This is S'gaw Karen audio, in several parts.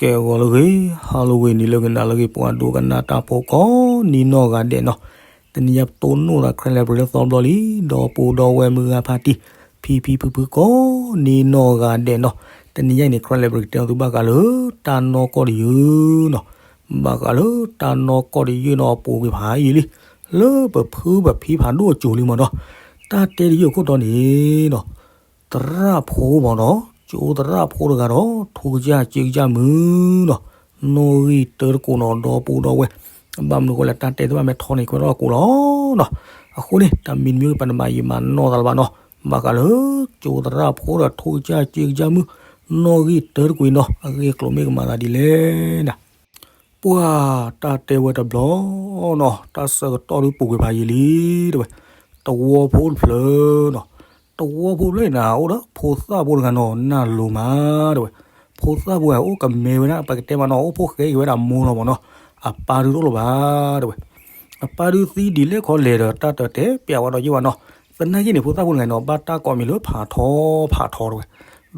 ကဲ ဂီၤလၢအဂ့ၤ, ဟါလၢအဂ့ၤ, နံၤလၢအဂ့ၤ, နၤလၢအဂ့ၤ, ပှၤဒိကနၣ်တၢ်ဖိကိးနံၤနီၢ်ဂၤဒဲးနီၤ, တနံၤညါပတိၢ်နီၣ်သး Karen Library လၢသီဘျီလံ, ဒီပုၢ်ဒီဝဲၢ်မုၢ်ဂၤဖါတံၢ်, ဖံဖံဖုဖုကိးနံၤနီၢ်ဂၤဒဲးနီၤ, တနံၤညါအံၤန့ၣ် Karen Library ကတဲသုဘၣ်ဃးလၢတၢ်နီၢ်ကီၢ်တယုၢ်နီၤ, ဘၣ်ဃးလၢတၢ်နီၢ်ကီၢ်တယုၢ်နီၤ ပူၤကွံာ်ဖးယံာ်လံ, လၢပဖုပဖံဖးဒိၣ်အစိၤလံမ့ၢ်နီၤ, တၢ်တဲတယုၢ်အခိၣ်တီန့ၣ်နီၤ သရၣ်ဖိမ့ၢ်နီၤ, ကၠိသရၣ်ဖိတဂၤဒီး ထိၣ်ကစၢ်စ့ကစၢ်မုၣ်နီၤ, နီၣ်ဂံၢ်တၢတကိးနီၤ ဒီပုၢ်ဒီဝဲၢ်, ဘၣ်မနုၤအဃိလဲၣ် တၢ်တဲတဘၣ်မ့ၢ်ထီန့ၣ် ကွဲထီၣ်ကိးလီၤနီၤ, အဃိန့ၣ် တၢ်မံၤတမံၤပနမၤယံာ်မၤနီၢ်သးလၢၤဘၣ်နီၤ, ဘၣ်ဃးလၢ ကၠိသရၣ်ဖိဒီး ထိၣ်ကစၢ်စ့ကစၢ်မုၣ်, နီၣ်ဂံၢ်တၢတကိးအံၤနီၤ အဂ့ၢ်အကျိၤမ့ၢ်ကမၤသးဒ်လဲၣ်န့ၣ် ပှၤတၢ်တဲဝဲတဘျီနီၤ, တၢ်ဆၢကတီၢ်ဒုးပူၤကွံာ်ဖးယံာ်လံ တဲဝဲ, သဝီဖိတဖျၢၣ်နီၤ, သဝီဖိတဖျၢၣ်န့ၣ် အိၣ်ဒီးဖိသၣ်ဖိတဂၤနီၤ နၢ်လိၤမး တဲဝဲ, ဖိသၣ်ဖိအိၣ်ကမဲဝဲဒၣ် ပကတဲမးနီၤ အိၣ်ဖိၣ်ဃဲက့ၤဝဲဒၣ်မိၢ်လီၤမ့ၢ်နီၤ, အပၢ်ဒုးတအိၣ်လၢၤဘၣ် တဲဝဲ, အပၢ်ဒုးသံဒ်လဲၣ်ခီလဲၣ်ဒီး တၢ်တတဲပျးဝဲဒီးယ့ၢ်ဘၣ်နီၤ, သနာ်က့န့ၣ် ဖိသၣ်ဖိတဂၤနီၤ ဘၣ်တၢ်ကိးမံၤလၢဖးထီ ဖးထီတဲဝဲ,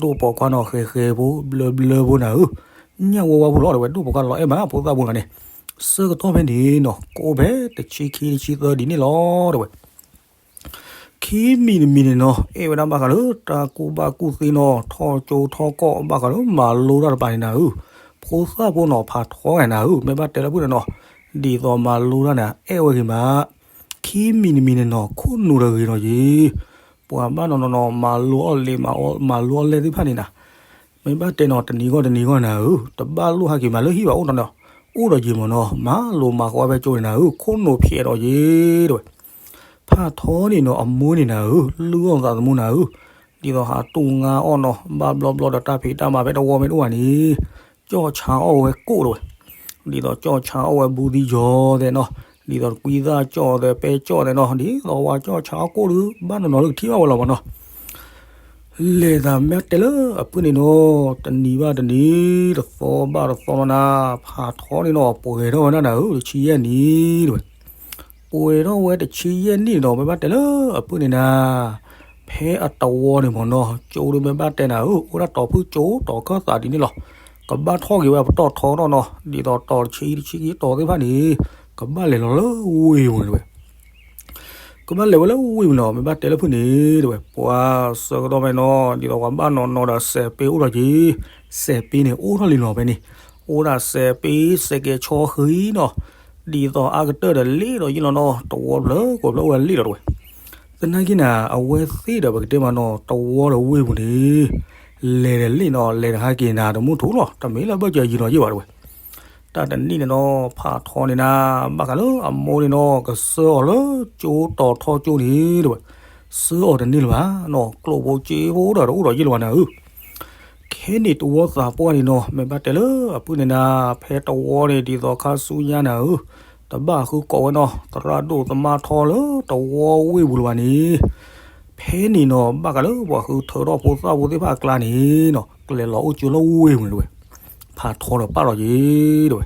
ဒိၣ်ပိာ်ခွါနီၤ ဃဲၤဃဲၤဖိ ဘျၢဘျၢဖိနၤဧၢ, ညၣ်ဝါဝါဖိလီၤ တဲဝဲ, ဒိၣ်ပိာ်ခွါလီၤအဲၣ်မး ဖိသၣ်ဖိတဂၤန့ၣ်, ဆၢကတီၢ်ဖဲန့ၣ်နီၤ ကအိၣ်ဖဲတဆံခံတဆံသၢဒ်န့ၣ်လီၤ တဲဝဲ, ခံမံၤတမံၤန့ၣ်နီၤ အဲၣ်ဝဲဒၣ်ဘၣ်ဃးလၢတၢ်ကူၣ်ဘၣ်ကူၣ်သ့နီၤ ထီၣ်ကၠိထီၣ်ကီၢ် ဘၣ်ဃးလၢမၤလိတၢ်တပၤန့ၣ်နၤဧၢ, ဖိသၣ်ဖိနီၤ ဖးထီဂၤနၤဧၢ မ့ၢ်ဘၣ်တဲလၢဖုၣ်န့ၣ်နီၤ, ဒ်သိးမၤလိတၢ်န့ၣ် အဲၣ်ဝဲဂ့ၤမး, ခံမံၤတမံၤန့ၣ်နီၤ ခိၣ်နူာ်တဂ့ၤနီၤက့ၤ, ပှၤဘၣ်နီၤနီၤနီၤ မၤလိအီၣ်လံ မၤလိအီၣ်လဲၣ်သ့ၣ်တဖၣ်န့ၣ်နၤ မ့ၢ်ဘၣ်တဲနီၤ တနံၤဂီၢ်တနံၤဂီၢ်နၤဧၢ, တဘၣ်လိၣ်ဟဲက့ၤမးလၢဟံၣ်ဘၣ်အိၣ်နီၤနီၤ, အိၣ်ဒီးယံာ်မ့ၢ်နီၤ မၤလိမၤဃီဖဲကၠိန့ၣ်နၤဧၢ, ခိၣ်နူာ်ဖျဲးဒီးယ့ၢ် တဲဝဲ, ဖးထီန့ၣ်နီၤ အမိၢ်န့ၣ်နၤဧၢ, လုၢ်အီၣ်သးသမူနၤဧၢ, ဒ်သိးဟးတူၢ်ငါအီၣ်နီၤ ဘၣ်ဘျီဘျီဒီးတၢ်ဖံးတၢ်မၤဖဲတဝီမ့ၢ်တအိၣ်ဘၣ်န့ၣ် ကၠီၣ်ဆါအီၣ်ဝဲကိၣ်တဲဝဲ, ဒ်သိးကၠီၣ်ဆါအီၣ်ဝဲဘူးသံယီၤသဲးနီၤ, ဒ်သိးကွံသၣ်ကၠီၣ်သဲးပဲကၠီၣ်သဲးနီၤ, ဒ်သိးဝဲကၠီၣ်ဆါအီၣ်ကိၣ်ဒုး ဘၣ်နီၤနီၤလၢကထံၣ်ဘၣ်ဝဲလီၤမ့ၢ်နီၤ လဲၤသးမ့ၢ်တဲလၢအဖုၣ်န့ၣ်နီၤ, တနံၤဘၣ်တနံၤ, တသီဘၣ်တသီလီၤနၤ, ဖးထီန့ၣ်နီၤ ပှဲၤထီၣ်ဝဲဒၣ်နၤဧၢ, တဆံယဲၢ်နံၣ်တဲဝဲ, ပှဲၤထီၣ်ဝဲတဆံယဲၢ်နံၣ်န့ၣ်ဒီး မ့ၢ်ဘၣ်တဲလၢအဖုၣ်န့ၣ်နၤ, ဖဲအတဝီန့ၣ်မ့ၢ်နီၤ ကၠိဒုးမ့ၢ်ဘၣ်တဲနၤဧၢ, အိၣ်ဒၣ်တီၤဖုၣ်ကၠိတီၤခၢၣ်သးဒ်န့ၣ်လီၤ, ကဘၣ်ထီၣ်က့ၤဝဲပတီၢ်ထီနီၤနီၤ, ဒ်သိးတီၤတဆံတဆံခံတီၤသ့ၣ်တဖၣ်န့ၣ် ကဘၣ်လဲၤလီၤလၢဝ့ၢ်ပူၤန့ၣ်တဲဝဲ ကဘၣ်လဲၤဝဲလၢဝ့ၢ်ပူၤနီၤ, မ့ၢ်ဘၣ်တဲလၢဖုၣ်န့ၣ်တဲဝဲ, ပှၤဆၢကတီၢ်ဖဲနီၤ ဒ်သိးပှၤဘၣ်နီၤနီၤဒီးစဲးပ့အိၣ်ဒီးက့ၤ, စဲးပ့န့ၣ် အိၣ်ထီၣ်လံနီၤဖဲန့ၣ်, အိၣ်ဒၣ်စဲးပ့ စဲးကဲၤဆီဃံနီၤ, ဒ်သိးအါကတၢၢ်ဒီးလ့ၣ်ဒီးယ့ၢ်လီၤနီၤ, တဝီဖျၢၣ်ကိးဖျၢၣ်အိၣ်ဝဲလ့ၣ်ဒီးတဲဝဲ, သနာ်က့န့ၣ် အဝဲသ့ၣ်ဒီးပကတဲမးနီၤ တဝီဒီးဝ့ၢ်ပူၤန့ၣ် လဲၤဒီးလ့ၣ်နီၤ လဲၤတဟါက့ၤနၤတမူထူလီၤ, တမ့ၢ်လၢဘၢၣ်စၢၤယံၤနီၤယ့ၢ်ဘၣ်တဲဝဲ တၢ်တနံၣ်န့ၣ်နီၤ ဖးထီန့ၣ်နၤ ဘၣ်ဃးလၢအမိၢ်န့ၣ်နီၤ ကဆှၢအီၤလၢကၠိတီၤထီကၠိန့ၣ်တဲဝဲ, ဆှၢအီၤတန့ၢ်လၢၤဘၣ်နီၤ, ကျိၣ်ဖိစ့ဖိဒီးတအိၣ်ဒီးယ့ၢ်လၢၤဘၣ်နၤဧၢ, ခဲန့ၣ်တဝီသးပှၢ်န့ၣ်နီၤ မ့ၢ်ဘၣ်တဲလၢအဖုၣ်န့ၣ်နၤ, ဖဲတဝီန့ၣ်ဒ်သိးခါဆူညါနၤဧၢ, တဘၣ်ဃုကိးဝဲနီၤ သရၣ်ဒိၣ်သမါထီလၢတဝီဝ့ၢ်ပူၤလၢၤဘၣ်န့ၣ် ဖဲန့ၣ်နီၤ ဘၣ်ဃးလၢပှၤဃုထၢထီၣ်ဖိသၣ်ဖိသ့ၣ်တဖၣ်အကျါန့ၣ်နီၤ ကလဲၤလီၤအိၣ်ကၠိလၢဝ့ၢ်ပူၤန့ၣ်တဲဝဲ, ဖးထီဒီးပာ်လီၤက့ၤတဲဝဲ,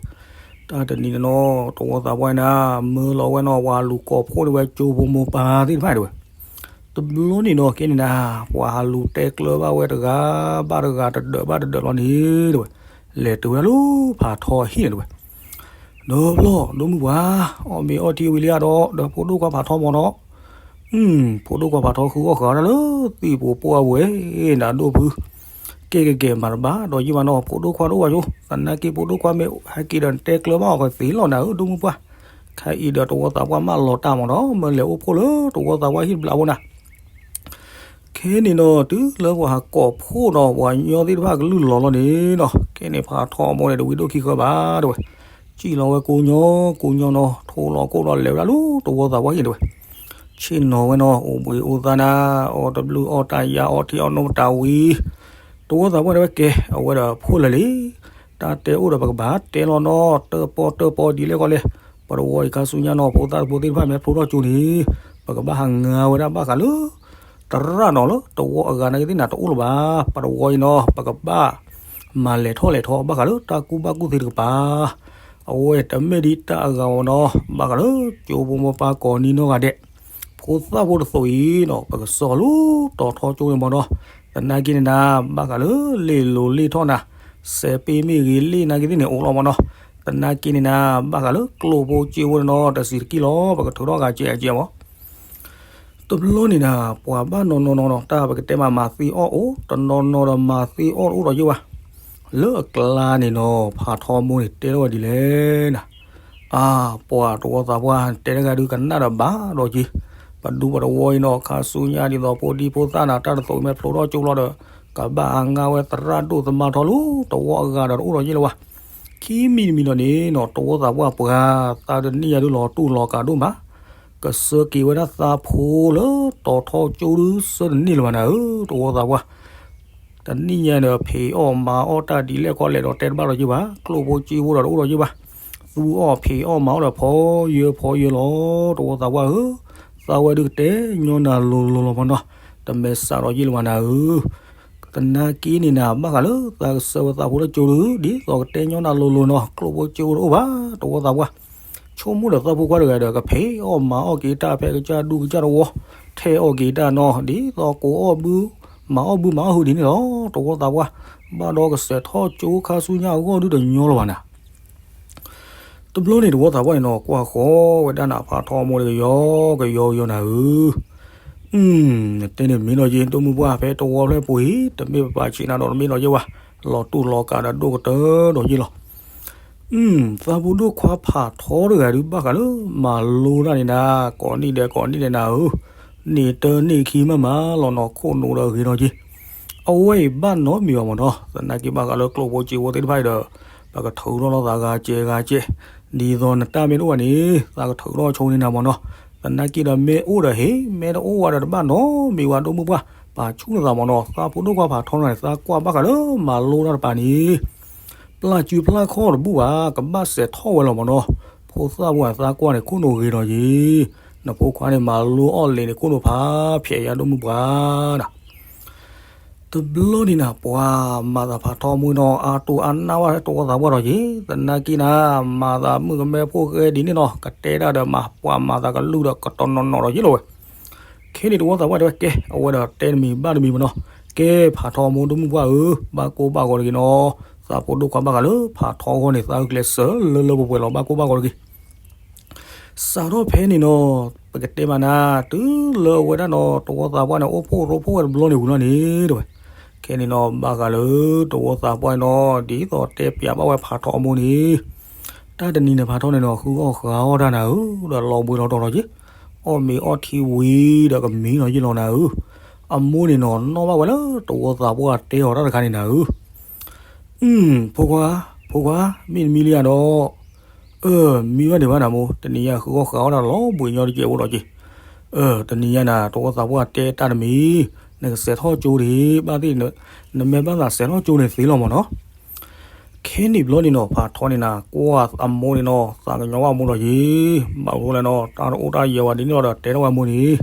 တၢ်တနံၤန့ၣ်နီၤ တဝီသးပှၢ်န့ၣ်နၤ မၢလီၤဝဲနီၤ ပှၤလူၤကိးဖှိၣ်န့ၢ်ဝဲကၠိဖိမိၢ်ပၢ်သ့ၣ်တဖၣ်တဲဝဲ, တဘျီန့ၣ်နီၤ ကဲန့ၣ်နၤ ပှၤဟးလူၤတဲကျၢၤဘၣ်ဝဲတဂၤဘၣ်တဂၤတဒၢးဘၣ်တဒၢးလီၤန့ၣ်တဲဝဲ, လဲၤတုၤဝဲဒၣ်လၢဖးထီအဟံၣ်န့ၣ်တဲဝဲ ဒီးဘျီ ဒိၣ်မုၢ်ပှၢ် အီၣ်မ့ၤအီထံဝံၤလံဧါဒီး ဒီးဖိဒိၣ်ခွါဖးထီမ့ၢ်နီၤ, ဖိဒိၣ်ခွါဖးထီဃုအီၣ်ဃုအီဒၣ်လၢသံၣ်ပူၤပိာ်အဝဲ နၤဒိၣ်ဖု, ကဲကဲကဲမၤတဘၣ်ဒီးယံာ်မးနီၤ ဖိဒိၣ်ခွါတအိၣ်ဘၣ်ကၠိ, သနာ်က့ဖိဒိၣ်ခွါမ့ၢ်ဟဲက့ၤဒီးနတဲကျၢၤဘၣ်အီၤကသ့လီၤနၤဧၢ ဒိၣ်မုၢ်ပှၢ်, ခဲအံၤဒီးတဝီသးပှၢ်မၢလီၤတၢ်မ့ၢ်နီၤ မၢလဲၤအိၣ်ဖှိၣ်လၢတဝီသးပှၢ်ဟံၣ်တဘျီဖိနၤ ခဲန့ၣ်နီၤ တုၤလၢပှၤဟးကိးဖှိၣ်နီၤ ပှၤညီသ့ၣ်တဖၣ်ကလုၢ်လီၤလီၤန့ၣ်နီၤ ကဲန့ၣ်ဖးထီအမိၢ်န့ၣ် တဝံၤဒိၣ်ခံဃၢဘၣ်တဲဝဲ, စံၣ်လီၤဝဲကိညီ ကိညီနီၤ ထိလီၤကိၣ်ဒီးလဲၤဝဲဒၣ်လၢတဝီသးပှၢ်ဟံၣ်တဲဝဲ, ဆ့ၣ်နီၤဝဲနီၤ အိၣ်ဘှံးအိၣ်သါနၤ အီၣ်တဘျုးအီၣ်တၢ်ယါ အီထံအီနိတၢ်ဝံၤ တဝီသးပှၢ်တဲဝဲကဲ အဝဲဒီးဖှိၣ်လၢာ်လံ တၢ်တဲအိၣ်ဒီးပကဘၣ်တဲလီၤနီၤ တၢၣ်ပီၣ်တၢၣ်ပီဒ်လဲၣ်ကီလဲၣ်, ပတဝီအံၤခါဆူညါနီၤ ဖိသၣ်ဖိသ့ၣ်တဖၣ်မ့ၢ်ဖျိထီၣ်ကၠိန့ၣ် ပကဘၣ်ဟးငါဝဲဒၣ်ဘၣ်ဃးလၢ သရၣ်နီၤလၢတဝီအဂၤနာ်က့သ့ၣ်နၤတအိၣ်လၢၤဘၣ်, ပတဝီအံၤနီၤ ပကဘၣ်မၤလဲၤထီၣ်လဲၤထီဘၣ်ဃးလၢတၢ်ကူၣ်ဘၣ်ကူၣ်သ့တကပၤ, အဝဲတမ့ၢ်ဒ်တၢ်အဂၤဝဲနီၤ ဘၣ်ဃးလၢကၠိဖိမိၢ်ပၢ်ကိးနံၤနီၢ်ဂၤဒဲး, ဖိ ဖိသၣ်ဖိတသိးအံၤနီၤ ပကစၢ်လီၤတီၤထီကၠိန့ၣ်မ့ၢ်နီၤ, သနာ်က့န့ၣ်နၤ ဘၣ်ဃးလၢလ့ၣ်လိၤလ့ၣ်ထီၣ်နၤ, စဲးပ့မ့ၢ်ဂ့ၤ လ့ၣ်နာ်က့သ့ၣ်န့ၣ် အိၣ်လီၤမ့ၢ်နီၤ, သနာ်က့န့ၣ်နၤ ဘၣ်ဃးလၢကျိၣ်ဖိစ့ဖိန့ၣ်နီၤ တဆံးတက့ၢ်လီၤ ပကထုးထီၣ်ဂၤကဲးအကဲးမ့ၢ် တဘျီန့ၣ်နၤ ပှၤဘၣ်နီၢ်နီၢ်နီၢ်နီၢ် တၢ်ပကတဲမးမၤသ့အီၣ်အိၣ် တနီၤနီၤဒီးမၤသ့အီၣ်တအိၣ်ဒီးယ့ၢ်ဘၣ်, လၢအကျါန့ၣ်နီၤ ဖးထီမိၢ်န့ၣ်တဲထီၣ်ဝဲဒ်လဲၣ်နၤ, အါ ပှၤတဝီသးပှၢ် တဲတဂၤဒုးကနၣ်ဒီးဘၣ်ဒီးက့ၤ, ပဒူပတဝီအံၤနီၤ ခါဆူညါဒ်သိးဖိဒံဖိသၣ်နၤ တၢ်တသိးမ့ၢ်ဖျိထီၣ်ကၠိလီၤဒီး ကဘၣ်အါငါဝဲသရၣ်ဒိၣ်သမါထီလၢ တဝီအဂၤဒီးတအိၣ်ဒီးယ့ၢ်လၢၤဘၣ်, ခံမံၤတမံၤဒီးန့ၣ်နီၤ တဝီသးပှၢ်ပှၤ သးတနံၣ်ညါဒုးလီၤတူၢ်လီၤကာ်ဒိၣ်မး ကစၢ်က့ၤဝဲဒၣ်သးဖိလၢတီၤထီကၠိဒုး ဆၢတန့ၢ်လၢၤဘၣ်နၤဧၢ တဝီသးပှၢ်, တနံၣ်ညါဒီးဖံးအီၣ်မၤအီၣ်တၢ်ဒ်လဲၣ်ခီလဲၣ်ဒီးတဲတဘၣ်ဒီးယ့ၢ်ဘၣ်, ကျိၣ်ဖိစ့ဖိဒီးတအိၣ်ဒီးယ့ၢ်ဘၣ်, သူအီၣ်ဖံးအီၣ်မၤအီၣ်ဒီးဖီယၢၤဖီယၢၤလီၤ တဝီသးပှၢ်ဧၢ, သးဝဲဒုးကတဲညီနၤလိၤလိၤလီၤမ့ၢ်နီၤ, တမဲာ်ဆှးဒီးယ့ၢ်လၢၤဘၣ်နၤဧၢ သနာ်က့န့ၣ်နၤ ဘၣ်ဃးလၢသးကစၢ်ဝဲသးဖိလၢကၠိဒုး ဒ်သိးကတဲညီနၤလိၤလိၤနီၤ ကျိၣ်ဖိစ့ဖိတအိၣ်ဘၣ် တဝီသးပှၢ်, ဆိကမိၣ်ဒီးသးဖိခွါတဂၤဒီး ကဖံးအီၣ်မၤအီၣ်က့ၤတၢ်ဖဲကစၢ်ဒူကစၢ်တဝီ, ထဲအီၣ်က့ၤတၢ်နီၤ ဒ်သိးကိးအီၣ်ဘု မၤအီၣ်ဘုမၤအီၣ်ဟုဒ်န့ၣ်လီၤ တဝီသးပှၢ်, ဘၣ်ဒီးကစဲးထီၣ်ကၠိခါဆူညါအဂီၢ်ဒုးတညီလၢၤဘၣ်နၤ တဘျီန့ၣ်တဝီသးပှၢ်န့ၣ်နီၤ ကွၢ်ဃီဝဲဒၣ်နၤ ဖးထီမိၢ်တကယီကယီကယီနၤဧၢ, တဲန့ၣ်မ့ၢ်နီၤယ့ၢ် ဒိၣ်မုၢ်ပှၢ် ဖဲတဝီဖျၢၣ်ပူၤအံၤ တမ့ၢ်ပပာ်ဆံးနၤဒီးတမ့ၢ်နီၤယ့ၢ်ဝဲ, လီၤတူၢ်လီၤကာ်ဒီးဒိၣ်ကတၢၢ်ဒီးယ့ၢ်လီၤ သးဖိဒိၣ်ခွါဖးထီတဂၤဒုး ဘၣ်ဃးလၢမၤလိတၢ်န့ၣ်နၤ, ကိးနံၣ်ဒဲးကိးနံၣ်ဒဲးနၤဧၢ, န့ၢ်တၢ်န့ၢ်ခံမးမးလီၤနီၤ ခိၣ်နူာ်ဒီးဂ့ၤနီၤက့ၤ, အဝဲအံၤဘၣ်နီတမံၤဘၣ်မ့ၢ်နီၤ, သနာ်က့ဘၣ်ဃးလၢကျိၣ်ဖိစ့ဖိသ့ၣ်တဖၣ်အံၤဒီး ပကထုးထီၣ်လီၤသးဂၤကဲးဂၤကဲး, ဒ်သိးနတၢ်မ့ၢ်တအိၣ်ဘၣ်န့ၣ် သးကထုးထီၣ်ဆိန့ၢ်နၤမ့ၢ်နီၤ, သနာ်က့ဒီးမ့ၢ်အိၣ်ဒီးဟ့ၣ်, မ့ၢ်တအိၣ်ဝဲဒီးတဘၣ်နီတမံၤဝဲ ဒိၣ်မုၢ်ပှၢ်, ပာ်ဆူၣ်နသးမ့ၢ်နီၤ, သးဖိဒိၣ်ခွါဖးထီန့ၣ် သးကွၢ်ဘၣ်ဃးလၢမၤလိတၢ်တပၤန့ၣ် ပျၢ်စုဖျၢ်ခီၣ်တဘူၣ်ဘၣ်, ကဘၣ်စဲးထီၣ်ဝဲလီၤမ့ၢ်နီၤ, ဖိသၣ်ဖိအသးကွၢ်န့ၣ် ခိၣ်နူာ်ဂ့ၤဒီးယံၤ, နဖိခွါန့ၣ်မၤလိအီၣ်လံာ်န့ၣ် ခိၣ်နူာ်ဖးဖျဲးယၤဒိၣ်မုၢ်ပှၢ်နၤ, တဘျီန့ၣ်နၤ ပှၤမၤသးဖးထီမူနီၤ အါတူၢ်အါနၢ်ဝဲတဝီသးပှၢ်ဒီးယံၤ, သနာ်က့နၤ မၤသးမုၣ်ကမဲဖိဃဲဒ်န့ၣ်နီၤ ကတဲဒၣ်ဒီးမၤပှၤမၤသးကလုၢ်ဒီး ကတီၢ်နီၢ်နီၢ်ဒီးယံၤလီၤဝဲ ခဲန့ၣ်တဝီသးပှၢ်တဲဝဲ ကဲ အဝဲဒီးတဲတမံၤဘၣ်တမံၤမ့ၢ်နီၤ, ကဲ ဖးထီမူဒိၣ်မုၢ်ပှၢ်ဧၢ, ဘၣ်ကိၢ်ဘၣ်ဂီၤတဂ့ၤနီၤ, သးဖိဒိၣ်ခွါဘၣ်ဃးလၢဖးထီအဂီၢ်န့ၣ် သးဂုာ်ကျဲးစၢးလၢလၢပှဲၤပှဲၤလီၤ ဘၣ်ကိၢ်ဘၣ်ဂီၤတဂ့ၤ. စးထီၣ်ဖဲန့ၣ်နီၤ, ပကတဲမးနၤ, တုၤလၢအဝဲဒၣ်နီၤ တဝီသးပှၢ်န့ၣ် အိၣ်ဖှိၣ်ရိဖှိၣ်ဝဲတဘျီန့ၣ်ဝံၤလီၤန့ၣ် တဲဝဲ, ခဲန့ၣ်နီၤ ဘၣ်ဃးလၢတဝီသးပှၢ်နီၤ ဒ်သိးတဲပျးဘၣ်ဝဲဖးထီအမိၢ်န့ၣ် တၢ်တနံၤန့ၣ်ဖးထီန့ၣ်နီၤ ဃုအီၣ်ဃုအီတၢ်နၤဧၢ, ဒီးလီၤဘှံးလီၤတီၤလီၤက့ၤ, အီၣ်မ့ၤအီထံဝံၤဒီးကမံလီၤယံာ်လီၤနၤဧၢ, အမိၢ်န့ၣ်နီၤ နီၣ်ဘၣ်ဝဲလၢတဝီသးပှၢ်တဲအီၤတၢ်တခါန့ၣ်နၤဧၢ, အု ဖိခွါ, ဖိခွါ, မ့တမံၤလံဧါဒီး, အၢ မံဘၣ်န့ၣ်ဘၣ်နၤမိၢ်, တနံၤညါဃုအီၣ်ဃုအီတၢ်လီၤဘှံးညီတကဲးဖိလီၤက့ၤ, အၢ တနံၤညါနၤ တဝီသးပှၢ်တဲတၢ်တမံၤ, နကစဲးထီၣ်ကၠိဒံး ဘၣ်သ့ၣ် နမ့ၢ်ဘၣ်သးစဲးထီၣ်ကၠိန့ၣ်သ့လီၤမ့ၢ်နီၤ. ခဲန့ၣ်ဘျီန့ၣ်နီၤ ဖးထီန့ၣ်နၤ ကွၢ်အမိၢ်န့ၣ်နီၤ သးကညီၤဘၣ်အမိၢ်လီၤက့ၤ, ဘၣ်မနုၤလဲၣ်နီၤ တၢ်တအိၣ်တၢ်ယၢၤဝဲဒ်န့ၣ်လီၤဒီး တဲထီၣ်ဝဲအမိၢ်န့ၣ်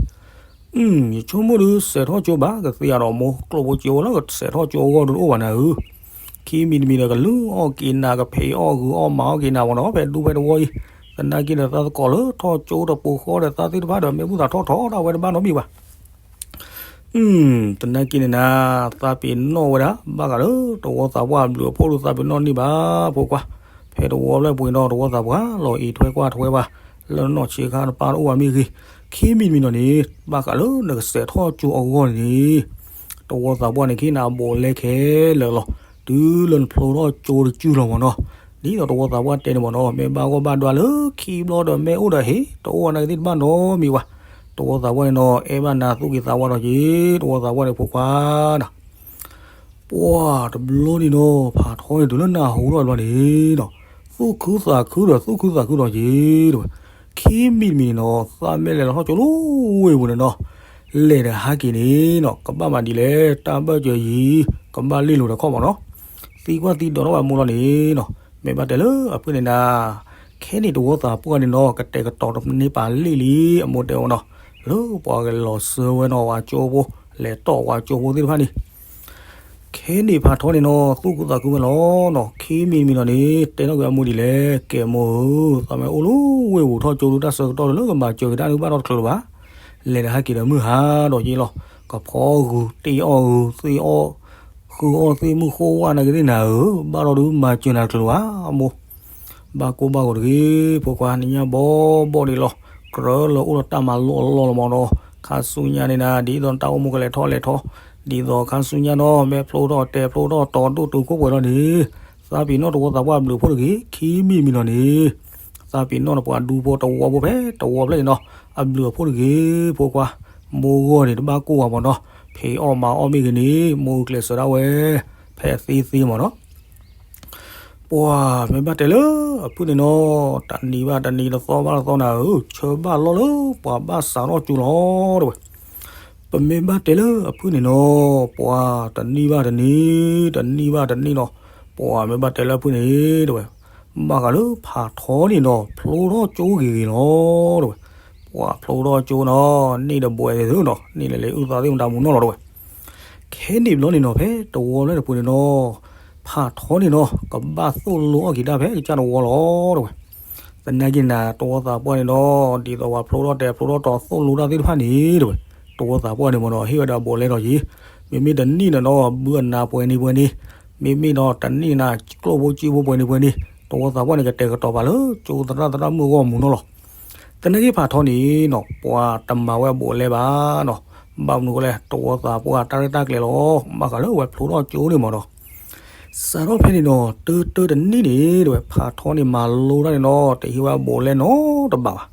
အု ယဆိကမိၣ်ဒုးစဲးထီၣ်ကၠိဘၣ်ကသ့ဧါဒီးမိၢ်, ကျိၣ်ဖိစ့ဖိလၢကစဲးထီၣ်ကၠိအဂီၢ်ဒုးတအိၣ်ဘၣ်နၤဧၢ, ခံမံၤတမံၤဒီးကလုၢ်အီၣ်က့ၤနၤ ကဖံးအီၣ်ဂုာ်အီၣ်မၤအီၣ်က့ၤနၤမ့ၢ်နီၤ, ဖဲဒူဖဲတဝီအံၤ, သနာ်က့ဒီးသးသကိးလၢထီၣ်ကၠိတပူၤဃီဒီးသးသ့ၣ်တဖၣ်ဒီးမ့ၢ်ဘူၣ်သးထီၣ်ထီၣ်ဒၣ်ဝဲတဘၣ်နီတမံၤဘၣ် အု သနာ်က့န့ၣ်နၤ သးပ့ၤနီၣ်ဝဲဒၣ် ဘၣ်ဃးလၢတဝီသးပှၢ်ဘျုးအဖှိၣ်ဒုးသးပ့ၤနီၣ်န့ၢ်ဘၣ် ဖိခွါ, ဖဲတဝီဖျၢၣ်ပူၤန့ၣ်ဒီး တဝီသးပှၢ်လီၤအံးထွဲကွၢ်ထွဲဘၣ်, လၢနီၢ်ဆံးခါတပၢ်တအိၣ်ဘၣ်မ့ၢ်ဂ့ၤ, ခံမံၤတမံၤဒီးန့ၣ် ဘၣ်ဃးလၢနကစဲးထီၣ်ကၠိအဂီၢ်န့ၣ် တဝီသးပှၢ်န့ၣ် ကဟ့ၣ်နၤအဘူးအလဲခဲလၢာ်လီၤ. တုၤလၢနဖျိထီၣ်ကၠိတကၠူၢ်လီၤမ့ၢ်နီၤ, ဒ်သိးတဝီသးပှၢ်တဲန့ၣ်မ့ၢ်နီၤ, မ့ၢ်ဘၣ်ဂီၢ်ဘၣ်ဒွးလၢခံဘျီဒီး မ့ၢ်အိၣ်ဒီးဟ့ၣ်, တအိၣ်အနၢ်ကသ့ၣ်တဘၣ်နီတမံၤဘၣ်. တဝီသးပှၢ်န့ၣ်နီၤ, အဲၣ်ဘၣ်နၤသူၣ်က့ၤသးဝါဒီးက့ၤ, တဝီသးပှၢ်န့ၣ်ဖိခွါနီၤ ပှၢ်တဘျီန့ၣ်နီၤ, ဖးထီန့ၣ်တုၤလၢနၢ်ဟူထီၣ်တဘျီန့ၣ်နီၤ, သူၣ်ခုသးခုဒီးသူၣ်ခုသးခုဒီးက့ၤတဝဲ, ခံမံၤတမံၤန့ၣ်နီၤ, သးမ့ၢ်လဲၤလီၤထီၣ်ကၠိလၢဝ့ၢ်ပူၤန့ၣ်နီၤ, လဲၤဒီးဟးက့ၤန့ၣ်နီၤ, ကဘၣ်မၤဒ်လဲၣ်, တၢ်ဘၢၣ်စၢၤယံၤ, ကဘၣ်လ့ၣ်လိၤဒီးခီၣ်မးနီၤ, သံကွၢ်သံဒိးထီၣ်ဝဲအမိၢ်လီၤန့ၣ်နီၤ, မ့ၢ်ဘၣ်တဲလၢအဖုၣ်န့ၣ်နၤ, ခဲန့ၣ်တဝီသးပှၢ်န့ၣ်နီၤ, ကတဲာ်ကတီၤတန့ၢ်ပာ်လ့ၣ်လံ, အမိၢ်တဲဝဲနီၤ, လၢပှၤကလဲၤလီၤစၢၤဝဲနီၤ ပှၤကၠိဖိ, လဲၤတီၣ်ပှၤကၠိဖိသ့ၣ်တဖၣ်န့ၣ် ခဲန့ၣ်ဖးထီန့ၣ်နီၤ, သူၣ်ခုသးခုဝဲလီၤနီၤ, ခံမံၤတမံၤလီၤန့ၣ်, တဲထီၣ်က့ၤအမိၢ်ဒ်လဲၣ်, ကဲမိၢ်ဧၢ, သးမ့ၢ်အိၣ်လၢဝ့ၢ်ပူၤထီၣ်ကၠိဒုး တၢ်ဆၢကတီၢ်လၢကမၤစၢၤက့ၤတၢ်ဒုးဘၣ်ထီၣ်တချုးလၢၤဘၣ်. လဲၤဒီးဟဲက့ၤဒီးမုၢ်ဟါဒီးယ့လီၤ. ကဖီဂုာ်တ့ၢ်အီၣ်ဂုာ်သ့ၣ်အီၣ် ဃုအီၣ်သ့ၣ်မုၢ်ဃိဝၣ်နာ်က့သ့ၣ်နၤဧၢ, ဘၣ်ဒီးဒုးမၤစၢၤနၤကျိၤဧါ အမိၢ်. ဘၣ်ကိၢ်ဘၣ်ဂီၤတဂ့ၤ ဖိခွါ နညၣ်ဘီဘီၣ်ဒံးလီၤ. ကြၢးလၢအိၣ်ဒီးတၢ်မၤလိအလီၢ်လီၤမးဒီး ခါဆူညါန့ၣ်နၤ ဒ်သိးနတၢ်အိၣ်မူကလဲၤထီၣ်လဲၤထီ, ဒ်သိးခါဆူညါနီၤ မ့ၢ်ဖျိထီၣ်တဲာ်ဖျိထီၣ်တီၤဒိၣ်တုာ်ခိၣ်ပှဲၤထီၣ်န့ၣ် သးပ့ၤနီၣ်တဝီသးပှၢ်အဘျုးအဖှိၣ်တဂ့ၤ, ခံမံၤမံၤနီၤန့ၣ် သးပ့ၤနီၣ်နပှၤဒူဖိတဝီဖိဖဲတဝီဖျၢၣ်န့ၣ်နီၤ အဘျုးအဖှိၣ်တဂ့ၤ ဖိခွါ. မိၢ်ဂီၢ်န့ၣ်တဘၣ်ကိၢ်ဘၣ်မးနီၤ, ဖံးအီၣ်မၤအီၣ်မ့ၢ်ဂ့ၤန့ၣ် မိၢ်ဂုာ်ကျဲးစၢးဒၣ်ဝဲ ဖဲအသ့သ့မးနီၤ. ပှၤမ့ၢ်ဘၣ်တဲလၢအဖုၣ်န့ၣ်နီၤ, တနံၤဘၣ်တနံၤ တသီဘၣ်တသီနၤဧၢ, ဆၢဘၣ်လီၢ်လၢပှၤဘၣ်စးထီၣ်ကၠိလီၤ တဲဝဲ. ပမ့ၢ်ဘၣ်တဲလၢအဖုၣ်န့ၣ်နီၤ, ပှၤတနံၤဘၣ်တနံၤ, တနံၤဘၣ်တနံၤနီၤ, ပှၤမ့ၢ်ဘၣ်တဲလၢအဖုၣ်န့ၣ် တဲဝဲ, ဘၣ်ဃးလၢဖးထီန့ၣ်နီၤ ဖျိထီၣ်ကၠိဂ့ၤဂ့ၤလီၤ တဲဝဲ. ပှၤဖျိထီၣ်ကၠိနီၤ န့ၢ်ဒီးဘှဲးသ့ၣ်နီၤ န့ၢ်လၢလၢအုၣ်သးသ့ၣ်မတၤမူနီၢ်လီၤ တဲဝဲ. ခဲန့ၣ်ဘျီန့ၣ်နီၤ ဖဲတဝီလၢတပူၤန့ၣ်နီၤ, ဖးထီန့ၣ်နီၤ ကဘၣ်သိၣ်လိအီၣ်က့ၤတၢ်ဖဲကစၢ်တဝီလီၤ တဲဝဲ. သနာ်က့နၤ တဝီသးပှၢ်န့ၣ်နီၤ ဒ်သိးပှၤဖျိထီၣ်တဲာ်ဖျိထီၣ်တီၤသိၣ်လိတၢ်သ့ၣ်တဖၣ်န့ၣ် တဲဝဲ, တဝီသးပှၢ်န့ၣ်မ့ၢ်နီၤ ဟ့ၣ်ဝဲဒၣ်ဘိးလဲဒီးယံၤ, မ့မ့ၢ်တနံၣ်န့ၣ်နီၤ ဘုအနၤပှဲၤန့ၣ်ပှဲၤန့ၣ်, မ့မ့ၢ်ဒီးတနံၣ်နၤ ကျိၣ်ဖိစ့ဖိပှဲၤန့ၣ်ပှဲၤန့ၣ် တဝီသးပှၢ်န့ၣ် ကတဲာ်ကတီၤပာ်လၢကၠိသရၣ်သရၣ်မုၣ်အဂီၢ်မူနီၢ်လီၤ. သနာ်က့ဖးထီန့ၣ်နီၤ ပှၤတမၤဝဲဘိးလဲဘၣ်နီၤ, ဘၣ်မနုၤဃိလဲၣ် တဝီသးပှၢ်တၢ်ရဲၣ်တၢ်ကျဲၤလီၤ ဘၣ်ဃးလၢဝဲဖျိထီၣ်ကၠိန့ၣ်မ့ၢ်နီၤ. စးထီၣ်ဖဲန့ၣ်နီၤ တၢတၢတနံၣ်န့ၣ် တဲဝဲ ဖးထီန့ၣ်မၤလိတၢ်န့ၣ်နီၤ တဟ့ၣ်ဝဲဘိးလဲနီတဘးဘၣ်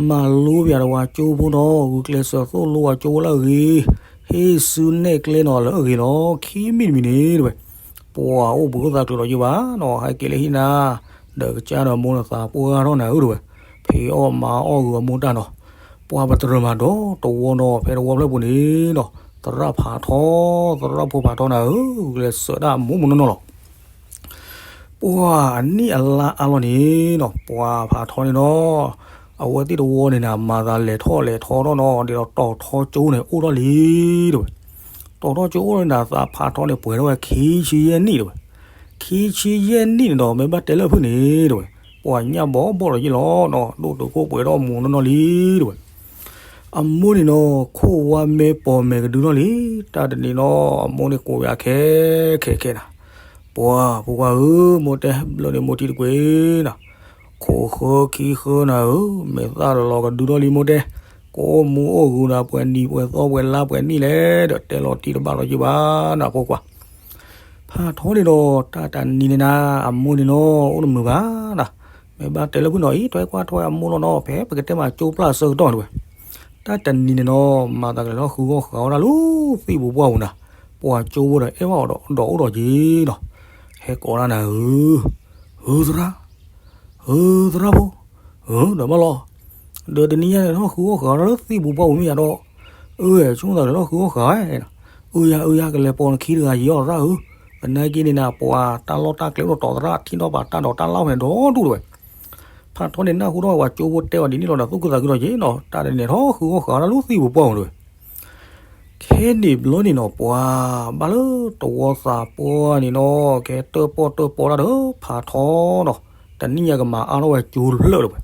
မၤလိပယၤဒီးပှၤကၠိဖိနီၤ ဂုာ်ကျဲးစၢးသိၣ်လိပှၤကၠိဖိလၢအဂ့ၤ, ဟ့ၣ်စုနဲၣ်ကျဲနီၤလၢအဂ့ၤလီၤ ခံမံၤတမံၤန့ၣ် တဲဝဲ, ပှၤအိၣ်ဘှံးအိၣ်သးကျၢၤဒီးယံၤဘၣ်နီၤ ဟဲက့ၤလၢဟံၣ်နၤ, ဒီးကစၢ်ဒီးမိၢ်နသးပှၢ်ထီၣ်နၤဧၢ တဲဝဲ, ဖံးအီၣ်မၤအီၣ်ဂုာ်အမိၢ်တၢ်နီၤ, ပှၤပတြၢၤမၤဒီးတဝီနီၤ ဖဲတဝီဖျၢၣ်ပူၤန့ၣ်နီၤ, သရၣ်ဖးထီ, သရၣ်ဖိဖးထီနၤဧၢ, ဂုာ်ကျဲးစၢးဒၣ်မိၢ်မိၢ်နီၢ်နီၢ်လီၤ. ပှၤအနံၣ်အလါအါလီၤန့ၣ်နီၤ ပှၤဖးထီန့ၣ်နီၤ, အဝဲသ့ၣ်တဝီန့ၣ်နၤ မၤသးလဲၤထီၣ်လဲၤထီထီၣ်နီၤ ဒ်သိးတီၤထီကၠိန့ၣ်အိၣ်ထီၣ်လံ တဲဝဲ, တီၤထီကၠိအိၣ်ထီၣ်န့ၣ်နၤ သးဖးထီန့ၣ်ပှဲၤထီၣ်ဝဲခံဆံယဲၢ်နံၣ် တဲဝဲ, ခံဆံယဲၢ်နံၣ်န့ၣ်ဒီး မ့ၢ်ဘၣ်တဲလၢအဖုၣ်န့ၣ် တဲဝဲ, ပှၤညၣ်ဘီဘီၣ်ဒီးယ့ၢ်လီၤနီၤ ဒိၣ်တုာ်ခိၣ်ပှဲၤထီၣ်မူနီၢ်နီၢ်လံ တဲဝဲ. အမိၢ်န့ၣ်နီၤ ခိၣ်ဝါမဲပီၤမဲာ်ကဒုထီၣ်လံ, တၢ်တနံၤနီၤ အမိၢ်န့ၣ်ကိးဝဲအခဲခဲခဲနၤ, ပှၤဖိခွါဧၢ မိၢ်တဲ ဘျၢန့ၣ်မိၢ်ထံတကွ့ၤနၤ, ခိၣ်ဃၢခံဃၢနၤဧၢ, မဲာ်သၣ်ဒီးလီၤကဒုထီၣ်လံမိၢ်တဲ, ကအိၣ်မူအိၣ်ဂုၤနၤ ပှဲၤနံၤပှဲၤသီပှဲၤလါပှဲၤနံၣ်လဲၣ်ဒီး တဲလီၤတံၢ်တဘၣ်လီၤယံၤဘၣ်နၤဖိခွါ ဖးထီန့ၣ်ဒီး တၢ်တနံၤန့ၣ်နၤ အမိၢ်န့ၣ်နီၤ အိၣ်တမုာ်ဘၣ်နၤ, မ့ၢ်ဘၣ်တဲလၢဖုၣ်နီၤအံၤ ထွဲကွၢ်ထွဲအမိၢ်လီၤနီၤ ဖဲပကတဲမးကၠိပျၢ်အဆၢကတီၢ်န့ၣ်ဝဲ, တၢ်တနံၤန့ၣ်နီၤ မၤသးကလဲၤထီၣ်ဃုဂီၢ်ဃာ်ဝဲဒၣ်လၢသ့ၣ်ပူၤပှၢ်ပူၤနၤ, ပှၤကၠိဖိဒီးအဲၣ်ဘၣ်အီၤဒီးအိၣ်ဒီးယ့ၢ်နီၤ, ဟဲကိးဒၣ်နၤဧၢ, ဧၢသရၣ် ဧၢသရၣ်ဖိ, ဧၢဒီးဘၣ်လီၤ, ဒီးတနံၤညါန့ၣ်ထီၣ်ဃုဂီၢ်ဃာ်ဝဲဒၣ်လၢသ့ၣ်ပူၤပှၢ်ပူၤမ့ၢ်ယၤဒီး, အၢ ဆိကမိၣ်သးလဲၤထီၣ်ဃုဂီၢ်ဃာ်ဝဲ, အၢယၤ အၢယၤ ကလဲၤပိာ်နခံတဂၤယံၤအီၤသရၣ်ဧၢ, သနာ်က့န့ၣ်နၤ ပှၤတၢ်လီၢ်တၢ်ကျဲအိၣ်ဒီးတီၤသရၣ် ထံၣ်ဒီးပာ်တၢ်ဒီးတၢ်လၢ်ဖဲန့ၣ်ဒီဒူၣ်တဲဝဲ, ဖးထီန့ၣ်နၢ်ဟူထီၣ်ဝဲပှၤကၠိဖိတဲအီၤဒ်န့ၣ်လီၤဒီး သူၣ်ခုသးခုဒီးယ့ၢ်နီၤ တၢ်တနံၤန့ၣ်ထီၣ်ဃုဂီၢ်ဃာ်ဝဲဒၣ်လၢသ့ၣ်ပူၤပှၢ်ပူၤတဲဝဲ ခဲန့ၣ်ဘျီန့ၣ်နီၤ ပှၤဘၣ်လၢတဝီသးပှၢ်န့ၣ်နီၤ ကဟဲတၢၣ်ပီၣ်တၢၣ်ပီတၢ်ဒီးဖးထီနီၤ, တနံၣ်ညါကမၤအါထီၣ်ဝဲကၠိတဖျၢၣ်လၢၤဝဲ,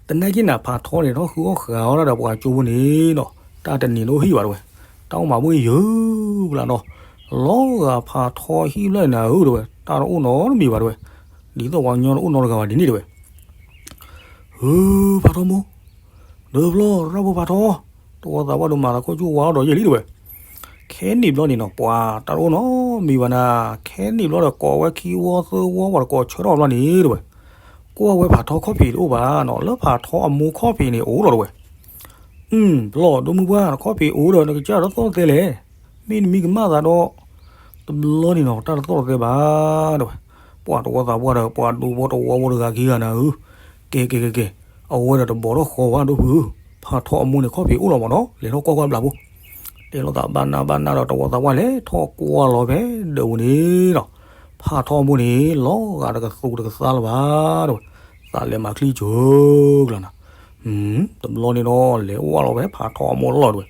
သနာ်က့နၤ ဖးထီန့ၣ်ထီၣ်ဃုဂီၢ်ဃာ်ဝဲဒၣ်ဒီးပှၤကၠိဖိန့ၣ်နီၤ တၢ်တနံၤတအိၣ်ဟံၣ်ဘၣ်တဲဝဲ, တၢ်အိၣ်မၤဘူၣ်ယုၢ်ပလၢ်နီၤ, လီၤဂာ်ဖးထီဟံၣ်ဖျၢၣ်န့ၣ်နၤဧၢတဲဝဲ, တၢ်တအိၣ်နီတမံၤဘၣ်တဲဝဲ, ဒ်သိးပှၤကညီတအိၣ်နီတဂၤဘၣ်ဒ်န့ၣ်တဲဝဲ ဧၢ ဖးထီမိၢ်, ဒီးဘျီ ရၣ်ဖိဖးထီ, တဝီသးပှၢ်ဒိၣ်မးသးခိၣ်ကၠူၣ်ဝါထီၣ်ဒီးယဲၢ်လံတဲဝဲ, ခဲန့ၣ်ဘျီန့ၣ်နီၤ ပှၤတၢ်တအိၣ်နီတမံၤဘၣ်နၤ, ခဲန့ၣ်ဘျီဒီးကိးဝဲခံဝီသၢဝီပှၤတကိးဆၢထီၣ်ဘျီန့ၣ်တဲဝဲ, ကွၢ်ဝဲဖးထီခီၣ်ဖံးတအိၣ်ဘၣ်နီၤ, လၢဖးထီအမိၢ်ခီၣ်ဖံးန့ၣ်အိၣ်လီၤတဲဝဲ အၢ ဘျီ ဒိၣ်မုၢ်ပှၢ် နခီၣ်ဖံးအိၣ်ဒီး နကစၢ်တသီၣ်တဲလဲၣ်, မ့တမ့ၢ်ကမၣ်သးဒီး, တဘျီန့ၣ်နီၤ တၢ်တသီၣ်တသဲဘၣ်တဲဝဲ, ပှၤတဝီသးပှၢ်ဒီး ပှၤဒူဖိတဝီဖိတဂၤခံဂၤနၤဧၢ, ကဲကဲကဲကဲ, အဝဲဒီးတဘီၣ်ထီၣ်ဃီဘၣ်ဒိၣ်ဖု, ဖးထီအမိၢ်န့ၣ်ခီၣ်ဖံးအိၣ်လီၤမးနီၤ, လဲၤထီၣ်ကွၢ်ကွၢ်ဘျးဖိ, တဲလိာ်သးဘၣ်နၢ်ဘၣ်နၢ်ဒီး တဝီသးပှၢ်လဲၤထီၣ်ကွၢ်လီၤဖဲဒၢးပူၤန့ၣ်နီၤ, ဖးထီအမိၢ်န့ၣ် လီၤဂာ်တကသူးတကသါလၢၤဘၣ်တဲဝဲ, သးလဲၤမၤချံစၢၤကလီၤနၤ တဘျီန့ၣ်နီၤ လဲၤအိၣ်ဝဲလီၤဖဲဖးထီအမိၢ်လီၢ်တဲဝဲ,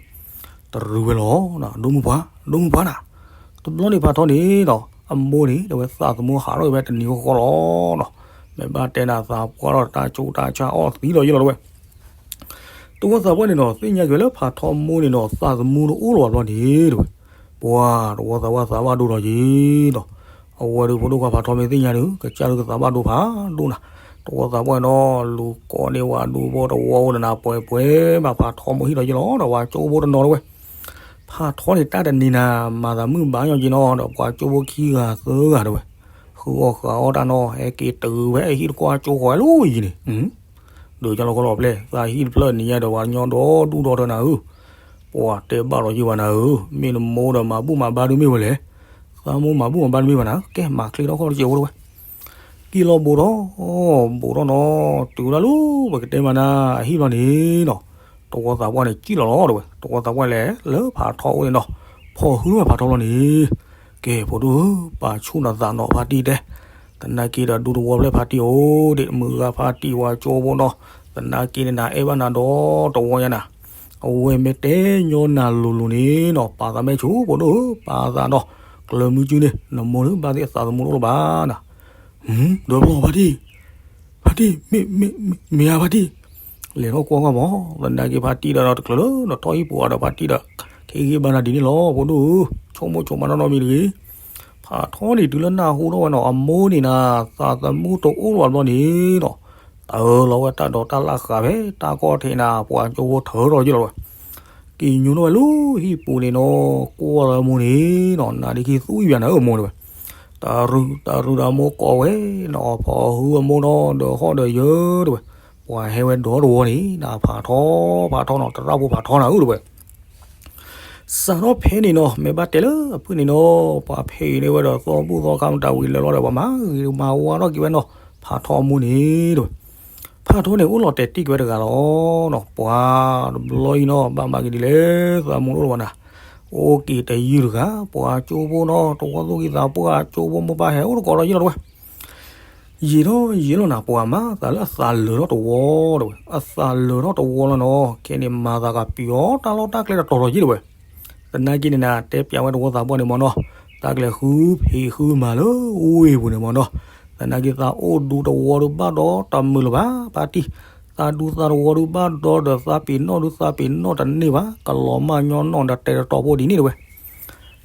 တရူးဝဲလီၤ, ဒိၣ်မုၢ်ပှၢ် ဒိၣ်မုၢ်ပှၢ်နၤ, တဘျီန့ၣ်ဖးထီန့ၣ်နီၤ အမိၢ်န့ၣ်တဲဝဲ သးသမူဟးထီၣ်ဖဲတနံၤဃီဃီလီၤနီၤ, မ့ၢ်ဘၣ်တဲနၤသးပှၢ်ထီၣ်တၢ်ကၠိတၢ်ဆါအီၣ်သံလီၤယဲၢ်လီၤတဲဝဲ, တ တဝီသးပှၢ်န့ၣ်ဒီး သ့ၣ်ညါက့ၤဝဲလၢဖးထီမိၢ်န့ၣ်ဒီး သးသမူတအိၣ်လၢၤဘၣ်ဘျီန့ၣ် တဲဝဲ, ပှၤတဝီသးပှၢ်သးဘၣ်ဒိဒီးယံၤဒီး, အဝဲဒုးဖိဒိၣ်ခွါဖးထီမ့ၢ်သ့ၣ်ညါဒီး ကစၢ်ဒုးကသးဘၣ်ဒိဖးဒိၣ်နၤ, တဝီသးပှၢ်ဒီး လူၤကိးန့ၢ်ဝဲဒုးဖိတဝီအိၣ်ဒီးနၤပှဲၤပှဲၤဘၣ် ဖးထီမိၢ်ဟံၣ်ဒီးယံၤလီၤဒီး ပှၤကၠိဖိတနီၤတဲဝဲ ဖးထီန့ၣ်တၢ်တနံၤနၤ မၤသးမုာ်ဘၣ်ညီက့ၤနီၤဒီး ပှၤကၠိဖိခံဂၤသၢဂၤတဲဝဲ, ဃုအီၣ်ဃုအီတၢ်နီၤ ဟဲက့ၤတုၤဝဲဟံၣ်တကွၢ်ကၠိဃီၤဝဲလၢယံၤန့ၣ် ဒုးကၢ်လီၤခီလီၤပျဲၢ် သးဟံၣ်တဖျၢၣ်နံၤညါဒီး ပှၤကညီဒီဒူၣ်ဒီထၢနၤဧၢ, ပှၤတဲဘၣ်လီၤယံၤဘၣ်နၤဧၢ, မ့ၢ်နမိၢ်ဒီးမၤဘူၣ်မၤဘါဒုးမ့ၢ်ဝဲလဲၣ်, သးမိၢ်မၤဘူၣ်မၤဘါဒုးမ့ၢ်ဘၣ်နၤ, ကဲမၤချ့ထီၣ်ခီၣ်တစဲးဖိတဲဝဲ, က့ၤလီၤဘူးထီၣ်, ဘူးထီၣ်နီၤ, တုၤဝဲဒၣ်လၢ ပကတဲမၤနၤ အဟံၣ်ဘျီန့ၣ်နီၤ, တဝီသးပှၢ်န့ၣ် ကံၣ်လီၤလီၤတဲဝဲ, တဝီသးပှၢ်လဲၤလၢဖးထီအိၣ်န့ၣ်နီၤ, ဖီၣ်ဟုဝဲဖးထီဘျီန့ၣ် ကဲ ဖိဒိၣ်ဧၢ, ပာ်ဆူၣ်နသးနီၤဖါတံၢ်တဲ, သနာ်က့ဒီးဒူတဝီဖျဲၣ်ဖါတံၢ်အိၣ်ဒံး မုၢ်ဂၤဖါတံၢ်ဝဲကၠိဖိနီၤ, သနာ်က့န့ၣ်နၤ အဲၣ်ဘၣ်နၤဒီးတဝီညါနၤ, အဝဲမ့ၢ်တဲညီနၤလိၤလိၤန့ၣ်နီၤ ပာ်သးမဲာ်ဆူၣ် ဖိဒိၣ်ဧၢ, ပာ်သးနီၤ, ကျၢၤမုၢ်စုန့ၣ် နမိၢ်လၢဘၣ်သ့ၣ်အသးသမူတအိၣ်လၢၤဘၣ်နၤ, ဒီးဖျီဖါတံၢ် ဖါတံၢ် မ့ၢ် မ့ၢ် မ့ၢ်ဧါဖါတံၢ်, လဲၤထီၣ်ကွၢ်ကွၢ်မး, သနာ်က့ဖါတံၢ်ဒီးတချုးလၢနထီၣ်ဟံၣ်ပူၤအီၤဒီးဖါတံၢ်ဒီး ခ့ဂ့ၢ်ဘါနၤဒ်န့ၣ်လီၤ ဖိဒိၣ်ဧၢ, ဆိကမိၣ်ဆိကမးနီၢ်နီၢ်မံၤတဂ့ၤ, ဖးထီန့ၣ်တုၤလၢနၢ်ဟူထီၣ်ဝဲနီၤ အမိၢ်န့ၣ်နၤ သးသမူတအိၣ်လၢၤဘၣ်ဘျီန့ၣ်နီၤ, တၢ်အၢၣ်လီၤဝဲတၢ်ဒိးတၢ်လၢ်ဃာ်ဖဲ တၢ်ကီၢ်ထဲနၤ ပှၤကၠိဖိထၢထီၣ်ယ့ၢ်လီၤဝဲ က့ၤညိထီၣ်ဝဲလၢဟံၣ်ပူၤန့ၣ်နီၤ, ကွၢ်လၢမိၢ်န့ၣ်နီၤ နၤဒ်ခံသူအံၤပၠးနၤဧၢမိၢ်တဲဝဲ, တၢ်ရူးတၢ်ရူးဒီးမိၢ်ကိးဝဲ, နအီၣ်ဖီၣ်ဟုအမိၢ်နီၤ ဒီးဟီၣ်ဒီးယၢၤတဲဝဲ, ပှၤဟဲဝဲဒီတဝီန့ၣ် နဖးထီ ဖးထီနီၤ သရၣ်ဖိဖးထီနၤဧၢတဲဝဲ စးထီၣ်ဖဲန့ၣ်နီၤ မ့ၢ်ဘၣ်တဲလၢအဖုၣ်န့ၣ်နီၤ ပှၤဖံးန့ၢ်ဝဲဒီးသီဘူၣ်သီခါမတၤဝံၤလၢာ်လီၤဒီး ပှၤမၤဂ့ၤမၤဝါထီၣ်က့ၤဝဲနီၤ ဖးထီအမိၢ်န့ၣ်တဲဝဲ ဖးထီန့ၣ်အိၣ်လီၤတဲာ်တံၢ်က့ၤဝဲတဂၤလီၤနီၤ ပှၤတဘျီအံၤနီၤ ဘၣ်မၤက့ၤဒ်လဲၣ် သးမူတအိၣ်လၢၤဘၣ်နၤ အိၣ်က့ၤတယုၢ်တဂၤ ပှၤကၠိဖိနီၤ တဝီသူၣ်ကံၢ်သးပှၢ် ကၠိဖိမိၢ်ပၢ်ဟဲအိၣ်တကိးဒီးယ့ၢ်လီၤတဲဝဲ ယံာ်ထီၣ်ယံာ်လီၤနၤ ပှၤမၤသးလၢအသးလၢာ်ထီၣ်တဝီတဲဝဲ အသးလၢာ်ထီၣ်တဝီလီၤနီၤ ခဲန့ၣ်မၤသးကပျီတၢ်လီၢ်တၢ်ကျဲတတီၤလီၤယ့ၢ်တဲဝဲ သနာ်က့န့ၣ်နၤ တဲပၠးဝဲတဝီသးပှၢ်န့ၣ်မ့ၢ်နီၤ သးကလဲၤဃုဖံးဃုမၤလၢဝ့ၢ်ပူၤန့ၣ်မ့ၢ်နီၤ သနာ်က့သးအိၣ်ဒူတဝီဒုးဘၣ်ဒီးတမုာ်လၢၤဘၣ် ဖါတံၢ် သးဒူသးတဝီဒုးဘၣ်ဒီးဒီးသးပ့ၤနီၣ်ဒုးသးပ့ၤနီၣ်တန့ၢ်ဘၣ် ကလီၤမၢ်ညီနီၣ်ဒီးတဲတတီၤဖိဒ်န့ၣ်တဲဝဲ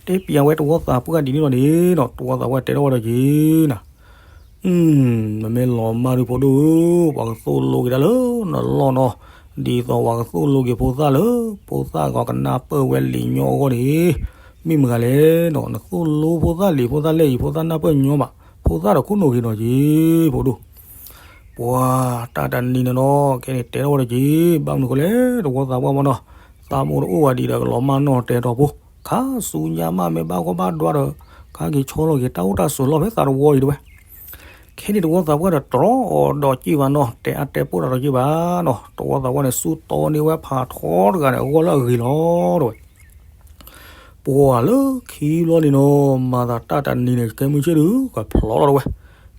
တဲပၠးဝဲတဝီသးပှၢ်ဒ်န့ၣ်လီၤန့ၣ်နီၤ တဝီသးပှၢ်တဲထီၣ်ဝဲဒီးက့ၤနၤ မ့မ့ၢ်လီၤမၢ်ဒုးဖိဒိၣ်ဧၢ ပှၤကသိၣ်လိက့ၤတၢ်လၢနလီၢ်နီၤ ဒ်သိးပှၤကသိၣ်လိက့ၤဖိသၣ်လၢ ဖိသၣ်ဂီၤကနၢ်ပၢၢ်ဝဲလံာ်ညီအဂီၢ်န့ၣ် မ့ၢ်မတၤလဲၣ်နီၤ နသိၣ်လိဖိသၣ်လံာ်ဖိသၣ်လဲၣ်အံၤ ဖိသၣ်နၢ်ပၢၢ်ညီဘၣ် ဖိသၣ်ဒီးခိၣ်နူာ်ဂ့ၤနီၤက့ၤ ဖိဒိၣ် ပှၤတၢ်တနံၤန့ၣ်နီၤ ခဲန့ၣ်တဲထီၣ်ဝဲဒီးက့ၤ ဘၣ်မနုၤဃိလဲၣ် တဝီသးပှၢ်မ့ၢ်နီၤ သးမိၢ်တအိၣ်ဝဲဒံးဒီးကလီၤမၢ်နီၣ်တဲတီၤဖိ ခါဆူညါမးမ့ၢ်ဘၣ်ဂီၢ်ဘၣ်ဒွါဒီး ခါက့ၤဆီလီၤက့ၤတၢ်အိၣ်တၢ်ဆိးလီၢ်ဖဲသးတဝီအံၤတဲဝဲ ခဲန့ၣ်တဝီသးပှၢ်ဒီးတြီအီၤဒီးက့ၤဘၣ်နီၤ တဲအါတဲပိၢ်တၢ်ဒီးက့ၤဘၣ်နီၤ တဝီသးပှၢ်န့ၣ် ဆူတီန့ၢ်ဝဲဖးထီတဂၤန့ၣ် အဂီၢ်လၢအဂ့ၤလီၤတဲဝဲ ပှၤလၢခံဘျီန့ၣ်နီၤ မၤသးတၢ်တနံၤန့ၣ် ကဲမုၢ်ဆ့ၣ်ဒုး ကဖျီလီၤတဲဝဲ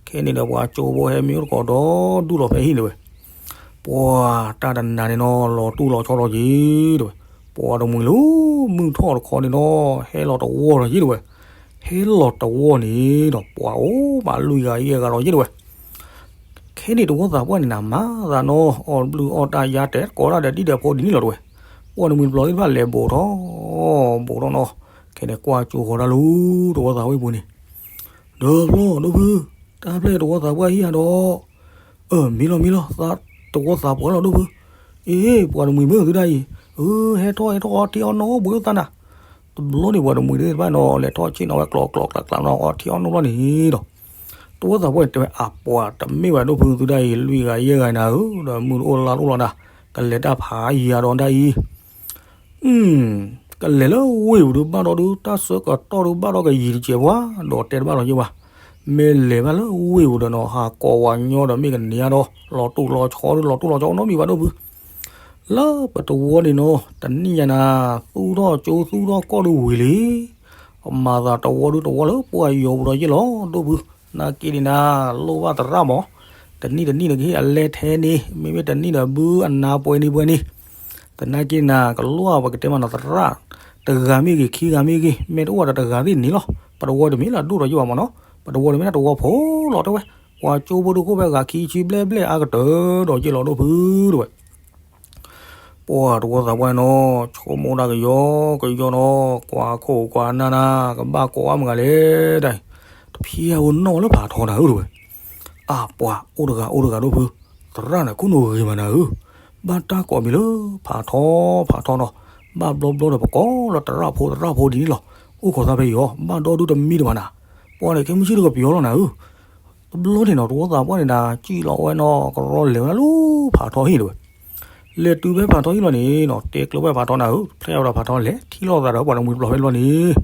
ခဲန့ၣ်ဒီးပှၤကၠိဖိဟဲမံအိၣ်တကိးဒီးဒူၣ်လီၤဖဲဟံၣ်တဲဝဲ ပှၤတၢ်တနၤန့ၣ်နီၤ လီၤတူၢ်လီၤဆီလီၤက့ၤတဲဝဲ ပှၤတမှံၤလၢမုၢ်ထီၣ်တခီန့ၣ်နီၤ ဟဲလီၤတဝီလီၤယ့ၢ်တဲဝဲ ဟဲလီၤတဝီန့ၣ်ဒီး ပှၤအိၣ်ဘၣ်လွံၢ်ဂၤယဲၢ်ဂၤလီၤယ့ၢ်တဲဝဲ ခဲန့ၣ်တဝီသးပှၢ်န့ၣ်နၤ မၤသးနီၤ အီၣ်ဘျုးအီၣ်တၢ်ယါတဲာ်ကိးတၢ်ဒီးဒ်ဒီးဖိဒ်န့ၣ်လီၤတဲဝဲ ပှၤတမှံၤတဘျီသ့ၣ်တဖၣ်လဲၤဘိးထီၣ် ဘိးထီၣ်နီၤ ခဲန့ၣ်ကွၢ်ကၠိဃီၤတၢ်လၢ တဝီသးဝ့ၢ်ပူၤန့ၣ် ဒီးဖျီဒိၣ်ဖု တၢ်ဖျဲၣ်တဝီသးပှၢ်ဟံၣ်ဧါဒီး အၢ မ့ၢ်လီၤမ့ၢ်လီၤ သးတဝီသးပှၢ်လီၤဒိၣ်ဖု အ့ ပှၤတမှံၤမ့ၢ်သုဒၣ်အံၤ အၢ ဟဲထီၣ်ဟဲထီၣ်အီထံအီနိၣ်ဘှံးအိၣ်သးနၤ တဘျီန့ၣ်ပှၤတမှံၤသ့ၣ်တဖၣ်နီၤ လဲၤထီၣ်ဆ့ၣ်နီၤဝဲကျိးကျိးကျးကျးနီၤ အီထံအီနိၣ်ဘျီန့ၣ်ဒီး တဝီသးပှၢ်န့ၣ်တဲဝဲ အပှၤတမ့ၢ်ဘၣ်ဒိၣ်ဖုသုဒၣ်အံၤ လွံၢ်ဂၤယဲၢ်ဂၤနၤဧၢ ဒီးမုၢ်တအိၣ်လါတအိၣ်လီၤနၤ ကလဲၤတၢ်ဖးယံၤဧါဒီးဒၣ်အံၤ ကလဲၤလၢဝ့ၢ်ပူၤဒုးဘၣ်ဒီးဒုး တၢ်ဆၢကတီၢ်ဒုးဘၣ်ဒီးကယံာ်တစဲးပှၤ ဒီးတဲတဘၣ်လီၤယ့ၢ်ဝဲ မ့ၢ်လဲၤဘၣ်လၢဝ့ၢ်ပူၤဒီးနီၤ ဟးကိးဝၤညီဒီးမ့ၢ်ကန့ၢ်ဧါဒီး လီၤတူၢ်လီၤဆီဒုး လီၤတူၢ်လီၤဆီနီတမံၤဘၣ်ဒိၣ်ဖု လၢပတဝီန့ၣ်နီၤ တနံၣ်ညါနၤ သူၣ်ထီၣ်ကၠိသူၣ်ထီၣ်ကီၢ်ဒုးဝံၤလံ ပမၤသးတဝီဒုးတဝီလၢပှၤယီၤပူၤဒီးယ့ၢ်လီၤဒိၣ်ဖု နာ်က့န့ၣ်နၤ လိၣ်ဘၣ်သရၣ်မး တနံၣ်တနံၣ်နကဟ့ၣ်အလဲထဲန့ၣ် မ့မ့ၢ်တနံၣ်ဒီးဘုအနါပှဲၤန့ၣ်ပှဲၤန့ၣ် သနာ်က့နၤ ကလိၣ်ဘၣ်ပကတဲမးနီၤသရၣ် တဂၤမ့ၢ်ဂ့ၤ ခံဂၤမ့ၢ်ဂ့ၤ မ့ၢ်တအိၣ်ဒီးတဂၤသ့ၣ်န့ၣ်လီၤ ပတဝီတမ့ၢ်လၢအဒိၣ်ဒီးယ့ၢ်ဘၣ်မးနီၤ ပတဝီတမ့ၢ်လၢတဝီဖိလီၤတဲဝဲ ပှၤကၠိဖိဒုးခိၣ်ဖဲဂၤခံဆံဘျဲၣ်ဘျဲၣ်အါကတၢၢ်ဒီးယ့ၢ်လီၤဒိၣ်ဖုတဲဝဲ ပှၤတဝီသးပှၢ်နီၤ ဆိကမိၣ်တၢ်ကယီကယီနီၤ, ကွၢ်ခိၣ်ကွၢ်နၢ်နၢ် ကဘၣ်ကိးအါမးဂၤလဲၣ်တၢ်, တဖျဲးဧိၤနီၣ်လၢဖးထီနၤဧၢတဝဲ. အါပှၤ အိၣ်တဂၤအိၣ်တဂၤဒိၣ်ဖု, သရၣ်န့ၣ်ခိၣ်နူာ်ဂ့ၤမးနၤဧၢ, ဘၣ်တၢ်ကိးမံၤလၢဖးထီဖးထီနီၤ, ဘၣ်ဘျီဘျီဒီးပကိးလၢသရၣ်ဖိသရၣ်ဖိဒ်န့ၣ်လီၤ, အိၣ်ခိးသးဖဲအံၤအီၤ ဘၣ်ဒီဒူၣ်တမံတမၤနၤ, ပှၤန့ၣ်ခဲမုၢ်ဆ့ၣ်တကပယီၤလီၤနၤဧၢ. တဘျီန့ၣ်နီၤ တဝီသးပှၢ်န့ၣ်ဒၣ် စံၣ်လီၤဝဲနီၤ ကရီလဲၤဝဲဒၣ်လၢဖးထီဟံၣ်တဝဲ. လဲၤတုၤဖဲဖးထီဟံၣ်လီၤန့ၣ်နီၤ တဲကျၢၤဝဲဖးထီနၤဧၢ, ဖျဲးအဝဲဒီးဖးထီလဲၤထံၣ်လိာ်သးဒီးပှၤတမှံၤတပျီၤဖဲလီၤန့ၣ်,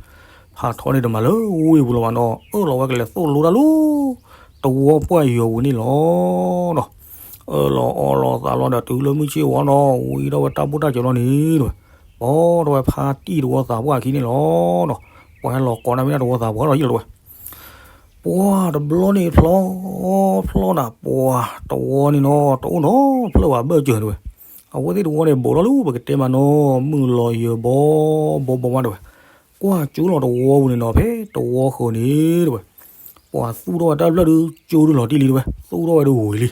ဖးထီန့ၣ်တမၤလၢဝ့ၢ်ပူၤလီၤဘၣ်နီၤ, အၢၣ်လီၤဝဲကလဲၤသိၣ်လိတၢ်လၢ တဝီပှၢ်ယီၤပူၤန့ၣ်လီၤနီၤ. အၢၣ်လီၤအီလီၤသးလီၤဒီးတုၤလၢမုၢ်ဆ့ၣ်ဝီနီၤ ဝံၤဒီးဝဲတၢ်ဘူၣ်တၢ်စၢၤလီၤန့ၣ်တဝဲ, ဘီဒီးဝဲဖါတံၢ်တဝီသးပှၢ်အခံန့ၣ်လီၤနီၤ, ပှၤဟဲလီၤကိးနၤမ့ၢ်ဒၣ်တဝီသးပှၢ်လီၤယံၤလီၤတဝဲ. ပှၤတဘျီန့ၣ်ဖျီ ဖျီနၤ ပှၤတဝီန့ၣ်နီၤ တအိၣ်နီတဖျၢၣ်ဘၣ်ဘၢၣ်စၢၤတဝဲ. အဝဲသ့ၣ်တဝီန့ၣ် ဘူးထီၣ်လၢပကတဲမးနီၤ မုၢ်လီၤယၢၤဘီဘီဘီမးတဝဲ. ကွၢ်ကၠိလီၤတဝီပူၤန့ၣ်နီၤ ဖဲတဝီဃၢၤန့ၣ်တဝဲ, ပှၤသူၣ်ထီၣ်ဝဲတၢ်ဖျၢၣ်ဒုးကၠိဒုးလီၤတံၢ်လံတဝဲ သူၣ်ထီၣ်ဝဲဒုးဝံၤလံ.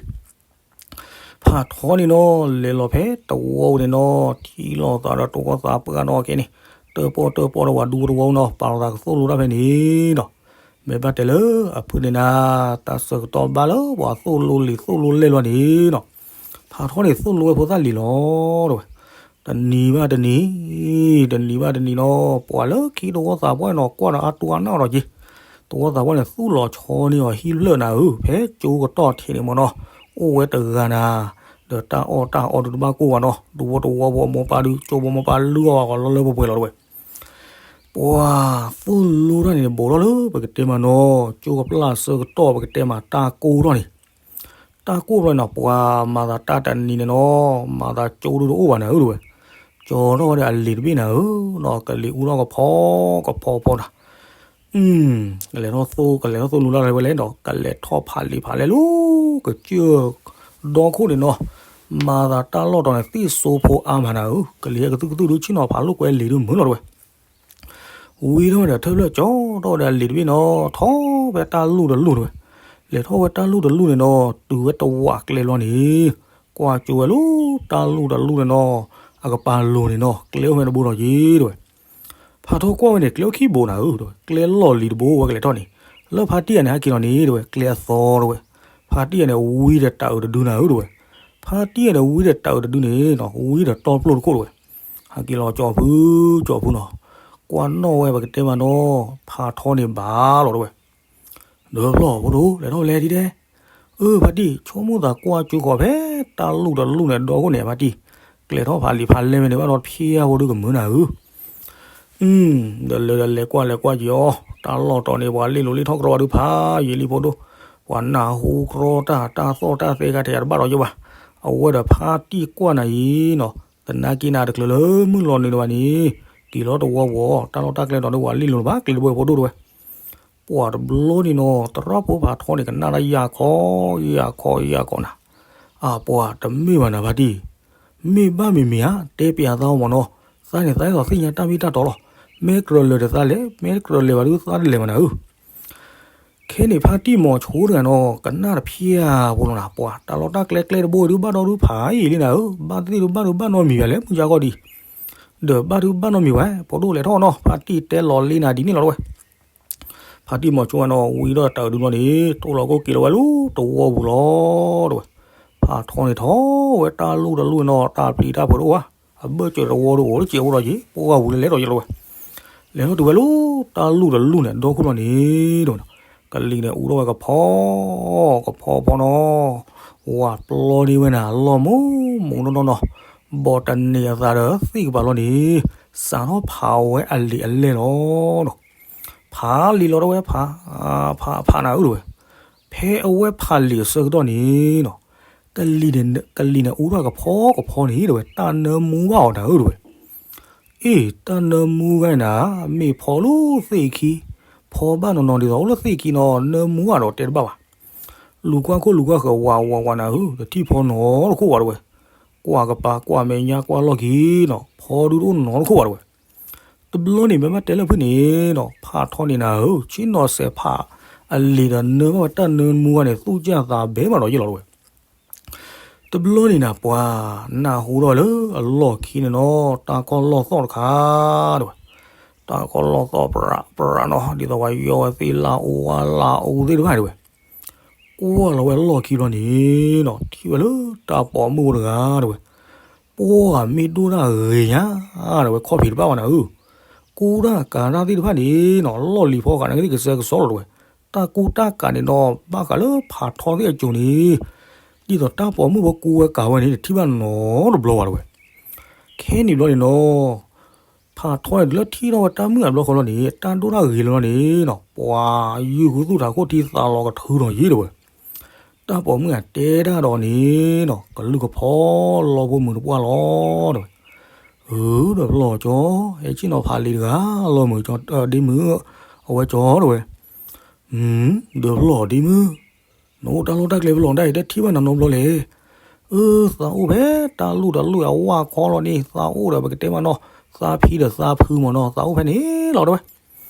ဖးထီန့ၣ်နီၤ လဲၤလီၤဖဲတဝီပူၤန့ၣ်နီၤ ထံၣ်လိာ်သးဒီးတဝီသးပှၢ်နီၤကဲန့ၣ်, တၢၣ်ပီၣ်တၢၣ်ပီၣ်ဒီးဝဲဒူတဝီနီၤ ပာ်လီၤသးကသိၣ်လိတၢ်ဖဲန့ၣ်နီၤ. မ့ၢ်ဘၣ်တဲလၢအဖုန့ၣ်နၤ တၢ်ဆၢကတီၢ်ဘၣ်လၢပှၤသိၣ်လိလံာ်သိၣ်လိလဲၢ်လီၤန့ၣ်နီၤ, ဖးထီန့ၣ်သိၣ်လိဝဲဖိသၣ်လံာ်လီၤတဝဲ. တနံၤဘၣ်တနံၤ, တနံၤဘၣ်တနံၤနီၤ ပှၤလၢခံတဝီသးပှၢ်နီၤ ကွၢ်ဒီးအါတူၢ်အါနၢ်ဒီးက့ၤ, တဝီသးပှၢ်န့ၣ် သူၣ်လီၤဆီန့ၢ်အီၤဟံၣ်ဖျၢၣ်နၤဧၢ ဖဲကၠိကတီၢ်ထံးန့ၣ်မ့ၢ်နီၤ, အိၣ်ဝဲတဂၤနၤ, ဒီးတၢ်အီၣ်တၢ်အီဒုးတဘၣ်ကိၢ်ဘၣ်နီၤ တဝီတဝီဖိအမိၢ်ပၢ်ဒုး ကၠိဖိမိၢ်ပၢ်လုၢ်အီၣ်ဝဲကီးလီၤလၢပှဲၤပှဲၤလီၤတဝဲ. ပှၤသိၣ်လိတၢ်န့ၣ် ဘူးထီၣ်လၢပကတဲမးနီၤ ကၠိကပျၢ်ဆၢကတီၢ်ပကတဲမးတၢ်ကိၢ်ထီၣ်န့ၣ်, တၢ်ကိၢ်ဘျီနီၤ ပှၤမၤသးတၢ်တနံၤန့ၣ်နီၤ မၤသးကၠိဒုးတအိၣ်ဘၣ်နၤဧၢတဝဲ, ကၠီထီၣ်ဝဲဒၣ်အလံာ်တဘ့ၣ်နၤဧၢနီၤ ကလံာ်အူထီၣ်ကဖီကဖီဖီနၤ ကလဲၤထီၣ်သိၣ် ကလဲၤထီၣ်သိၣ်လိတၢ်လၢဝဲလဲၣ်ဒီး ကလဲၤထီၣ်ဖးလံာ်ဖးလဲၢ်လၢ ကစၢၢ်ဒီခိၣ်န့ၣ်နီၤ, မၤသးတၢ်လီၢ်တီၤန့ၣ် သ့ၣ်စိဖိအါမးနၤဧၢ, ကလံာ်ဟဲကသုၣ်ကသုၣ်ဒုးဆ့ၣ်နီၤဖးလိာ်ကွဲလံာ်ဒုးမုာ်လီၤတဝဲ. ဝံၤထီၣ်ဝဲဒီးထၢၣ်ဖျၢၣ်ကၠီထီၣ်ဝဲဒီးအလံာ်တဘ့ၣ်နီၤ ထီၣ်ဖဲတၢ်လူၢ်တလူၢ်တဝဲ, လဲၤထီၣ်ဝဲတၢ်လူၢ်တလူၢ်န့ၣ်နီၤ တုၤဝဲတဝးကျဲလီၤန့ၣ်, ကွၢ်ကၠိဝဲလၢတၢ်လူၢ်တလူၢ်န့ၣ်နီၤ, အကပၤလိၤန့ၣ်နီၤ ကျဲအိၣ်ဖဲတဘိဒီးက့ၤတဝဲ. ဖးထီကွၢ်ဝဲန့ၣ် ကျဲအိၣ်ခံဘိနၤဧၢတဝဲ, ကျဲလီၢ်လံၤတဘိဝဲကလဲၤထီၣ်န့ၣ်, လၢဖါတံၢ်အန့ၣ်ဟဲက့ၤလီၤန့ၣ်တဝဲ ကျဲအသီတဝဲ, ဖါတံၢ်အန့ၣ်ဝံဒီးတၢ်အုးတဒုနၤဧၢတဝဲ, ဖါတံၢ်အန့ၣ်ဝံဒီးတၢ်အုးတဒုန့ၣ်နီၤ ဝံဒီးတီပျိၢ်တခိၣ်တဝဲ, ဟဲက့ၤလီၤကၠီဖု, ကၠီဖုနီၤ, ကွၢ်နီၣ်ဝဲပကတဲမးနီၤ ဖးထီန့ၣ်ဘၣ်လီၤတဝဲ. ဒီးဖျီၣ်ဖိဒိၣ် လဲၤထီၣ်လဲၤဒ်ဒဲး, အၢ ဖါတံၢ် ဆိကမိၣ်သးကွၢ်ကၠိဃီၤဖဲတၢ်လူၢ်တလူၢ်န့ၣ် ဒီခိၣ်န့ၣ် ဖါတံၢ်, ကျဲထီၣ်ဖးလံာ်ဖးလဲၢ်ဝဲန့ၣ် ဘၣ်ဒီးဖျါဖိဒုကမုာ်နၤဧၢ ဒီးလၢဒီးလဲၤကွၢ်လဲၤကွၢ်က့ၤအီၤ တၢ်လီၢ်တီၤန့ၣ် ပှၤလ့ၣ်လိၤလ့ၣ်ထီၣ်ကရီဒုးဖးယံာ်လံဖိဒိၣ်, ပှၤနၢ်ဟူကရီတၢ် တၢ်သီၣ်တၢ်သဲခါထဲးတဘၣ်ဒီးယိဘၣ်, အဝဲဒီးဖါတံၢ်ကွၢ်နၤအံၤနီၤ, သနာ်က့နၤတချုးလၢမုၢ်လီၤနုာ်တဘၣ်န့ၣ်, က့ၤလီၤတဝီဝီၤ တၢ်လီၢ်တၢ်ကျဲတီၤဒုးပှၤလ့ၣ်လိၤလၢၤဘၣ် ကျဲတဘိဖိဒိၣ်တဝဲ ပှၤတဘျီန့ၣ်နီၤ သရၣ်ဖိဖးထီန့ၣ် ကနၣ်တၢ်ယၢ်ခီ, ယၢ်ခီ, ယၢ်ခီနၤ, အပှၤတမ့ၢ်ဘၣ်နၤဖါတံၢ်, မ့ၢ်ဘၣ်မ့မ့ၢ်ဧါ, တဲပျးသးအီၤမ့ၢ်နီၤ, သးန့ၣ်သးအဲၣ်ဒိးသ့ၣ်ညါတၢ်မ့ၢ်တၢ်တီလီၤ, မ့ၢ်ကြၢးလၢာ်ဒီးသးလဲၣ်, မ့ၢ်ကြၢးလၢာ်ဘၣ်ဒုးသးတလဲၤဘၣ်နၤဧၢ ခဲန့ၣ်ဖါတံၢ်မီၤဆိတဂၤနီၤ ကနၣ်တဖျၢၣ်ဖိလီၤနၤ, ပှၤတၢ်လီၢ်တၢ်ကျဲကျဲတဘိဒုးဘၣ်ဒီဒုးဖးယံာ်လံနၤဧၢ, ဘၣ်သ့ၣ်ဒုးဘၣ်ဒုးဘၣ်နီတမံၤဘၣ်လဲၣ် မုၢ်ကါဂီၢ်ဒံး, ဒီးဘၣ်ဒုးဘၣ်နီတမံၤဘၣ်, ဖိဒိၣ်လဲၤထီၣ်နီၤ ဖါတံၢ်တဲလီၤလံနၤဒ်န့ၣ်လီၤတဝဲ ဖါတံၢ်မီၤဆိဝဲနီၤ ဝံၤဒီးတၢ်အုးဒုးလီၤန့ၣ် တိၢ်လီၤကိၣ်က့ၤလီၤဝဲလၢတဝီပူၤလီၤတဝဲ, ဖးထီန့ၣ်ထီၣ်ဝဲတၢ်လူၢ်တလူၢ်နီၤ တၢ်ပျံၤတၢ်ဖုးတအိၣ်ဘၣ်, အဘၢၣ်စၢၤတဝီဒုးအိၣ်တစဲးဖိဒီးက့ၤ ပှၤဂၤဝံၤလၢလဲၤဒီးယလီၤဝဲ, လဲၤထီၣ်တုၤဝဲလၢတၢ်လူၢ်တလူၢ်န့ၣ် ဒီခိၣ်လီၤန့ၣ်တဝဲနီၤ, ကလံၤန့ၣ်အူထီၣ်ဝဲကဖီ ကဖီဖီနီၤ, ဝၤပျီန့ၢ်ဝဲနၤ လီၤမူမူနီၢ်နီၢ်နီၤ, ဘီတန့ၢ်အသးဒီးသ့ၣ်ကပၤလီၤန့ၣ်, စးထီၣ်ဖးဝဲအလံာ်အလဲၢ်လီၤနီၤ, ဖးလံာ်လီၤတဝဲ ဖး ဖး ဖးနၤဧၢတဝဲ, ဖဲအဝဲဖးလံာ်အဆၢကတီၢ်န့ၣ်နီၤ, ကလံၤန့ၣ် ကလံၤန့ၣ်အူထီၣ်ကဖီကဖီန့ၣ်တဝဲ တၢ်နၢမူဘၣ်အီၤနၤဧၢတဝဲ အ့ၣ် တၢ်နၢမူဂၤနၤ, မ့ၢ်ဖီလၢသ့ၣ်ခံ, ဖီဘၣ်နီၢ်နီၢ်ဒ်သိးအိၣ်လၢသ့ၣ်ခံနီၤ နၢမူဘၣ်ဒီးတဲတဘၣ်ဘၣ်. လူၤကွၢ်ခိၣ်လူၤကွၢ်ဃၢၤဝးဝးဝးနၤဧၢ, တထံၣ်ဖီနီတခိၣ်ဘၣ်တဝဲ. ကွၢ်ကပၤကွၢ်မဲာ်ညါကွၢ်လီၢ်ခံနီၤ ဖီဒုတအိၣ်နီတခိၣ်ဘၣ်တဝဲ. တဘျီန့ၣ်မ့ၢ်ဘၣ်တဲလၢဖုန့ၣ်နီၤ ဖးထီန့ၣ်နၤဧၢ, ဆ့ၣ်နီၤစဲးဖးအလံာ်ဒီးနၢဘၣ်ဝဲတၢ်နၢမူဂၤန့ၣ် သူၣ်ကၢ်သးဘဲမးဒီးယ့ၢ်လီၤတဝဲ. တ တဘျီန့ၣ်နၤ ပှၤနၢ်ဟူထီၣ်လၢအလီၢ်ခံန့ၣ်နီၤ တၢ်ကီၢ်လီၢ်သီၣ်တခါ တဲဝဲ, တၢ်ကီၢ်လီၢ်သီၣ်ပြးပြးနီၤ ဒ်သိးပှၤယီၤဝဲသ့ၣ်လၢအအိၣ်ဝဲလၢအအိၣ်သ့ၣ်တဖၣ်တဲဝဲ, ကွၢ်လီၤဝဲလီၢ်ခံဘျီန့ၣ်နီၤ ထံၣ်ဝဲလၢတၢ်ပိာ်မုၣ်ဖိတဂၤတဲဝဲ, ပှၤမ့ၢ်ဒိၣ်တၢ်ဂ့ၤညါ တဲဝဲ ခီၣ်ဖံးတဘၣ်ဘၣ်နၤဧၢ, ကူတၢ်ကၤတၢ်သ့ၣ်တဖၣ်န့ၣ်နီၤ လီၢ်လံၤဖီဃာ်န့ၣ်ကသံၣ်ကစဲကစီလီၤတဲဝဲ, တၢ်ကူတၢ်ကၤန့ၣ်နီၤ ဘၣ်ဃးလၢဖးထီသ့ၣ်အစိၤန့ၣ် ဒ်သိးတၢ်ပိာ်မုၣ်ဖိကူဝဲကၤဝဲန့ၣ် တထံၣ်ဘၣ်နီတဘျီဘၣ်တဲဝဲ, ခဲန့ၣ်ဘျီန့ၣ်နီၤ ဖးထီန့ၣ် တုၤလၢထံၣ်ထီၣ်ဝဲတၢ်မုၣ်အဘျီဃီလီၤန့ၣ် တၢ်ဒိၣ်တၢ်ဂ့ၤလီၤန့ၣ်နီၤ ပှၤယုၢ်ဃုသူၣ်ထးခိၣ်ထံသးလီၤကထုးထီၣ်ယံၤတဲဝဲ, တၢ်ပိာ်မုၣ်အတဲတၢ်ဒီးန့ၣ်နီၤ ကလုၢ်ကဖီလီဖိမုၢ်တပှၢ်လီၤတဲဝဲ, အၢ ဒီးဖျီၣ်ကၠီ ဟဲဆ့ၣ်နီၤဖးလံာ်တဂၤလီၤမုၢ်ကၠီ ဒ့မုၣ် အဝဲကၠီတဲဝဲ, ဒီးဖျီၣ်ဒ့မုၣ် နအိၣ်တၢ်လီၢ်တၢ်ကျဲဖဲလဲၣ်ဒၣ်အံၤ တထံၣ်ဘၣ်နၤနီတဘျီလဲၣ်, အၢ သးအိၣ်ဖဲတၢ်လူၢ်တၢ်လူၢ်အဝၢ်ခီလီၤန့ၣ် သးအိၣ်ဒီးပကတဲမးနီၤ သးဖံဒီးသးဖုမးနီၤ သးအိၣ်ဖဲန့ၣ်လီၤတဲဝဲ,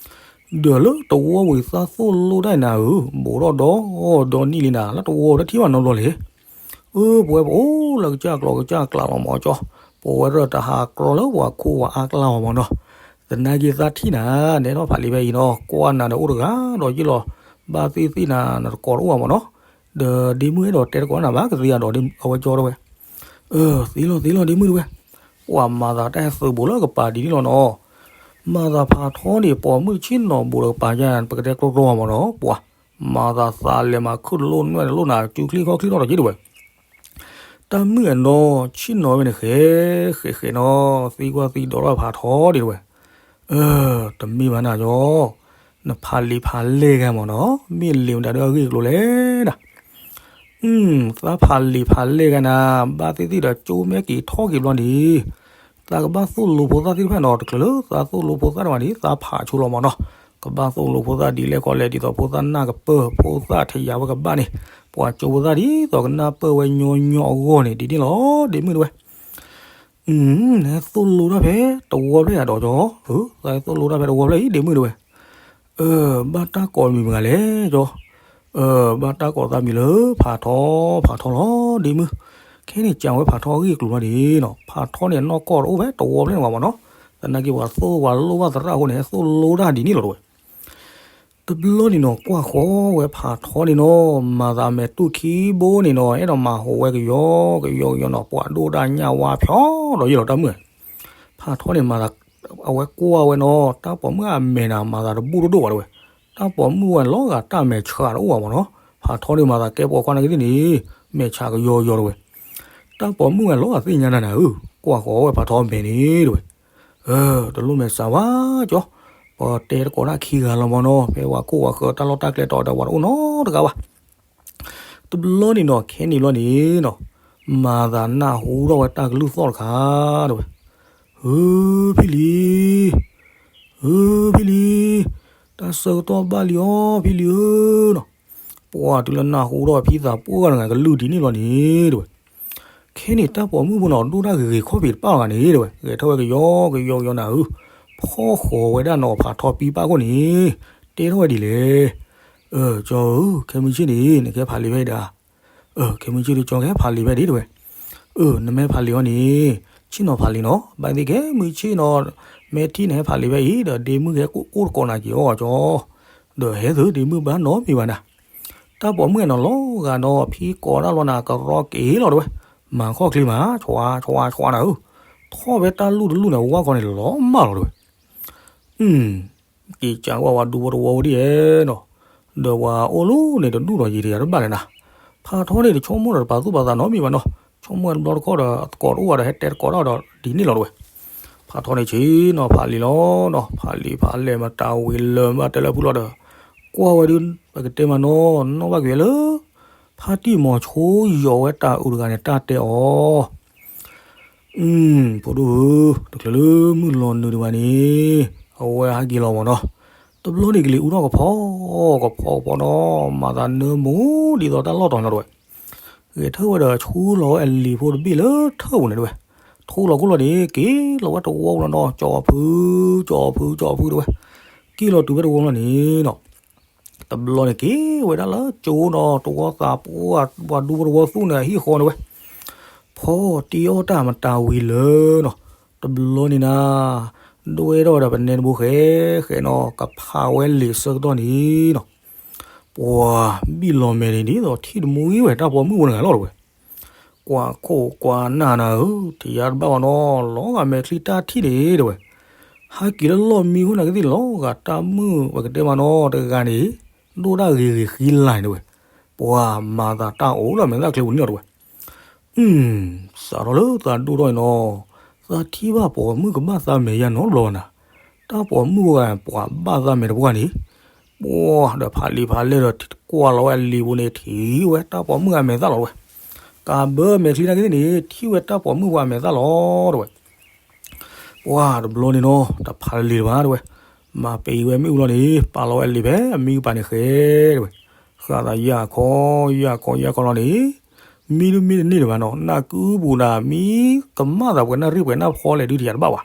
ဒီးလၢတဝီပူၤသးသိၣ်လိတၢ်အံၤနၤဧၢ, ဘူးထီၣ်ဒီဒီနံၣ်လံနၤ လၢတဝီတထံၣ်ဘၣ်နီတဘျီလဲၣ်, အၢ ပဝဲပအိၣ်လၢကစၢ်ကျီကစၢ်ကျးလီၤမးကၠီ, ပဝဲဒၣ်တဟးကြီလၢပှၤခိၣ်ပှၤအါကျါလီၤမးနီၤ, သနာ်က့သးထံၣ်နၤ နအဲၣ်ဒိးဖးလံာ်ဖဲအံၤနီၤ ကွၢ်နၤဒီးအိၣ်တဂၤဒီးယ့ၢ်လီၤ, ဘၣ်သ့ၣ်သ့ၣ်နၤ နတကိးတအိၣ်ဘၣ်မးနီၤ, ဒီးဒ့မုၣ်အဲၣ်ဒိးတဲတကိးနၤဘၣ်ကသ့အဒိးအဝဲကၠီတဲဝဲ, အၢ သ့လီၤသ့လီၤဒ့မုၣ်တဲဝဲ, ပှၤမၤသးတၢ်ဟဲသုးဘူးလၢကပၤဒ်န့ၣ်လီၤနီၤ, မၤသးဖးထီန့ၣ် ပိာ်မုၣ်ဆ့ၣ်နီၤဘူးဒီးကပၤယါ ပကတဲကျီကျီမးနီၤ ပှၤ မၤသးသးလဲၤမၤခုၣ်တလိၣ်နွဲၣ်တလိၣ်နၤ စုချံခီချံထီၣ်ဒီးက့ၤတဲဝဲ, တၢ်မုၣ်အနီၤ ဆ့ၣ်နီၤဝဲန့ၣ် ဃဲဃဲဃဲနီၤ သံကွၢ်သံဒိးထီၣ်ဖးထီဒ်တဲဝဲ, အၢ တမ့ၢ်ဘၣ်နၤကၠီ, နဖးလံာ်ဖးလဲၢ်ဂၤမးနီၤ မ့ၢ်လံာ်မတၤဒၣ်အဂ့ၢ်အကျိၤလဲၣ်ဒၣ်, သးဖးလံာ်ဖးလဲၢ်ဂၤနၤ ဘၣ်သ့ၣ်သ့ၣ်ဒီးကၠိမ့ၢ်က့ၤထီၣ်က့ၤဘျီန့ၣ် သးကဘၣ်သိၣ်လိဖိသၣ်သ့ၣ်တဖၣ်နီၤ တချုးလၢသးသိၣ်လိဖိသၣ်တဖၣ်န့ၣ် သးဖးဆိလီၤမးနီၤ, ကဘၣ်သိၣ်လိဖိသၣ်ဒ်လဲၣ်ခီလဲၣ် ဒ်သိးဖိသၣ်နၢ်ကပၢၢ် ဖိသၣ်ထယၤဝဲကဘၣ်န့ၣ် ပှၤကၠိဖိသၣ်ဒ်သိးကနၢ်ပၢၢ်ဝဲညီညီအဂီၢ်န့ၣ် ဒ်န့ၣ်လီၤ ဒ့မုၣ်တဲဝဲ, နဟဲသိၣ်လိတၢ်ဖဲတဝီဖျၢၣ်ယၤဒီးကၠီ, သးဟဲသိၣ်လိတၢ်ဖဲတဝီဖျၢၣ်အံၤ ဒ့မုၣ်တဲဝဲ, အၢ ဘၣ်တၢ်ကိးမံၤမတၤလဲၣ်ကၠီ, အၢ ဘၣ်တၢ်ကိးသးမံၤလၢဖးထီ ဖးထီလီၤ ဒ့မုၣ်, ခဲန့ၣ်ကးဝဲဖးထီအဂ့ၢ်အကျိၤဘျီန့ၣ်နီၤ ဖးထီန့ၣ်အနီၢ်ကီၢ်တအိၣ်ဖဲတဝီဖျၢၣ်န့ၣ်ဘၣ်မးနီၤ, သနာ်က့ပှၤသိၣ်ပှၤလိၣ်ဘၣ်သရၣ်အဃိန့ၣ် ဟဲသိၣ်လိတၢ်ဒ်န့ၣ်လီၤတဲဝဲ တဘျီန့ၣ်နီၤ ကွၢ်ဃီဝဲဖးထီန့ၣ်နီၤ မၤသးမဲာ်တူၢ်ခံဘိန့ၣ်နီၤ အဲၣ်ဒိးမၤဟူးဝဲကယီကယီကယီနီၤ ပှၤဒိၣ်တၢ်ညၣ်ဝါဖျီဒီးယ့ၢ်လီၤတၢ်မုၣ်ဧၢ, ဖးထီန့ၣ်မၤသး အဝဲကွၢ်ဝဲနီၤ တၢ်ပိာ်မုၣ်အမဲာ်နၤ မၤသးတဘူၣ်တဒိၣ်ဘၣ်တဲဝဲ, တၢ်ပိာ်မုၣ်ဝဲလီၤဂာ်တၢ်မဲာ်ဆှးတအိၣ်ဘၣ်မးနီၤ, ဖးထီန့ၣ်မၤသးကဲပှၤကွၢ်နာ်က့သ့ၣ်န့ၣ် မဲာ်ဆှးကယီကယီတဲဝဲ, တၢ်ပိာ်မုၣ်ဝဲလီၤဂာ်သ့ၣ်ညါနၤနၤဧၢ, ကွၢ်ဃီဝဲဖးထီမဲာ်န့ၣ်တဲဝဲ အၢ တလိၣ်မဲာ်ဆှးဘၣ်ကၠီ, ပတဲတကိးတၢ်ခံဂၤလီၤမးနီၤ ဖဲပှၤခိၣ်ပှၤဃၢၤတၢ်လီၢ်တၢ်ကျဲတီၤဒီးပှၤတအိၣ်နီတဂၤဘၣ်. တဘျီန့ၣ်နီၤ ခဲန့ၣ်ဘျီန့ၣ်နီၤ မၤသးနၢ်ဟူထီၣ်ဝဲတၢ်ကလုၢ်သီၣ်တခါတဲဝဲ, ဧၢ ဖံလံၤ, ဧၢ ဖံလံၤ, တၢ်ဆၢကတီၢ်ဘၣ်လံအီၤ ဖံလံၤဧၢနီၤ, ပှၤတုၤလၢနၢ်ဟူထီၣ်ဖံသးပှၢ်တဂၤကလုၢ်ဒ်န့ၣ်ဘျီန့ၣ်တဲဝဲ ခဲန့ၣ်တၢ်ပိာ်မုၣ်ဖိနီၤ ဒိၣ်တၢ်ဂ့ၤဂ့ၤခီၣ်ဖံးတပၣ်လီၤဂၤန့ၣ်တဲဝဲ ဂဲၤထၢၣ်ဝဲကယီကယီကယီနၤဧၢ, ဖီၣ်ဃီၤဝဲဒၣ်နီၤဖးထီပံပၣ်ခိၣ်န့ၣ် တဲထီၣ်ဝဲဒ်လဲၣ်, အၢ ကၠီဧၢ ခဲမုၢ်ဆ့ၣ်န့ၣ် နကဟဲဖးလံာ်ဖဲဒၣ်, အၢ ခဲမုၢ်ဆ့ၣ်ဒီးကၠီကဟဲဖးလံာ်ဖဲဒၣ်တဲဝဲ, အၢ နမ့ၢ်ဖးလံာ်အီၤန့ၣ် ဆ့ၣ်နီၤဖးလံာ်နီၤ ဘၣ်သ့ၣ်ခဲမုၢ်ဆ့ၣ်နီၤ မ့ၢ်ထံၣ်နဟဲဖးလံာ်ဖဲအံၤဒီး ဒ့မုၣ်ကဟဲအိၣ်တကိးနၤက့ၤအီၤကၠီ, ဒီးဟဲသုဒ့မုၣ်ဘၣ်နီတမံၤဘၣ်နၤ တၢ်ပိာ်မုၣ်နီၤလီၤဂာ်နီၤ ဖံကိးဒၣ်လီၤနၤ ကရီက့ၤလီၤတဲဝဲ, မၤခီၣ်ချ့မး ဆွါဆွါဆွါနၤဧၢ, ထီၣ်ဖဲတၢ်လူၢ်တလူၢ်န့ၣ် ဝါခီန့ၣ်လီၤမၢ်လီၤတဲဝဲ, က့ၤကးကွၢ်ဝဲဒူဖိတဝီဝဲဒ်ဧဲနီၤ, ဒီးပှၤအိၣ်လၢန့ၣ်တဒူၣ်ဒီးယံၤတယၤတဘၣ်လဲၣ်နၤ, ဖးထီန့ၣ်တဆိကမိၣ်ဒီးတပာ်သူၣ်ပာ်သးနီတမံၤဘၣ်နီၤ, ဆိကမိၣ်ဝဲတဘျီတခီၣ်ဒီး သကိးတအိၣ်ဘၣ်ဒီးဟဲတဲတကိးတၢ်ဒီးဒ်န့ၣ်လီၤတဲဝဲ, ဖးထီန့ၣ်ဆ့ၣ်နီၤဖးလံာ်လီၤနီၤ ဖးလံာ်ဖးလဲၢ်မတၤဝံၤလၢာ်မးတဲလၢဖုလီၤဒီး ကွၢ်ဝဲဒုး ပကတဲမးနီၤ နီၣ်ဘၣ်ကွံာ်လၢ ဖါတံၢ်မီၤဆိယီၤဝဲတၢ်အုးတဂၤန့ၣ် တၢ်တဲအီၤ ဖိဒိၣ်ဧၢ, တချုးလၢမုၢ်လီၤနုာ်ဒံးဘၣ်န့ၣ် အဝဲဟဲက့ၤလီၤမးနီၤ, တဘျီန့ၣ်ကလံၤအူထီၣ်ကဖီ ကဖီကဖီနီၤ မၤသးနၢမူဒ်သိးတၢ်လီၢ်တီၤနီၤတဲဝဲ, ဂဲၤထၢၣ်ဝဲဒီးဆူလီၤဝဲအလံၤဖိတဘ့ၣ်လၢထၢၣ်ပူၤန့ၣ်တဲဝဲ, ထူလီၤကိၢ်လီၤန့ၣ် က့ၤလီၤဝဲတဝီလီၤနီၤ ကၠီဖု ကၠီဖု ကၠီဖုတဲဝဲ, က့ၤလီၤတုၤဝဲတဝီလီၤန့ၣ်နီၤ တဘျီန့ၣ်က့ၤဝဲဒၣ်လၢကၠိနီၤ တဝီသးပှၢ် ပှၤဒူဖိတဝီသူၣ်န့ၣ်အဟံၣ်ဃီန့ၣ်ဝဲ, ဖီတံၢ်အီၣ်တၢ်မတၤဝံၤလၢနီၤ, တဘျီန့ၣ်နၤ, ဒွဲၣ်ထီၣ်ဝဲဒီးပနဲတဘိဃဲဃဲနီၤ, ကဖးဝဲလံာ်ဆၢကတီၢ်န့ၣ်နီၤ, ပှၤဘံၣ်လီၤမဲာ်န့ၣ် ဒ်သိးထံၣ်တမှံဝဲတၢ်ပိာ်မုၣ်ဖိတဂၤလီၤတဲဝဲ. ကွၢ်ခိၣ်ကွၢ်နၢ်နၤဧၢ, ထံၣ်ယါတဘၣ်ဘၣ်နီၤ, လီၤဂာ်မဲာ်ချံတၢ်ထံၣ်န့ၣ်တဲဝဲ. ဟဲက့ၤလၢလီၢ်မံခိၣ်နၤကသ့ၣ်န့ၣ် လီၤဂာ်တၢ်မုၣ်ပကတဲမးနီၤ, တဂၤန့ၣ် ဒိၣ်ဒၣ်ဂ့ၤဂ့ၤဃံလၤန့ၣ်တဲဝဲ. ပှၤမၤသးတၢ်အိၣ်လၢမဲာ်သၣ်ချ့ပူၤန့ၣ်လီၤတဲဝဲ. အုမ်, စးထီၣ်လၢသးဒိၣ်ထီၣ်န့ၣ်နီၤ, သးထံၣ်ဘၣ်ပိာ်မုၣ်ကဘၣ်သးမဲာ်ယါနီတဘျီဘၣ်နၤ. တၢ်ပိာ်မုၣ်ဖိဂၤ ပှၤဘၣ်သးမဲာ်တပှၢ်န့ၣ်, ပှၤဒီးဖးလံာ်ဖးလဲၢ်ဒီးကွၢ်လီၤဝဲအလံာ်ပူၤန့ၣ် ထံၣ်ဝဲတၢ်ပိာ်မုၣ်အမဲာ်သၣ်လီၤတဲဝဲ. ကးဘၢမဲာ်ချံနၤကသ့ၣ်န့ၣ် ထံၣ်ဝဲတၢ်ပိာ်မုၣ်ပှၤအမဲာ်သၣ်လီၤတဲဝဲ. ပှၤတဘျီန့ၣ်နီၤ, တဖးလံာ်လၢၤဘၣ်တဲဝဲ. မၤပံၤဝဲမ့ၣ်အူလီၤန့ၣ် ပာ်လီၤဝဲအလံာ်ဖဲအမံကပၤန့ၣ်ဃဲတဲဝဲ. ဃၣ်သးယၢ်ခီယၢ်ခီယၢ်ခီလီၤန့ၣ်, မံတမ့ၢ်တန့ၢ်လၢၤဘၣ်နီၤ, နၢ်ကုပူၤနၤ မံကမၣ်သးပှဲၤနၢ်ရံၣ်ပှဲၤနၢ်ဖီလဲၣ်ဒုးထံၣ်ယါတဘၣ်ဘၣ်.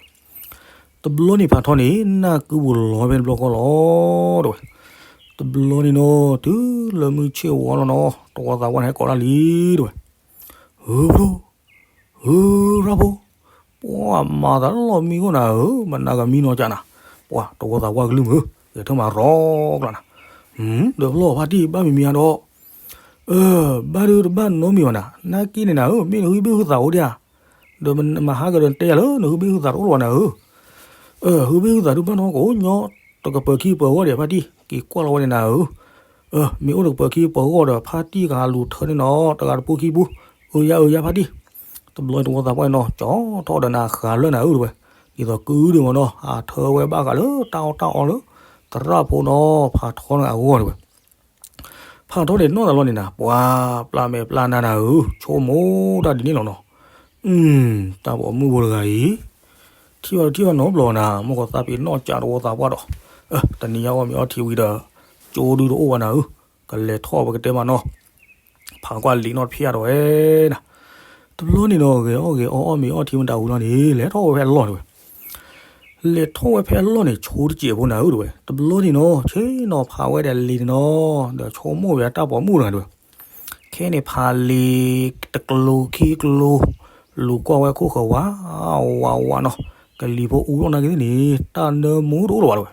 တဘျီန့ၣ်ဖးထီန့ၣ် နၢ်ကုပူၤလီၤဖဲတဘျီဃီလီၤတဲဝဲ. တဘျီန့ၣ်နီၤ တုၤလၢမုၢ်ဆ့ၣ်ဝါလီၤနီၤ, တဝီသးပှၢ်န့ၣ်ဟဲကိးတၢ်လံတဲဝဲ. ဧၢ, ဧၢ, ရၢ်ဖိ, ပှၤမၤသးလၢလီၢ်မံခိၣ်နၤဧၢ, မနၤကမံနီၤကၢ်နၤ. ပှၤတဝီသးပှၢ်ကလုၢ်မုၢ်, ဂဲၤထၢၣ်မၤရီကျါနၤ. ဒီးဖျီဖါတံၢ်ဘၣ်မံၤမံၤဧါဒီး, အၢ, ဘၣ်ဒုးတဘၣ်နီတမံၤဘၣ်နၤ, နၢ်က့န့ၣ်နၤဧၢ, မ့ၢ်နဟုဘ့ၣ်ဟုသးအိၣ်ဒံးဧါ. ဒီးမဟါကဒီးနတဲယၤလၢ နဟုဘ့ၣ်ဟုသးတအိၣ်လၢၤဘၣ်နၤဧၢ. အၢ, ဟုဘ့ၣ်ဟုသးဒုးဘၣ်နီကိးညီ, တကပၤခံပၤဂီၢ်ဒံးဖါတံၢ်, က့ၤကွၢ်လီၤဝဲန့ၣ်နၤဧၢ. အၢ, မ့ၢ်အိၣ်တကပၤခံပၤဂီၢ်ဒီး ဖါတံၢ်ကဟးလူၤထၢန့ၢ်နီၤ, တဂၤတပူၤခံပူၤ, အၢယါအၢယါဖါတံၢ်. တဘျီတဝီသးပှၢ်နီၤ, ကၠီထီၣ်ဒီးနၤဃးလၢနၤဧၢတဲဝဲ. ဒ်သိးကုဒုးမးနီၤ, ဟးထၢဝဲဘၣ်ဃးလၢတၢ်အီၣ်တၢ်အီလၢ သရၣ်ဖိနီၤ, ဖးထီန့ၣ်အဂီၢ်တဲဝဲ. ဖးထီန့ၣ်နီၢ်သးလီၤန့ၣ်နၤ, ပှၤပျၢ်မဲာ်ပျၢ်နါနၤဧၢ, ဆိကမိၣ်တၢ်ဒ်န့ၣ်လီၤနီၤ. အုမ်, တၢ်ပိာ်မုၣ်ဖိတဂၤအံၤ, ထံၣ်ဘၣ်ထံၣ်ဘၣ်နီတဘျီနၤ, မ့ၢ်ကသးပ့ၤနီၣ်ကးတဝီသးပှၢ်ဒီး, တနံၤညါအီၣ်မ့ၤအီထံဝံၤဒီး, ကၠိဒုတအိၣ်ဘၣ်နၤဧၢ, ကလဲၤထီၣ်ပကတဲမးနီၤ. ဖးကွၢ်လံာ်နီၣ်တဖျၢၣ်ဒီးဝဲနၤ. တဘျီန့ၣ်နီၤ ဂဲၤအီၣ်ဂဲၤအီအီၣ်မ့ၤအီထံမတၤဝံၤလီၤန့ၣ် လဲၤထီၣ်ဝဲဖဲအလီၢ်တဲဝဲ. လဲၤထီၣ်ဝဲဖဲအလီၢ်န့ၣ် ဆိတစဲးဖိနၤဧၢတဲဝဲ. တဘျီန့ၣ်နီၤ ဆ့ၣ်နီၤဖးဝဲဒီးလံာ်န့ၣ်နီၤ, ဒီးဆိကမိၣ်ဝဲတၢ်ပိာ်မုၣ်တဂၤတဲဝဲ. ခဲန့ၣ်ဖးလံာ်တကျိၤခံကျိၤ, လူၤကွၢ်ဝဲခိၣ်ဃၢၤဝး, ဝးဝးနီၤ, ကလံၤဖိအူထီၣ်နာ်က့သ့ၣ်န့ၣ် တၢ်နၢမူတအိၣ်လၢၤဘၣ်တဲဝဲ.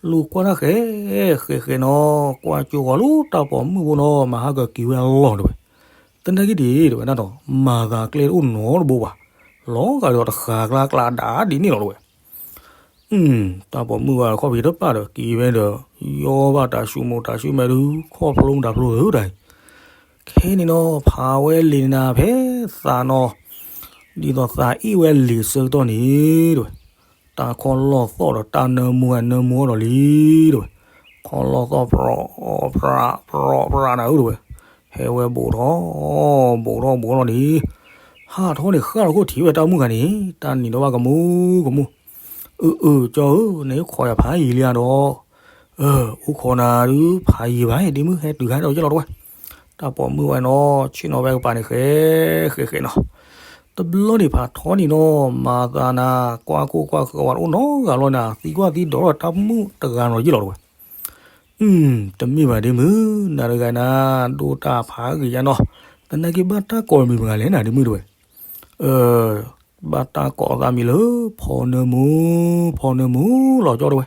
လူၤကွၢ်တၢ်ဃဲ, ဃဲဃဲနီၤ, ကွၢ်ကၠိဃီၤလၢတၢ်ပိာ်မုၣ်ဖိနီၤ မၤဟါကက့ၤဝဲအလီၢ်တဲဝဲ. သနာ်က့ဒ်တဲဝဲဒၣ်နီၤ, မၤသးကျဲတအိၣ်နီတဘိဘၣ်, လီၤဂာ်ဒီးတဃာ်ကျါကျါဒၣ်ဒ်န့ၣ်လီၤတဲဝဲ. တၢ်ပိာ်မုၣ်ဝဲခီၣ်ဖံးတပာ်ဒီးက့ၤဝဲဒီး, ယီဘၣ်တၢ်ဆူၣ်မိၢ်တၢ်ဆူၣ်မဲာ်ဒုး ခီၣ်ဖျိမတၤဖျိတၢ်အံၤ. ခဲန့ၣ်နီၤ ဖးဝဲလံာ်န့ၣ်နၤဖဲသးနီၤ, ဒ်သိးသးအ့ၣ်ဝဲလံာ်ဆၢကတီၢ်န့ၣ်တဲဝဲ. တၢ်ခီၣ်လီၢ်သီၣ်ဒီးတၢ်နၢမူဝဲနၢမူအီၤဒီးလံတဲဝဲ. ခီၣ်လီၢ်သီၣ် ပြီၣ်ပြးပြီၣ်ပြးနၤဧၢတဲဝဲ. ဟဲဝဲဘူးထီၣ်, ဘူးထီၣ်ဘူးထီၣ်န့ၣ်, ဟးထီၣ်န့ၣ်ဃၣ်လီၤခိၣ်ထံးဝဲတၢ်မုၣ်ဂၤန့ၣ်, တၢ်နံၤဒီးဘၣ်ကမူကမူ. အၢအၢ ကၠီဧၢ, နအိၣ်ခိးယၤဖးယံာ်လံဧါဒီး, အၢ အိၣ်ခိးနၤဒုးဖးယံာ်ဘၣ်ဒ်မုၢ် ဟဲတုၤခါဒီးယဲၢ်လီၤတဲဝဲ. တၢ်ပိာ်မုၣ်ဝဲနီၤ ဆ့ၣ်နီၤဝဲကပၤန့ၣ်ဃဲ, ဃဲဃဲနီၤ. တဘျီန့ၣ်ဖးထီန့ၣ်နီၤ မၤသးနၤ ကွၢ်ခိၣ်ကွၢ်ဃၢၤဝဲတအိၣ်နီတဂၤလီၤနၤ သံကွၢ်သံဒိးထီၣ်တၢ်မုၣ်တဂၤနီၤယဲၢ်လီၤတဲဝဲ. အုမ်, တမ့ၢ်ဘၣ်ဒ်မုၢ် နၤတဂၤနၤ ဒိၣ်တၢ်ဖးဂ့ၤယါနီၤ, သနာ်က့ဘၣ်တၢ်ကိးမံၤမတၤလဲၣ်နၤဒ်မုၢ်တဲဝဲ. အၢ ဘၣ်တၢ်ကိးသးမံၤလၢ ဖီနၢမူ, ဖီနၢမူလီၤကၠီတဲဝဲ.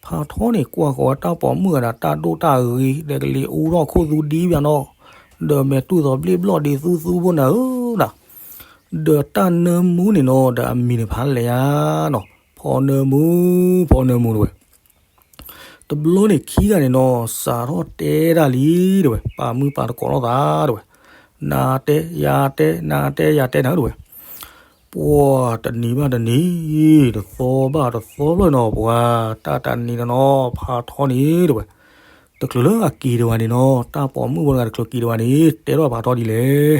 ဖးထီန့ၣ်ကွၢ်ဃီၤဝဲတၢ်ပိာ်မုၣ်ဂၤဒီးတၢ်ဒိၣ်တၢ်ဂ့ၤ ဒီးကလံၤအူထီၣ်ခိၣ်သူဒံဘၣ်နီၤ, ဒီးမဲာ်တူၢ်သီဘျ့ဘျီၣ်ဒ်သူသူဖိနၤဧၢနၤ. ဒီးတၢ်နၢမူန့ၣ်နီၤ ဒီးအမံၤန့ၣ်ဖးလဲၣ်ယါနီၤ, ဖီနၢမူ, ဖီနၢမူတဲဝဲ. တဘျီန့ၣ်ခံဂၤန့ၣ်နီၤ စးထီၣ်တဲတၢ်လံတဲဝဲ, ပာ်မုၢ်ပာ်တကိးလိာ်သးတဲဝဲ, နၤတဲယၤတဲ နၤတဲယၤတဲနၤဧၢတဲဝဲ. ပှၤတနံၤဘၣ်တနံၤ, တသီဘၣ်တသီဘျီနီၤ ပှၤတၢ်တနံၤနီၤနီၤ ဖးထီန့ၣ်တဲဝဲ. တချုးလၢအက့ၤဒံးဘၣ်န့ၣ်နီၤ တၢ်ပိာ်မုၣ်ဖိတဂၤတချုးက့ၤဒံးဘၣ်န့ၣ် တဲထီၣ်ဖးထီဒ်လဲၣ်.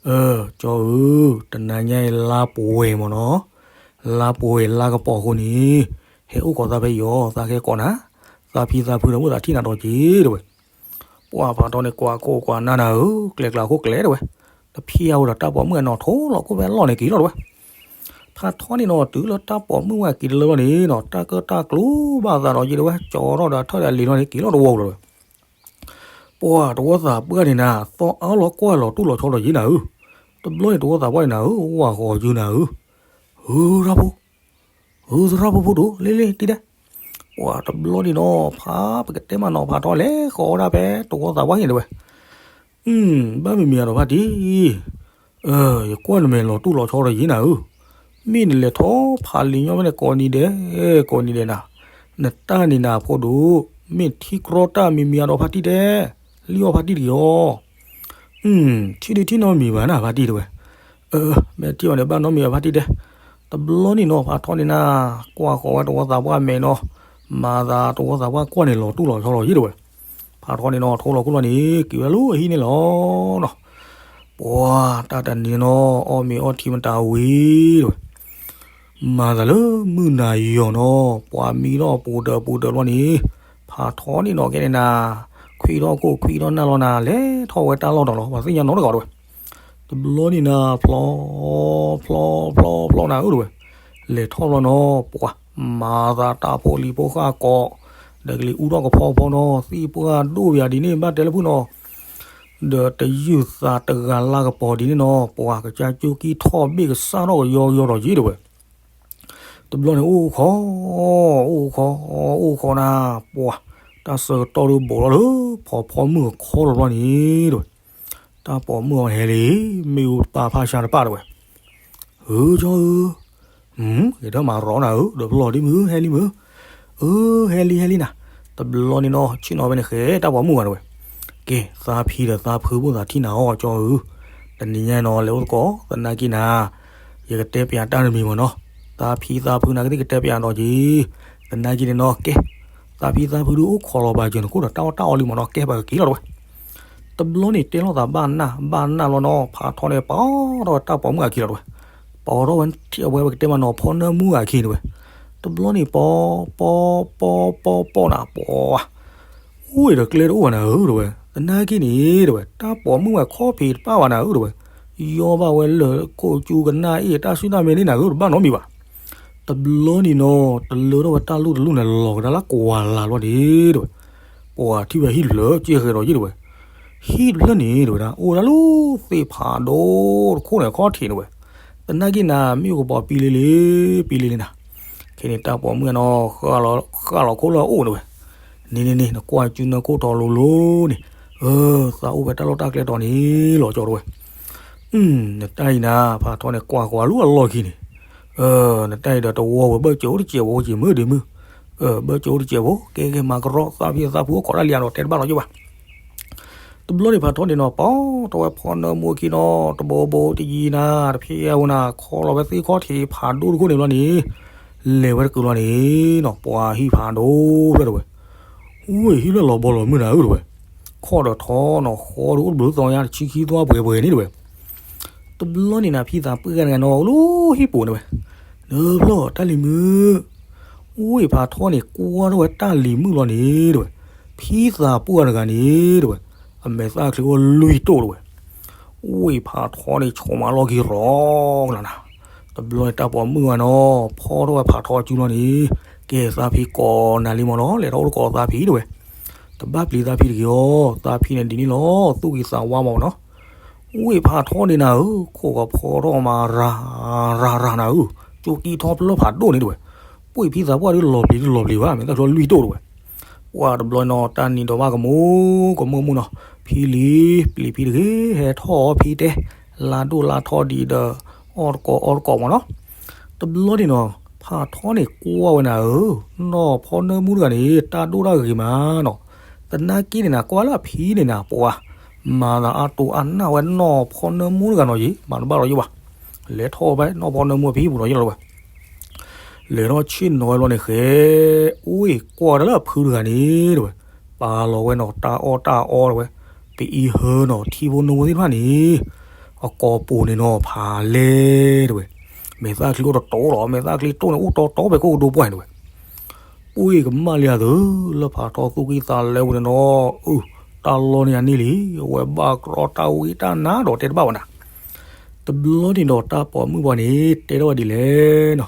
အၢ ကၠီဧၢ, တနၤညါအံၤလါပှဲၤမ့ၢ်နီၤ, လါပှဲၤလါကပီၤအဃိန့ၣ်, ဟဲအိၣ်ခိးသးဖဲအံၤအီၤ သးကဟဲကိးနၤ, သးဖံသးဖုဒီးအိၣ်သးထံၣ်နၤဒီးက့ၤတဲဝဲ. ပှၤဖးထီန့ၣ်ကွၢ်ခိၣ်ကွၢ်နၢ်နၤဧၢ, ကျဲၤကျါခိၣ်ကျဲၤတဲဝဲ. တဖျၢၣ်ဝဲဒီးတၢ်ပိာ်မုၣ်အနီၤထိလီၤခိၣ်ဖဲအလီၢ်န့ၣ်က့ၤလီၤတဲဝဲ. ဖးထီန့ၣ်နီၤ တုၤလၢတၢ်ပိာ်မုၣ်ဝဲက့ၤတလၢလီၤန့ၣ်နီၤ တၢ်ကၢၣ်တၢ်ကျူဘၣ်သးဒီးယဲတဲဝဲ, ကၠီထီၣ်ဒီးထၢၣ်ဒီးလံၤလီၤန့ၣ် က့ၤလီၤတဝီလီၤတဲဝဲ. ပှၤတဝီသးပှၢ်န့ၣ်နၤ သီအါလီၤကွၢ်လီၤတူၢ်လီၤဆီဒီးယဲနၤဧၢ, တဘျီန့ၣ်တဝီသးပှၢ်န့ၣ်နၤဧၢ, အိၣ်ဝဲဃီၤယုၤနၤဧၢ, ဧၢ ရၢ်ဖိ, ဧၢ သရၣ်ဖိဖိဒိၣ် လ့လ့တံၤဒဲး, ပှၤတဘျီန့ၣ်နီၤ ဖးပကတဲမးနီၤ ဖးထီလဲၤဃီၤဝဲဒၣ်ဖဲတဝီသးပှၢ်န့ၣ်တဲဝဲ, ဘၣ်မံၤမံၤအဒီးဖါတံၢ်, ယကွၢ်နမဲာ်လီၤတူၢ်လီၤဆီဒီးယံၤနၤဧၢ, မ့ၢ်နလဲၤထီၣ်ဖးလံာ်ညီဖဲန့ၣ်ကိးနံၤဒဲး, ကိးနံၤဒဲးနၤ, နတၢ်န့ၣ်နၤဖိဒိၣ်, မ့ၢ်ထံကြီတၢ်မံၤမံၤအဒီးဖါတံၢ်ဒဲး, လံၣ်အီၣ်ဖါတံၢ်တဂ့ၤအီၤ ထံၣ်ဒုးထံၣ်နီတမံၤဘၣ်နၤဖါတံၢ်တဲဝဲ, မ့ၢ်ထံၣ်အီၤန့ၣ်ဘၣ်နီတမံၤဘၣ်ဖါတံၢ်တဲ, တဘျီန့ၣ်နီၤ ဖးထီန့ၣ်နၤ, ကွၢ်ဃီၤဝဲတဝီသးပှၢ်မဲာ်နီၤ, မၤသးတဝီသးပှၢ်ကွၢ်န့ၣ်လီၤတူၢ်လီၤဆီလီၤယံၤတဲဝဲ, ဖးထီန့ၣ်နီၤ ထိလီၤခိၣ်လီၤန့ၣ် က့ၤဝဲလၢအဟံၣ်န့ၣ်လီၤနီၤ, ပှၤတၢ်တနံၤနီၤ အီၣ်မ့ၤအီထံမတၤဝံၤတဲဝဲ မၤသးလၢမုၢ်နၤယီၤနီၤ ပှၤမံထီၣ်ပူၤဒၢးပူၤဒၢးလီၤန့ၣ်, ဖးထီန့ၣ်နီၤကဲန့ၣ်နၤ, ခွံထီၣ်ခိၣ်ခွံထီၣ်နၢ်လီၤနၤ လဲၤထီၣ်ဝဲတၢ်လီၢ်တီၤလီၤ ပှၤသ့ၣ်ညါနီတဂၤတဲဝဲ, တဘျီန့ၣ်နၤ ဖျီ ဖျီ ဖျီ ဖျီနၤဧၢတဲဝဲ, လဲၤထီၣ်လီၤနီၤ ပှၤမၤသးတၢ်ဖိလံၤဖိဃၢ်ကိး, ဒီးကလံၤအူထီၣ်ကဖီဖီနီၤ သံၣ်ပှၢ်ဒိၣ်ပယၤဒ်န့ၣ် ဘၣ်တဲလၢဖုၣ်နီၤ ဒီးတယုၢ်သးတဂၤလၢကပီၤဒ်န့ၣ်နီၤ ပှၤကစၢ်ကၠိကံထီၣ်ဘ့ၣ်ကစၢ်ထီၣ်ကယီကယီဒီးယံၤတဲဝဲ, တဘျီန့ၣ်အိၣ်ခိး, အိၣ်ခိး, အိၣ်ခိးနၤ, ပှၤတၢ်ဆၢကတီၢ်ဒုးဘိးလီၤလၢ ဖီဖီမုၢ်အခီလီၤဘျီန့ၣ်တဲဝဲ, တၢ်ပိာ်မုၣ်အီၤဟဲလံ, မ့ၣ်အူတပၢ်ဖၣ်ဆါတပၢ်တဲဝဲ, ဧၢ ကၠီဧၢ, ကဲထီၣ်မၤရီနၤဧၢ, ဒီးဖျီဒ်မုၢ် ဟဲလံမုၢ်, အၢ ဟဲလံ ဟဲလံနၤ, တဘျီန့ၣ်နီၤ ဆ့ၣ်နီၤဖဲန့ၣ်ဃဲ တၢ်ပိာ်မုၣ်ဂၤတဲဝဲ, ကဲ သးဖံဒီးသးဖုဘၣ်သးထံၣ်နၤအီၤကၠီဧၢ, တနံၤညါနီၤ လဲၤအိၣ်သကိး သနာ်က့နၤ, ယကတဲပျးတၢ်တမံၤမ့ၢ်နီၤ, သးဖံသးဖုနာ်က့သ့ၣ်ကတဲပျးဒီးက့ၤ, သနာ်က့န့ၣ်နီၤ ကဲ, သးဖံသးဖုဒုးအိၣ်ခိးလီၤဘၣ်ယဲၢ်နခိၣ်ဒီးတၢ်အီၣ်တၢ်အီလံမ့ၢ်နီၤ ကဲပှၤကက့ၤလီၤတဲဝဲ တဘျီန့ၣ်တဲလိာ်သးဘၣ်နၢ်ဘၣ်နၢ်လီၤနီၤ ဖးထီန့ၣ် ပိာ်ထီၣ်ဝဲတၢ်ပိာ်မုၣ်အခံလီၤတဲဝဲ, ပိာ်ထီၣ်ဝဲထံၣ်အဝဲပကတဲမးနီၤ ဖီနၢမူအခံတဲဝဲ, တဘျီန့ၣ် ပိာ် ပိာ် ပိာ် ပိာ် ပိာ်နၤ ပိာ်, အိၣ်ဒီးကျဲတအိၣ်ဘၣ်နၤဧၢတဲဝဲ, သနာ်က့န့ၣ်တဲဝဲ တၢ်ပိာ်မုၣ်ဝဲခီၣ်ဖံးတပၣ်ဘၣ်နၤဧၢတဲဝဲ, ယီၢ်ဘၣ်ဝဲလၢခိၣ်ကၠူကနၣ်အ့ၣ် တၢ်စုၣ်တၢ်မဲန့ၣ်နၤဧၢ တဘၣ်နီတမံၤဘၣ် တဘျီန့ၣ်နီၤ တလၢထီၣ်ဝဲတၢ်လူၢ်တလူၢ်န့ၣ် လီၤကဒါလၢကွၢ်လၢ်လီၤန့ၣ်တဲဝဲ, ပှၤထံၣ်ဝဲဟံၣ်တဖျၢၣ် ကဲဃဲၤဒီးယံၤတဲဝဲ, ဟံၣ်တဖျၢၣ်န့ၣ်တဲဝဲဒၣ် အိၣ်ဝဲဒၣ်လၢသ့ၣ်ဖးဒိၣ်တခိၣ်န့ၣ် ခီၣ်ထံးတဲဝဲ, သနာ်က့နၤ မ့ၣ်အူကပီၤပံလ့လ့ ပံလ့လ့နၤ, ခဲန့ၣ်တၢ်ပိာ်မုၣ်နီၤ ဃၣ်လီၤခိၣ်လၢအအိၣ်တဲဝဲ, န့ၣ်န့ၣ်န့ၣ် နကွၢ်ကၠူနၢခိၣ်တီလိၤလိၤန့ၣ်, အၢ သးအိၣ်ဖဲတၢ်လီၢ်တၢ်ကျဲတီၤန့ၣ်လီၤကၠီတဲဝဲ နတၢ်အံၤနၤ ဖးထီန့ၣ် ကွၢ်ကွၢ်လၢအလီၢ်ခံန့ၣ်, နတၢ်အံၤဒီးတဝီဝဲဘၢၣ်စၢၤအိၣ်တစဲးဖိက့ၤမုၢ်ဒံးမုၢ်, ဘၢၣ်စၢၤအိၣ်တစဲးဖိ ကဲကဲမၤကရီ သးဖံသးဖုအိၣ်ခိးတၢ်လံဧါဒီးတဲတဘၣ်လီၤယိၣ်ဘၣ်. တဘျီန့ၣ်ဖးထီန့ၣ်နီၤ ပိာ်ထီၣ်ဝဲဖီနၢမူအခံနီၤ တဘိဘိတယံၤနၤ တဖျဲဝဲနၤ ခီလီၤဝဲသ့ၣ်ခီၣ်ထံးဖးဒိၣ်တခိၣ်န့ၣ်ဘျီန့ၣ်, လဲၤဝဲတကုာ်လီၤန့ၣ်နီၤ ပှၤဟံၣ်ဖးဒိၣ်ဖျၢၣ်တဲဝဲ ဝ့ၢ်ဟံၣ်ဖျၢၣ်လီၤဘီလီၤမုၢ်နၤဧၢတဲဝဲ, ခီၣ်ဒီးထီနီၤ ဃီဒီးအိၣ်တဘျုးသီညါ တဆံခံသွါပှဲၤပှဲၤန့ၣ်တဲဝဲ, တဘျီန့ၣ်နၤ ဖံသးပှၢ်တဂၤန့ၣ်နီၤ အိၣ်လၢဟံၣ်ပူၤန့ၣ်ဝဲ, နဖျီၣ်တၢ်လံၤမုၣ်, ဝ့ၢ်ဖးထီန့ၣ် ကွၢ်ထီၣ်ဝဲတၢ်လံၤမုၣ်လီၤန့ၣ်တဲဝဲ, ဖံသးပှၢ်တဂၤန့ၣ်တဲဝဲ, အမဲာ်သၣ်ချံအိၣ်လွံၢ်တိၣ်တဲဝဲ, ဝ့ၢ်ဖးထီန့ၣ် ဆိးမးလီၢ်ခံရီကနၤနၤ, တဘျီန့ၣ်တၢ်ပိာ်မုၣ်ဂၤနီၤ ဖီၣ်ထီၣ်ဝဲဖးထီအစုလီၤန့ၣ်, ကဲသးဖံကိးနၤလံမ့ၢ်နီၤ လဲၤထီၣ်အိၣ်တကိးသးဖံတဲဝဲ, တဘၣ်ပျံၤသးဖံတဂ့ၤအီၤ သးဖံန့ၣ်ဒ်န့ၣ်လီၤ သူၣ်ဂံၢ်သးဝါမးနီၤ, ဝ့ၢ်ဖးထီန့ၣ်နၤဧၢ ခိၣ်ကဖီထီၣ်မးရၤ ရၤရၤနၤဧၢ, ကၠိကံထီၣ်ဖျၢၣ်ဖးဒိၣ်န့ၣ်တဲဝဲ, ပှ့ၢ်ဖံသးပှၢ်ဒုးလီၤပျံၤဒုးလီၤပျံၤဘၣ် မဲာ်သၣ်ချံလွံၢ်တိၣ်တဲဝဲ, ပှၤတဘျီနီၤ တၢ်နံၤဒီးဘၣ်ကမူၣ်ကမူၣ်မုၢ်နီၤ, ဖံလံၤ ပျံၤဖံတဂ့ၤ ဟဲထီၣ်အီၤဖံတဲ, လါဒိၣ်လါထီဒံးဒီး အီၣ်တကိးအီတကိးမးနီၤ, တဘျီန့ၣ်နီၤ ဖးထီန့ၣ်ကွၢ်ဝဲနၤဧၢ, နီၢ်ဖီနၢမူတဂၤန့ၣ် တၢ်ဒိၣ်တၢ်ဂ့ၤမးနီၤ, သနာ်က့န့ၣ်နၤ ကွၢ်လၢအဖံန့ၣ်နၤ ပှၤ မၤသးအတိၢ်အနၢ်ဝဲနီၢ်ဖီနၢမူတဂၤနီၤယံၤ မၤတဘၣ်လီၤယိၣ်ဘၣ်, လဲၤထီၣ်ဝဲဘၣ်နီၢ်ဖီနၢမူအဖံပူၤနီၤယိၣ်လီၤဝဲ လဲၤထီၣ်ဆ့ၣ်နီၤဝဲဘျီန့ၣ်ဃဲ, အိၣ်ကွၢ်တၢ်လၢအဖုတဂၤန့ၣ်တဲဝဲ, ပာ်လီၤဝဲနီၤ တၢ်အီၣ်တၢ်အီတဲဝဲ, ပအံဟၢနီၤ ထံဖိနိဖိသ့ၣ်တဖၣ်န့ၣ်, အကိာ်ပူၤန့ၣ်နီၤ ဖးလဲတဲဝဲ, မဲာ်သၣ်ချံအိၣ်တတီလီၤ မဲာ်သၣ်ချံတိၣ်န့ၣ် အိၣ်တီတီဖဲခိၣ်ကဒိပှၢ်န့ၣ်တဲဝဲ ပှ့ၢ်ကမၣ်လံအသိး လၢဖးထီသူၣ်ကံၢ်သးလဲဝဲန့ၣ်နီၤ, အု တၢ်လီၢ်န့ၣ်အန့ၣ်လံ, အဝဲဘၣ်ကြီတၢ်ဝံတၢ်နါဒီးတဲတဘၣ်ဝဲနၤ, တဘျီန့ၣ်ဒီးတၢ်ပိာ်မုၣ်ပှၤန့ၣ် တဲထီၣ်ဝဲဒ်လဲၣ်နီၤ, သး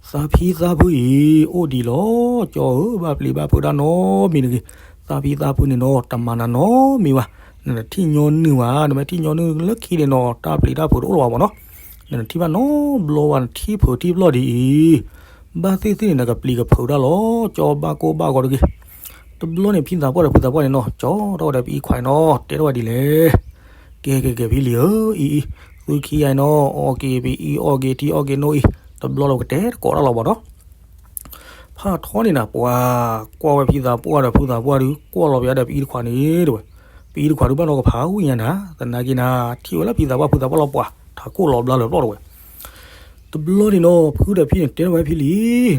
ဖံသးဖုအံၤ အိၣ်ဒံးလီၤ ကၠီဧၢ, ဘၣ်ပျံၤဘၣ်ဖုးတၢ်နီတမံၤတဂ့ၤ, သးဖံသးဖုန့ၣ်နီၤ တမၤနၤနီတမံၤဘၣ်, နနထံၣ်ညီနုၢ်ဘၣ်, နမ့ၢ်ထံၣ်ညီနုၢ်လၢခံန့ၣ်နီၤ တၢ်ပျံၤတၢ်ဖုးတအိၣ်လၢၤဘၣ်မ့ၢ်နီၤ. နနထံၣ်ဘၣ်နီတဘျီဘၣ် နထံၣ်ဖုးထံၣ်ဘျီဒ်အံၤ, ဘၣ်သ့ၣ်သ့ၣ်န့ၣ် နကပျံၤကဖုးတၢ်လီၤ. ကၠီဘၣ်ကိၢ်ဘၣ်ဂီၤတဂ့ၤ. တဘျီန့ၣ် ဖံသးပှၢ်ဒီးဖုသးပှၢ်န့ၣ်နီၤ ကၠီထီၣ်ဝဲဒီးဖံအံၤခွါနီၤ တဲထီၣ်ဝဲဒ်လဲၣ်. ကဲကဲကဲ ဖံလံၤဧၢ, အံၤအံၤ သုခံဂၤအံၤနီၤ အီၣ်က့ၤပအံၤ အီၣ်က့ၤထံ အီၣ်က့ၤနိအံၤ တဘျီလၢကတဲတကိးတၢ်လီၤဘၣ်နီၤ. ဖးထီန့ၣ်နၤ ပှၤကွၢ်ဝဲဖံသးပှၢ်ဒီးဖုသးပှၢ်ဒုး ကွၢ်လီၤပယါဒီးပအံၤတခွးန့ၣ်တဲဝဲ, ပအံၤတခွးဒုးဘၣ်နီၤကဖးဝံၣ်ညါနၤ သနာ်က့နၤ ထံၣ်ဝဲလၢဖံသးပှၢ်ဖုသးပှၢ်လီၤပှၤ ထးခိၣ်လီၤဘျါလၢပျီၢ်တဝဲ. တဘျီန့ၣ်နီၤ ဖုဒီးဖံန့ၣ် တဲထီၣ်ဝဲဖံလံ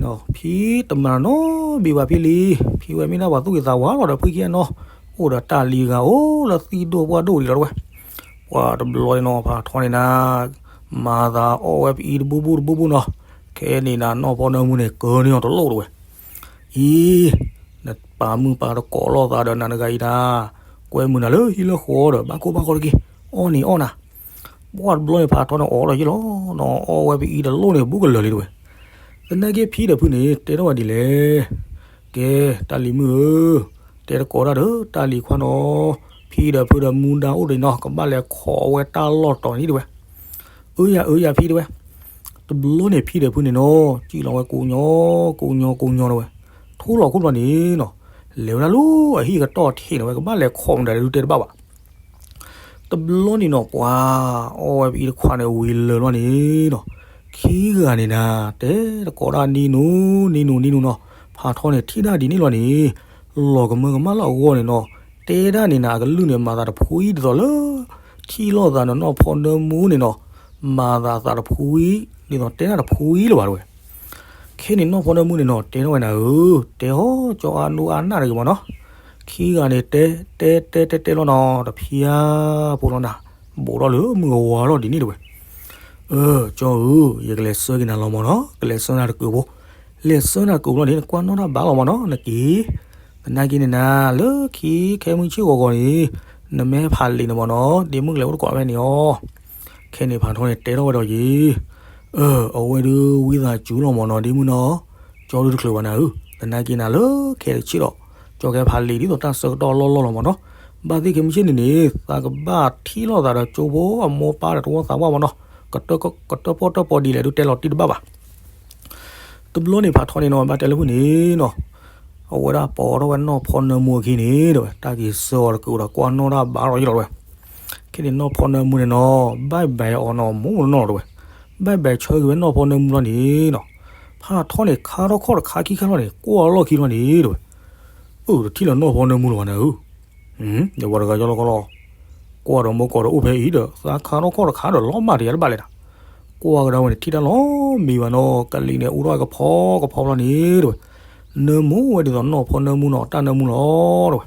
ၤ, ဖံတမၤနီတဘ့ၣ်ဘၣ်ဖံလံၤ, ဖံဝဲမ့ၢ်ဒၣ်ပှၤသူၣ်က့သးဝါလီၤဒီးဖုခံဂၤနီၤ, အိၣ်ဒီးတၢ်လံၤဂၤအိၣ်လၢသံၣ်ဒိၣ်ပှၢ်ဒိၣ်ဒံးလီၤတဝဲ. ပှၤတဘျီန့ၣ်နီၤ ဖးထီန့ၣ်နၤ မၤသးအီၣ်ဝဲပအံၤတဘူၣ်ဘူၣ်တဘူၣ်ဘူၣ်နီၤ, ခဲန့ၣ်နၤ နီၢ်ဖီနၢမူန့ၣ် ကၢန့ၢ်အီၤတလိၣ်တဝဲ. အံၤ နပာ်မုာ်ပာ်တကိးလိာ်သးဒီးနၤတဂၤအံၤနၤ, ကွဲမုာ်နၤလၢဟံၣ်လၢဃီဒီး ဘၣ်ကိၢ်ဘၣ်ဂီၤတက့ၢ်, အီၣ်န့ၣ်အီၣ်နၤ. ပှၤတဘျီန့ၣ် ဖးထီန့ၣ်အီၣ်လီၤယ့ၢ်လီၤနီၤ, အီၣ်ဝဲပအံၤတလိၣ်န့ၣ် ဘူးကလၢာ်လံတဝဲ. သနာ်က့ဖံဒီးဖုန့ၣ် တဲထီၣ်ဝဲဒ်လဲၣ်. ကဲ တၢ်လံၤမုၣ်ဧၢ, တဲတကိးတၢ်ဒီးတၢ်လံၤခွါနီၤ, ဖံဒီးဖုဒီးမူဒါအိၣ်ဒံးနီၤ ကဘၣ်လဲၤခိးဝဲတၢ်လီၢ်တီၤန့ၣ်တဝဲ. အၢ ယၤ အၢ ယၤ ဖံတဝဲ. တဘျီန့ၣ်ဖံဒီးဖုန့ၣ်နီၤ စံၣ်လီၤဝဲကိးညီ ကိးညီ ကိးညီတဝဲ. ထိလီၤခိၣ်ဘျီန့ၣ်နီၤ လဲၤဝဲဒၣ်လၢအဟံၣ်ကတီၢ်ထံးန့ၣ်ဝဲ ကဘၣ်လဲၤခိးမတၤလဲၤဒုးတဲတဘၣ်ဘၣ်. တဘျီန့ၣ်နီၤ ပှၤအီၣ်ဝဲပအံၤတခွးန့ၣ်ဝံၤလၢာ်လီၤန့ၣ်နီၤ, ခံဂၤန့ၣ်နၤ တဲတကိးတၢ်နံၤနူၤ နံၤနူၤ နံၤနူၤနီၤ, ဖးထီန့ၣ်ထံၣ်ဒၣ်ဒ်န့ၣ်လီၤန့ၣ် လီၤကမၢကမၣ်လၢအဂီၢ်န့ၣ်နီၤ, တဲဒၣ်န့ၣ်နၤ အကလုၢ်န့ၣ် မၤသးတဖှံဒ်သိးလၢ ထံၣ်လိာ်သးဒီးနီၢ်ဖီနၢမူန့ၣ်နီၤ, မၤသးသးတဖှံ ဒ်သိးတဲဒၣ်တဖှံလၢၤဘၣ်တဝဲ. ခဲန့ၣ်နီၢ်ဖီနၢမူန့ၣ်နီၤ တဲထီၣ်ဝဲနၤဧၢ, တဲဟီၣ်ကၠီအါဒိၣ်အါနၢ်တဂ့ၤမ့ၢ်နီၤ. ခံဂၤန့ၣ် တဲ တဲ တဲ တဲလီၤနီၤ တဖျါဖိလီၤနၤ, ဘူးထီၣ်လၢမုၢ်ကဝါထီၣ်ဒ်န့ၣ်တဝဲ. အၢ ကၠီဧၢ, ယကလဲၤဆှၢက့ၤနၤလီၤမ့ၢ်နီၤ, ကလဲၤဆှၢနၤတကုးဖိ, လဲၤဆှၢနၤတကုးဖိလီၤန့ၣ် နကွၢ်နီၣ်တၢ်ဘၣ်လီၤမ့ၢ်နီၤ နက့ၤ. သနာ်က့န့ၣ်နၤ လၢခံခဲမုၢ်ဆ့ၣ်ဂီၤဂီၤန့ၣ် နမ့ၢ်ဖးလံာ်န့ၣ်မ့ၢ်နီၤ ဒ့မုၣ်ကလဲၤအိၣ်တကိးဖဲန့ၣ်အီၤ. ခဲန့ၣ်ဖးထီန့ၣ်တဲထီၣ်ဝဲဒီးယ့ၤ, အၢ အဝဲဒုးဝံသးစူၤလီၤမ့ၢ်နီၤ ဒ့မုၣ်နီၤ, ကၠီဒုးတချုးဘၣ်နၤဧၢ, သနာ်က့နၤလၢခဲတဆ့ဒီး ကၠီကဟဲဖးလံာ်ဒ်သိးတၢ်ဆၢကတီၢ်လီၢ်လီၢ်လီၤမ့ၢ်နီၤ. ဘၣ်သ့ၣ်ခဲမုၢ်ဆ့ၣ်န့ၣ်န့ၣ် သးကဘၣ်ထံၣ်လိာ်သးဒီးကၠိဖိအမိၢ်ပၢ်ဒီးတဝီသးပှၢ်မ့ၢ်နီၤ, ကတၢၣ်ပီၣ်တၢၣ်ပီဒ်လဲၣ်ဒုးတဲလီၤတံၢ်တဘၣ်ဘၣ်. တဘျီန့ၣ်ဖးထီန့ၣ်နီၤ ဘၣ်တဲလၢဖုန့ၣ်နီၤ, အဝဲဒၣ်ပိာ်ထီၣ်ဝဲနီၢ်ဖီနၢမူအခံန့ၣ်တဲဝဲ တၢ်က့ၤဆှၢအီၤတကုးဒီးကွၢ်နီၣ်တၢ်ဘၣ်လီၤယ့ၢ်လီၤတဲဝဲ. ခဲန့ၣ်နီၢ်ဖီနၢမူန့ၣ်နီၤ ဘၣ်ဘၣ်အီၤနီၤ မိၢ်နီၢ်နီၤတဲဝဲ, ဘၣ်ဘၣ်ဆၢက့ၤဝဲနီၢ်ဖီနၢမူလီၤန့ၣ်နီၤ, ဖးထီန့ၣ်ခါထီၣ်ခီၣ်တခါခံခါလီၤန့ၣ် ကွၢ်လီၢ်ခံလီၤန့ၣ်တဲဝဲ, အၢ တထံၣ်လၢနီၢ်ဖီနၢမူလၢၤဘၣ်နၤဧၢ. ယဝဲတဂၤယီလီၤခီလီၤ, ကွၢ်ဒီးမိၢ်ကီၢ်ဒီးအိၣ်ဖဲအံၤဒီး သးခါထီၣ်ခီၣ်တခါဒီးလီၤမၢ်တယၤတဘၣ်လဲၣ်နၤ, ကွၢ်ကဒါဝဲန့ၣ်ထံၣ်တၢ်လီၤမံၤဘၣ်နီၤ ကလံၤန့ၣ်အူထီၣ်ကဖီကဖီလီၤန့ၣ်တဲဝဲ, နၢမူဝဲဒ်သိးနီၢ်ဖီနၢမူနီၤ တၢ်နၢမူလီၤတဲဝဲ.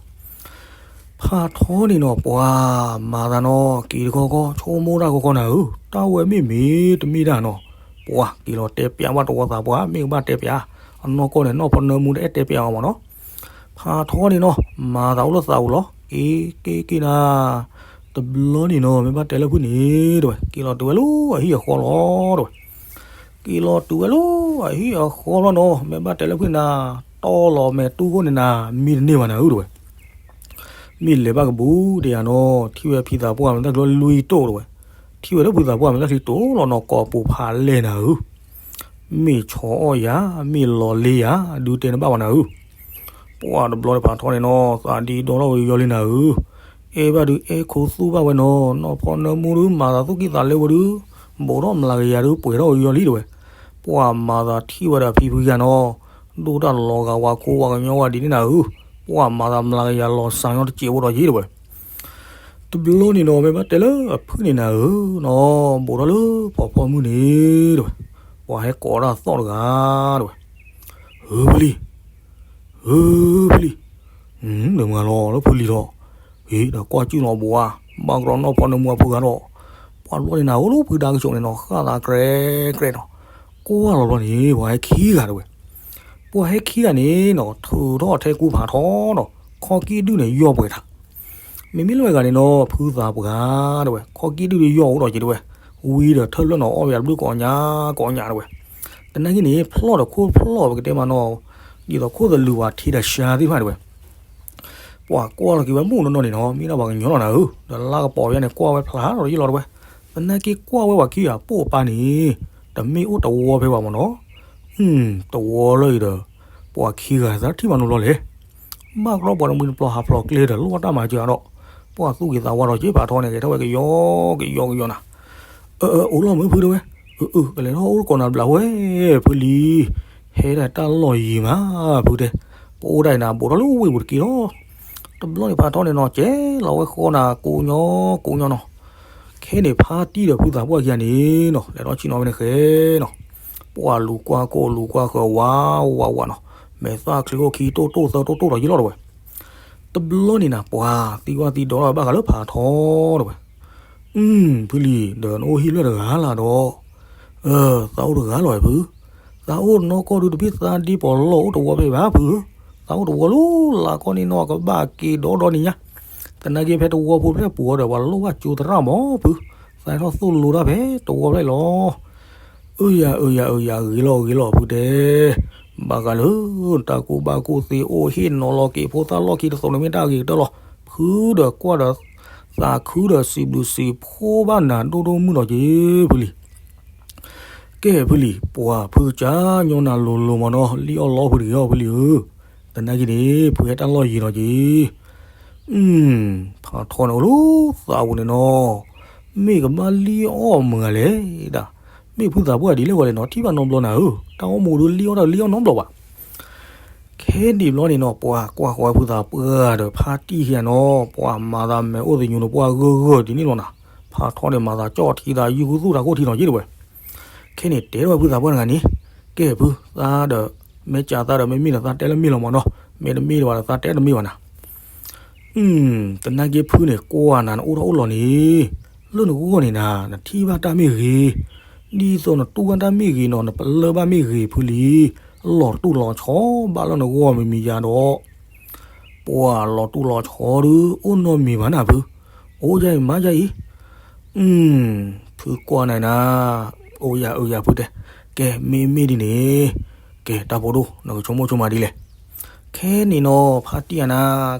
ဖးထီန့ၣ်နီၤ ပှၤမၤသးနီၤ က့ၤတခီခီ ဆိကမိၣ်တၢ်ခီခီနၤဧၢ, တၢ်ဝဲမ့ၢ်မ့ၢ်တမ့ၢ်တၢ်နီၤ, ပှၤက့ၤလီၤတဲပျးဘၣ်တဝီသးပှၢ် မ့ၢ်ကဘၣ်တဲပျး, အနီၢ်ကီၢ်န့ၣ် နီၢ်ဖီနၢမူတအဲၣ်တဲပျးအီၤမ့ၢ်နီၤ. ဖးထီန့ၣ်နီၤ မၤသးအိၣ်လၢသးပူၤလီၤ, က့ၤက့ၤက့ၤနၤ, တဘျီန့ၣ်နီၤ မ့ၢ်ဘၣ်တဲလၢဖုန့ၣ်တဲဝဲ က့ၤလီၤတုၤဝဲလၢအဟံၣ်အဃီလီၤတဲဝဲ. က့ၤလီၤတုၤဝဲလၢအဟံၣ်အဃီလီၤနီၤ မ့ၢ်ဘၣ်တဲလၢဖုန့ၣ် တီၢ်လီၤမဲာ်တူၢ်ခိၣ်န့ၣ်နၤ မံတန့ၢ်ဘၣ်နၤဧၢတဲဝဲ. မ့ၢ်လဲၤဘၣ်ကဘူးတယၤနီၤ ထံၣ်ဝဲဖံသးပှၢ်မဲာ်ချံလွံၢ်တိၢ်တဲဝဲ, ထံၣ်ဝဲလၢဖုသးပှၢ်မဲာ်ချံတိၢ်လီၤနီၤ ကိာ်ပူၤဖးလဲၢ်နၤဧၢ, မ့ၢ်ဆီအီၣ်ယၤ မ့ၢ်လီၤလ့ယၤ ဒုးတဲနဘၣ်ဝဲနၤဧၢ. ပှၤတဘျီတဖးထီန့ၣ်နီၤ သးဒံးဒီထီၣ်ဝဲယီလံနၤဧၢ, အဲၣ်ဘၣ်ဒုးအဲၣ်ခိသူၣ်ဘၣ်ဝဲနီၤ နီၢ်ဖီနၢမူဒုး မၤသးသူၣ်ကံၢ်သးလဲဝဲဒုး ဘူးထီၣ်မျးကယၤဒုးပှဲၤထီၣ်ဝဲယီလံတဲဝဲ. ပှၤမၤသးထံၣ်ဝဲဒီးဖံဖုယၤနီၤ ဒိၣ်တၢ်လီၤဂာ်ဝါခိဝါကညီဝဲဒ်န့ၣ်နၤဧၢ, ပှၤမၤသးမျးကယၤလီၤစၢ်ညီတစဲးဖိဒီးယ့တဲဝဲ. တဘျီန့ၣ်နီၤ မ့ၢ်ဘၣ်တဲလၢအဖုန့ၣ်နၤဧၢနီၤ ဘူးထီၣ်လၢဖီဖီမုၢ်န့ၣ်တဲဝဲ, ပှၤဟဲကိးတၢ်သီၣ်တဂၤတဲဝဲ, ဧၢဖုလံၤ, ဧၢဖုလံၤ, နမၤလီၤလၢဖုလံၤလီၤ, ဒီးကွၢ်စုၣ်လီၤဘိးဧါ, ဘၣ်ကရီနီၢ်ဖီနၢမူအဖုဂၤဒီး, ပှၤတဘျီန့ၣ်နၤဧၢလၢဖုဒါကဆိးန့ၣ်နီၤ ဃၣ်သးကြဲကြဲနီၤ, ကွၢ်လီၤဘျီန့ၣ် ပှၤဟဲခံဂၤတဲဝဲ. ပှၤဟဲခံဂၤန့ၣ်နီၤ ထုးထီၣ်ထဲကူဖးထီနီၤ ခီၣ်ကံၣ်ဒုၣ်န့ၣ်ယီၢ်ပှဲၤထး, မ့မ့ၢ်လၢဝဲဂၤန့ၣ်နီၤ ဖုသးပှၢ်တဲဝဲ ခီၣ်ကံၣ်ဒုၣ်ဒုးယီၢ်အိၣ်ဒီးက့ၤတဲဝဲ, ဝံၤဒီးထၢၣ်ဖျၢၣ်နီၤ အီၣ်ဝဲယၤတဘျုးကိးညါကိးညါတဲဝဲ. သနာ်က့န့ၣ် ဖျီၣ်ဒီးခိၣ်ဖျီၣ်ပကတဲမးနီၤ, ဒ်သိးခိၣ်သလုးဝဲထံဒီးရှါသ့ၣ်တဖၣ်တဲဝဲ. ပှၤကွၢ်လီၤက့ၤဝဲမုၢ်နီၢ်နီၢ်န့ၣ်နီၤ မ့ၢ်ဒၣ်ပှၤကညီလီၤနၤဧၢ, ဒီးလါကပီၤယါန့ၣ် ကွၢ်ဝဲဖျါထီၣ်ယ့ၢ်လီၤတဲဝဲ, သနာ်က့ကွၢ်ဝဲပှၤခံဂၤပိာ်ပၢ်န့ၣ် တမ့ၢ်အိၣ်တဝီဖဲဘၣ်မ့ၢ်နီၤ, တဝီလၢအံၤဒီး ပှၤခံဂၤသးထံၣ်မၤနီတဘျီလဲၣ်. ဘၣ်ကရီပှၤတမှံၤတပျီၤဟးဖျိးကျဲဒီး လိၣ်ဘၣ်တၢ်မၤစၢၤဒီး ပှၤသူၣ်က့ၤသးဝါဒီး က့ၤဖးထီန့ၣ် ကဲထီၣ်ဝဲကယီကယီကယီနၤ, အၢ အိၣ်လီၤမုၢ်ဖုတဲဝဲ, အၢ အၢ ကလဲၤထီၣ်အိၣ်ကိးနၤဘျးဝဲ ဖုလံ, ဟဲဒၣ်တၢ်လီၢ်ယံၤမး ဖုတဲ, ပအိၣ်ဒၣ်အံၤနၤ ဘူးထီၣ်လၢဝ့ၢ်ပူၤတက့ၢ်လီၤ. တဘျီန့ၣ်ဖးထီန့ၣ်နီၤ ကဲလီၤဝဲဃီနၤ ကိးညီကိးညီနီၤ, ခဲန့ၣ်ဖါတံၢ်ဒီးဖုသးပှၢ်ခံဂၤန့ၣ်နီၤ လဲၤထီၣ်ဆ့ၣ်နီၤဝဲန့ၣ်ဃဲနီၤ, ပှၤလူၤကွၢ်ကိၢ်လူၤကွၢ်ဃၢၤဝးဝးဝးနီၤ, မဲာ်သၣ်ချံအိၣ်ခံတိၢ်တိၢ်သၢတိၢ်တိၢ်ဒီးယ့ၢ်လီၤတဲဝဲ. တဘျီန့ၣ်နၤ ပှၤသံကွၢ်သံဒိးထီၣ်ဘၣ်ဃးလၢဖးထီတဲဝဲ, ဖုလံ ဒီးနအိၣ်ဟံၣ်ဖျၢၣ်တဂၤလၢ်ဒီး, သးအိၣ်တဂၤလီၤဖု, သးအိၣ်နီၢ်ကီၢ်ဒုတဘ့ၣ်သးဒ့ပီၤလီၢ်အိၣ်တဝီဖဲဘၣ်ဖု, သးအိၣ်တဝီလီၤ လၢကီၢ်န့ၣ်နီၤ ကဘၣ်က့ၤဒီဒီနံၤညါ, သနာ်က့ဖဲတဝီဖိဖျဲၣ်ပူၤအီၤဒီး ပှၤလိၣ်ဘၣ်ကၠိသရၣ်မးဖု, သးထီၣ်သိၣ်လိတၢ်ဖဲတဝီဖျၢၣ်လီၤ. အၢယၤ အၢယၤ အၢယၤ ဂ့ၤလီၤဂ့ၤလီၤဖုတဲ, ဘၣ်ဃးလၢ တၢ်ကူၣ်ဘၣ်ကူၣ်သ့အိၣ်ဟ့ၣ်နီၤလီၤက့ၤဖိသၣ်လီၢ်ခံတသိးန့ၣ်မ့ၢ်တၢ်ဂ့ၤကတၢၢ်လီၤ, ဖုဒီးကွၢ်ဒီး သးခုဒီးစံးဘျုးစံးဖှိၣ်ဘၣ်နၤဒိၣ်ဒိၣ်မုၢ်နီၤက့ၤ ဖုလံ. ကဲဖုလံ ပှၤဖုကစၢ်ညီနၤလိၤလိၤမးနီၤ လံၣ်အီၣ်လီဖုတဂ့ၤအီၤဖုလံဧၢ, သနာ်က့န့ၣ် ဖုဟဲတၢ်လီၢ်ယံၤနီၤက့ၤ ဖးထီန့ၣ်အိၣ်လၢသးပူၤန့ၣ်နီၤ, မ့ၢ်ကဘၣ်လံၣ်အီၣ်မုာ်ဂၤလဲၣ်ဒၣ်, မ့ၢ်ဖုသးပှၢ်ဒ်လဲၣ်ဂီၤလဲၣ်နီၤ ထံၣ်ဘၣ်နီတဘျီနၤဧၢ, တၢ်အိၣ်မူဒုးလံၣ်အီၣ်တၢ်လံၣ်အီၣ်နီတဘျီဘၣ်. ခဲဒံးဘျီန့ၣ်နီၤ ပှၤကွၢ်ဃီဝဲဖုသးပှၢ်ဒီးဖါတံၢ်ခံဂၤနီၤ ပှၤမၤသးမဲာ်အိၣ်သညိၤန့ၣ် ပှၤဂၢၢ်ဂၢၢ်ဒ်န့ၣ်လီၤနၤ, ဖးထီန့ၣ်မၤသးကၠီၣ်ထံသးယုၢ်ဃုသူၣ်ထးခိၣ်ထံနီၤက့ၤတဲဝဲ. ခဲန့ၣ်တဲထီၣ်ဝဲဖုသးပှၢ်တဂၤန့ၣ်, ကဲဖု သးဒီး မ့ၢ်ကးသးဒီးမ့ၢ်မ့ၢ်ဒီးသးတဲလၢမ့ၢ်လီၤမးနီၤ, မ့ၢ်တမ့ၢ်ဒီးဘၣ်ဒီးသးတဲတမ့ၢ်ဘၣ်နၤ. သနာ်က့ဖုန့ၣ် ကွၢ်နၤနအိၣ်ထီၣ်အိၣ်လီၤန့ၣ်, လၢနဂီၢ်န့ၣ်နၤ နထံၣ်ဘၣ်တၢ်မ့ၢ်ဂ့ၤ, ဒ်သိးနတူၢ်ဘၣ်တၢ်မ့ၢ်ဂ့ၤနီၤ နပလၢၢ်ဘၣ်မ့ၢ်ဂ့ၤဖုလံ, လီၤတူၢ်လီၤဆီဘၣ်လၢနဂီၢ်မံၤမံၤယါဒီး ပှၤလီၤတူၢ်လီၤဆီဒုး အိၣ်နီတမံၤဘၣ်နၤဖု, အိၣ်ယါအံၤမးယါအံၤ, ဖုကွၢ်နၤနၤ, အိၣ်ယၤအၢယၤဖုတဲ, ကဲမ့မ့ၢ်ဒ်န့ၣ်, ကဲတၢ်ဖိဒိၣ် နကဆိကမိၣ်ဆိကမးဒ်လဲၣ်. ခဲန့ၣ်နီၤ ဖါတံၢ်အနၤ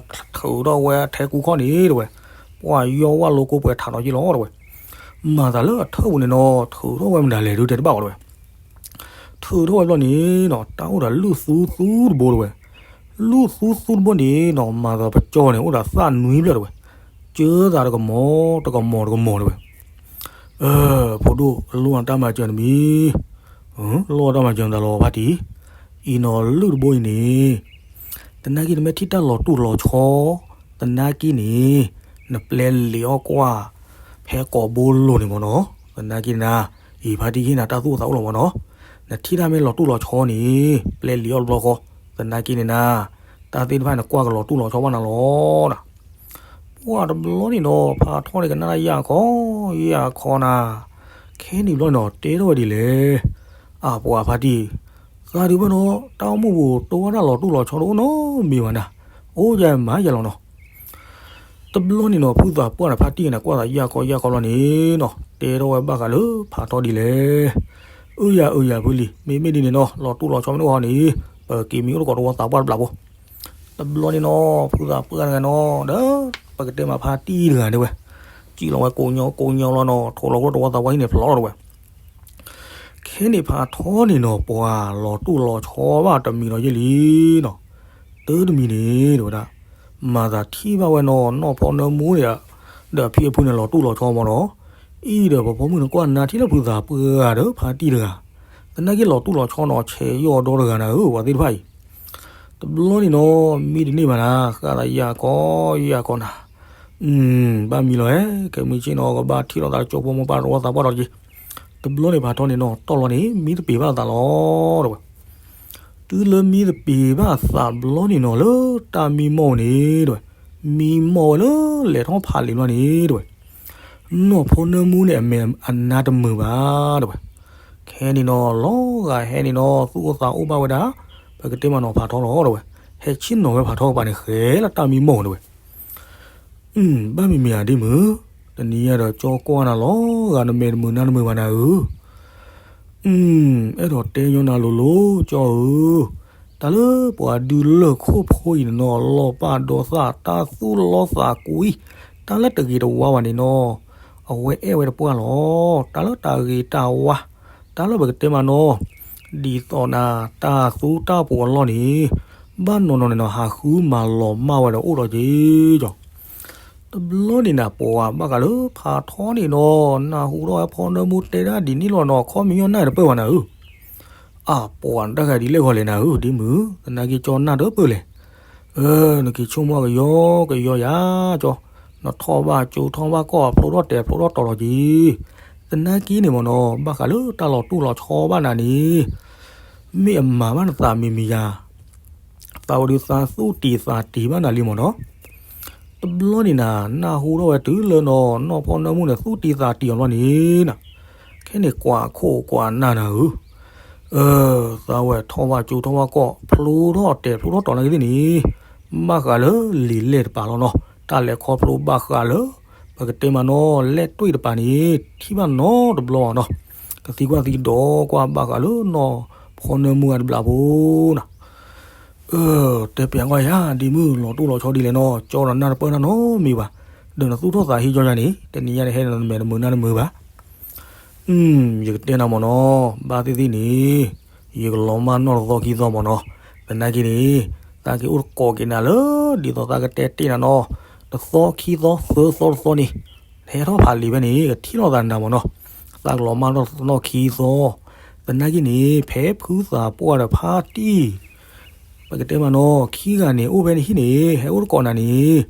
ထုးထီၣ်ဝဲထဲကူခီၣ်န့ၣ်တဲဝဲ, ပှၤယီၢ်ဝၣ်လိကိးပှဲၤထးနီၤယ့ၢ်လီၤတဲဝဲ, မၤသးလၢအထၢၣ်ပူၤန့ၣ်နီၤ ထုးထီၣ်ဝဲမတၤလဲၣ်ဒုးတဲတဘၣ်ဝဲတဲဝဲ ထုးထီၣ်ဝဲဘျီန့ၣ်နီၤ တၢ်အိၣ်ဒီးလုၢ်သူသူတဘိတဲဝဲ, လုၢ်သူသူတဘိန့ၣ်နီၤ မၤသးပကၠီန့ၣ် အိၣ်ဒီးသၣ်နွံဖျၢၣ်တဲဝဲ, ကၢသးတကမီၤ တကမီၤတကမီၤတဲဝဲ, အၢ ဖိဒိၣ် လိၣ်အတၢ်မၤစၢၤတမံၤ, လိၣ်အတၢ်မၤစၢၤမတၤလီၤဖါတံၢ်, အံၤနီၤလုၢ်တဘိအံၤန့ၣ် သနာ်က့နမ့ၢ်ထံၣ်တၢ်လီၤတူၢ်လီၤဆီ, သနာ်က့န့ၣ် နပျဲလံာ်အီၣ်ကွၢ် ဖဲကိာ်ဘိလိၤန့ၣ်မ့ၢ်နီၤ, သနာ်က့န့ၣ်နၤ, အံၤဖါတံၢ်ဟ့ၣ်နၤတၢ်သူၣ်အိၣ်သးအိၣ်လီၤမ့ၢ်နီၤ, နထံၣ်တၢ်မ့ၢ်လီၤတူၢ်လီၤဆီန့ၣ် ပျဲလံာ်အီၣ်တဘျီဃီ, သနာ်က့န့ၣ်နၤ, တၢ်သ့ၣ်တဖၣ်နကွၢ်ကလီၤတူၢ်လီၤဆီဘၣ်နၤလီၤနၤ. ပှၤတဘျီန့ၣ်နီၤ ဖးထီန့ၣ်ကနၣ်တၢ်ယၢ်ခီ, ယၢ်ခီနၤ, ခဲန့ၣ်ဘျီန့ၣ်နီၤ တဲထီၣ်ဝဲဒ်လဲၣ်, အပှၤဖါတံၢ်, သးဒုးဘၣ်နီၤ တၢ်အိၣ်မူပူၤ တအိၣ်ဝဲဒၣ်လီၤတူၢ်လီၤဆီတအိၣ်နီတမံၤဘၣ်နၤ, အိၣ်ယါမးယါလီၤနီၤ. တဘျီန့ၣ်နီၤ ဖုသးပှၢ်န့ၣ် ဖါတံၢ်န့ၣ် ကွၢ်သးယၢ်ခီယၢ်ခီဘျီန့ၣ်နီၤ တဲထီၣ်ဝဲဘၣ်ဃးလၢဖးထီဒ်လဲၣ်. အၢယၤအၢယၤဖုလံၤ မ့မ့ၢ်ဒ်န့ၣ်နီၤ လီၤတူၢ်လီၤဆီမ့ၢ်တအိၣ်ဟီန့ၣ် ပက့ၤမံအိၣ်တကိးတဝီသးပှၢ်တဘျီဖိ. တဘျီန့ၣ်နီၤ ဖုသးပှၢ်တဂၤနီၤ ဒီး ပကတဲမးဖါတံၢ်တဂၤဒၣ်ဝဲ စံၣ်လီၤဝဲကိးညီကိးညီလီၤနီၤ ထိးလီၤဝဲတဝီသးပှၢ်ဟံၣ်န့ၣ်ဖျိးလီၤဒၣ်ဝဲ. ခဲန့ၣ်ဖးထီန့ၣ်နီၤ ပှၤလီၤတူၢ်လီၤဆီဘၣ်တမံၤဒီးယဲၢ်လံနီၤ. တၢ်တမံၤန့ၣ် တဲဝဲဒၣ် မၤသးထံၣ်ဘၣ်ဝဲနီၤ နီၢ်ဖီနၢမူန့ၣ် ဒီးအဖံအဖုန့ၣ်လီၤတူၢ်လီၤဆီမ့ၢ်နီၤ. အံၤဒီးပဖိမုၣ်န့ၣ်ကွၢ်နါထံၣ်လၢဖုသးပှၢ်ဒီးဖါတံၢ်တဂၤ သနာ်က့လီၤတူၢ်လီၤဆီနီၤ ဆဲးယီၢ်ဒီတဂၤနၤဧၢ ပှၤသ့ၣ်တဖၣ်အံၤ တဘျီန့ၣ်နီၤ မ့ၢ်တန့ၢ်ဘၣ်နၤ ဃၣ်သးယၢ်ကီယၢ်ကီနၤ. ဘၣ်မံလီၤဧဲ ခဲမုၢ်ဆ့ၣ်နီၤ ကဘၣ်ထံၣ်လိာ်သးကၠိဖိမိၢ်ပၢ်တဝီသးပှၢ်ဒီးက့ၤ. တဘျီန့ၣ်ဖးထီန့ၣ်နီၤ တီၢ်လီၤန့ၣ် မံသပ့ၤဘၣ်သးလီၤ တဲဝဲ. တုၤလၢမံသပ့ၤဘၣ်သးတဘျီန့ၣ်နီၤ လၢတၢ်မံမီၢ်ဝဲန့ၣ်တဲဝဲ. မံမီၢ်ဝဲလၢလဲၤထီၣ်ဖးလံာ်ဘျီန့ၣ်တဲဝဲ. နီၢ်ဖီနၢမူန့ၣ် အမဲာ်အနါတမုာ်ဘၣ်တဲဝဲ. ခဲန့ၣ်နီၤ လီၤဂာ်ဟဲန့ၣ်နီၤ သူၣ်အိၣ်သးအိၣ်ဘၣ်ဝဲဒၣ် ပကတဲမးနီၤဖးထီလီၤတဲဝဲ. ဟဲဆ့ၣ်နီၤဝဲဖးထီကပၤန့ၣ် ဃဲလၢတၢ်မံမီၢ်တဲဝဲ. ဘၣ်မံၤမံၤဧါဒ့မုၣ်, တနံၤအံၤဒီးကၠီကွၢ်နၤလီၤဂာ် နမဲာ်တမုာ်နါတမုာ်ဘၣ်နၤဧၢ. အဲၣ်ဒိးတဲညီနၤလိၤလိၤ ကၠီဧၢ, တ တၢ်လၢပှၤဒုးလၢၢ်ခိၣ်ဖိအံၤန့ၣ်နီၤ လီၤပာ်ဒီးသး တၢ်သူၣ်လီသးကွံ တၢ်လၢတဂ့ၤတဝါဘၣ်န့ၣ်နီၤ အဝဲအဲၣ်ဝဲတပှၢ်လီၤ. တၢ်လၢတၢ်ဂ့ၤတၢ်ဝါ တၢ်လၢပကတဲမးနီၤ ဒ်သိးနၤ တၢ်သူတၢ်ပှီၤအလီၢ်န့ၣ် ဘၣ်နီၢ်နီၢ်န့ၣ်နီၤ ဟးဃုမၤလီၤမၢ်ဝဲဒီးအိၣ်ဒီးက့ၤကီ တဘျီန့ၣ်နၤ ပှၤဘၣ်ဃးလၢဖးထီန့ၣ်နီၤ နၢ်ဟူထီၣ်ဝဲဖီနၢမူတဲဒၣ်ဒ်န့ၣ်လီၤနီၤ ခီပညီနၢ်တပၢၢ်ဘၣ်နၤဧၢ. အၢ ပှၤတၢ်ဂၤဒ်လဲၣ်ဂီၤလဲၣ်နၤဧၢ ဒ်မုၢ် သနာ်က့ကၠီနၢ်တပၢၢ်လဲၣ်. အၢ နက့ၤဆိကမိၣ်ကယီကယီယၤကၠီ နထီၣ်ဘၣ်ကၠိထီၣ်ဘၣ်ကီၢ် ဖျိထီၣ်တဲာ်ဖျိထီၣ်တီၤလီၤက့ၤ သနာ်က့န့ၣ်မ့ၢ်နီၤ ဘၣ်ဃးလၢတၢ်လီၤတိၢ်လီၤဆီဘၣ်နၤန့ၣ် မ့ၢ်အမၤဘၣ်နသးမံၤမံၤယၤ သးဝဲဒုးသးသူၣ်တံၢ်သးတံၢ်ဘၣ်နၤလံမ့ၢ်နီၤ. တဘျီန့ၣ်နၤ နၢ်ဟူထီၣ်ဝဲတုၤလၢနီၤ နီၢ်ဖီနၢမူန့ၣ် သူၣ်တံၢ်သးတံၢ်အီၤဘျီန့ၣ်နၤ ခဲန့ၣ်ကွၢ်ခိၣ်ကွၢ်နၢ်နၤဧၢ. အၢ သးဝဲထီၣ်ဘၣ်ကၠိထီၣ်ဘၣ်ကီၢ် ဖျိထီၣ်တဲာ်ဖျိထီၣ်တီၤနၤက့ၤသ့ၣ်န့ၣ် ဘၣ်ဃးလၢလံာ်လဲၢ်တပၤလီၤနီၤ တၢ်လဲၤခီဖျိဘၣ်ဃးလၢ ပကတဲမးနီၤ လဲၢ်တွ့ၣ်တပၤန့ၣ် ထံၣ်ဘၣ်နီတဘျီဘၣ်နီၤ ကသံကွၢ်သံဒီးကွၢ်ဘၣ်ဃးလၢနီၢ်ဖီနၢမူအတဘျီဖိနၤ အၢ တဲပျးကွၢ်ယၤ ဒ်မုၢ်လီၤတိၢ်လီၤဆီဒ်လဲၣ်နီၤ ကၠီဒီးနၢ်တပၢၢ်နၢ်နီတမံၤဘၣ် ဒီးနသူၣ်ထီၣ်သးဟံးကၠီယၤန့ၣ် တနံၤညါန့ၣ်ဟဲဒီးနမဲာ်တမုာ်နၢ်တမုာ်ဘၣ် ယကတဲနၤမ့ၢ်နီၤ ဘၣ်သ့ၣ်သ့ၣ်န့ၣ် ယကလီၤမၢ်နီၢ်တသီခံသီမ့ၢ်နီၤ သနာ်က့န့ၣ် သးက့ၤအိၣ်တကိးက့ၤနၤလၢ ဒ်သိးသးကတဲတ့ၢ်နၤနီၤ တသီခံသီသၢသီတသီန့ၣ် ဟဲထီၣ်ဖးလံာ်ဖဲန့ၣ် ကထံၣ်လိာ်သးနၤမ့ၢ်နီၤ သးကလီၤမၢ်နီၢ်တသီခံသီ သနာ်က့န့ၣ် ဖဲဖုသးပှၢ်ဒီးဖါတံၢ် ပကတဲမးနီၤ ခံဂၤန့ၣ် အိၣ်ဖဲနဟံၣ်န့ၣ် ဟဲအိၣ်တကိးနၤန့ၣ်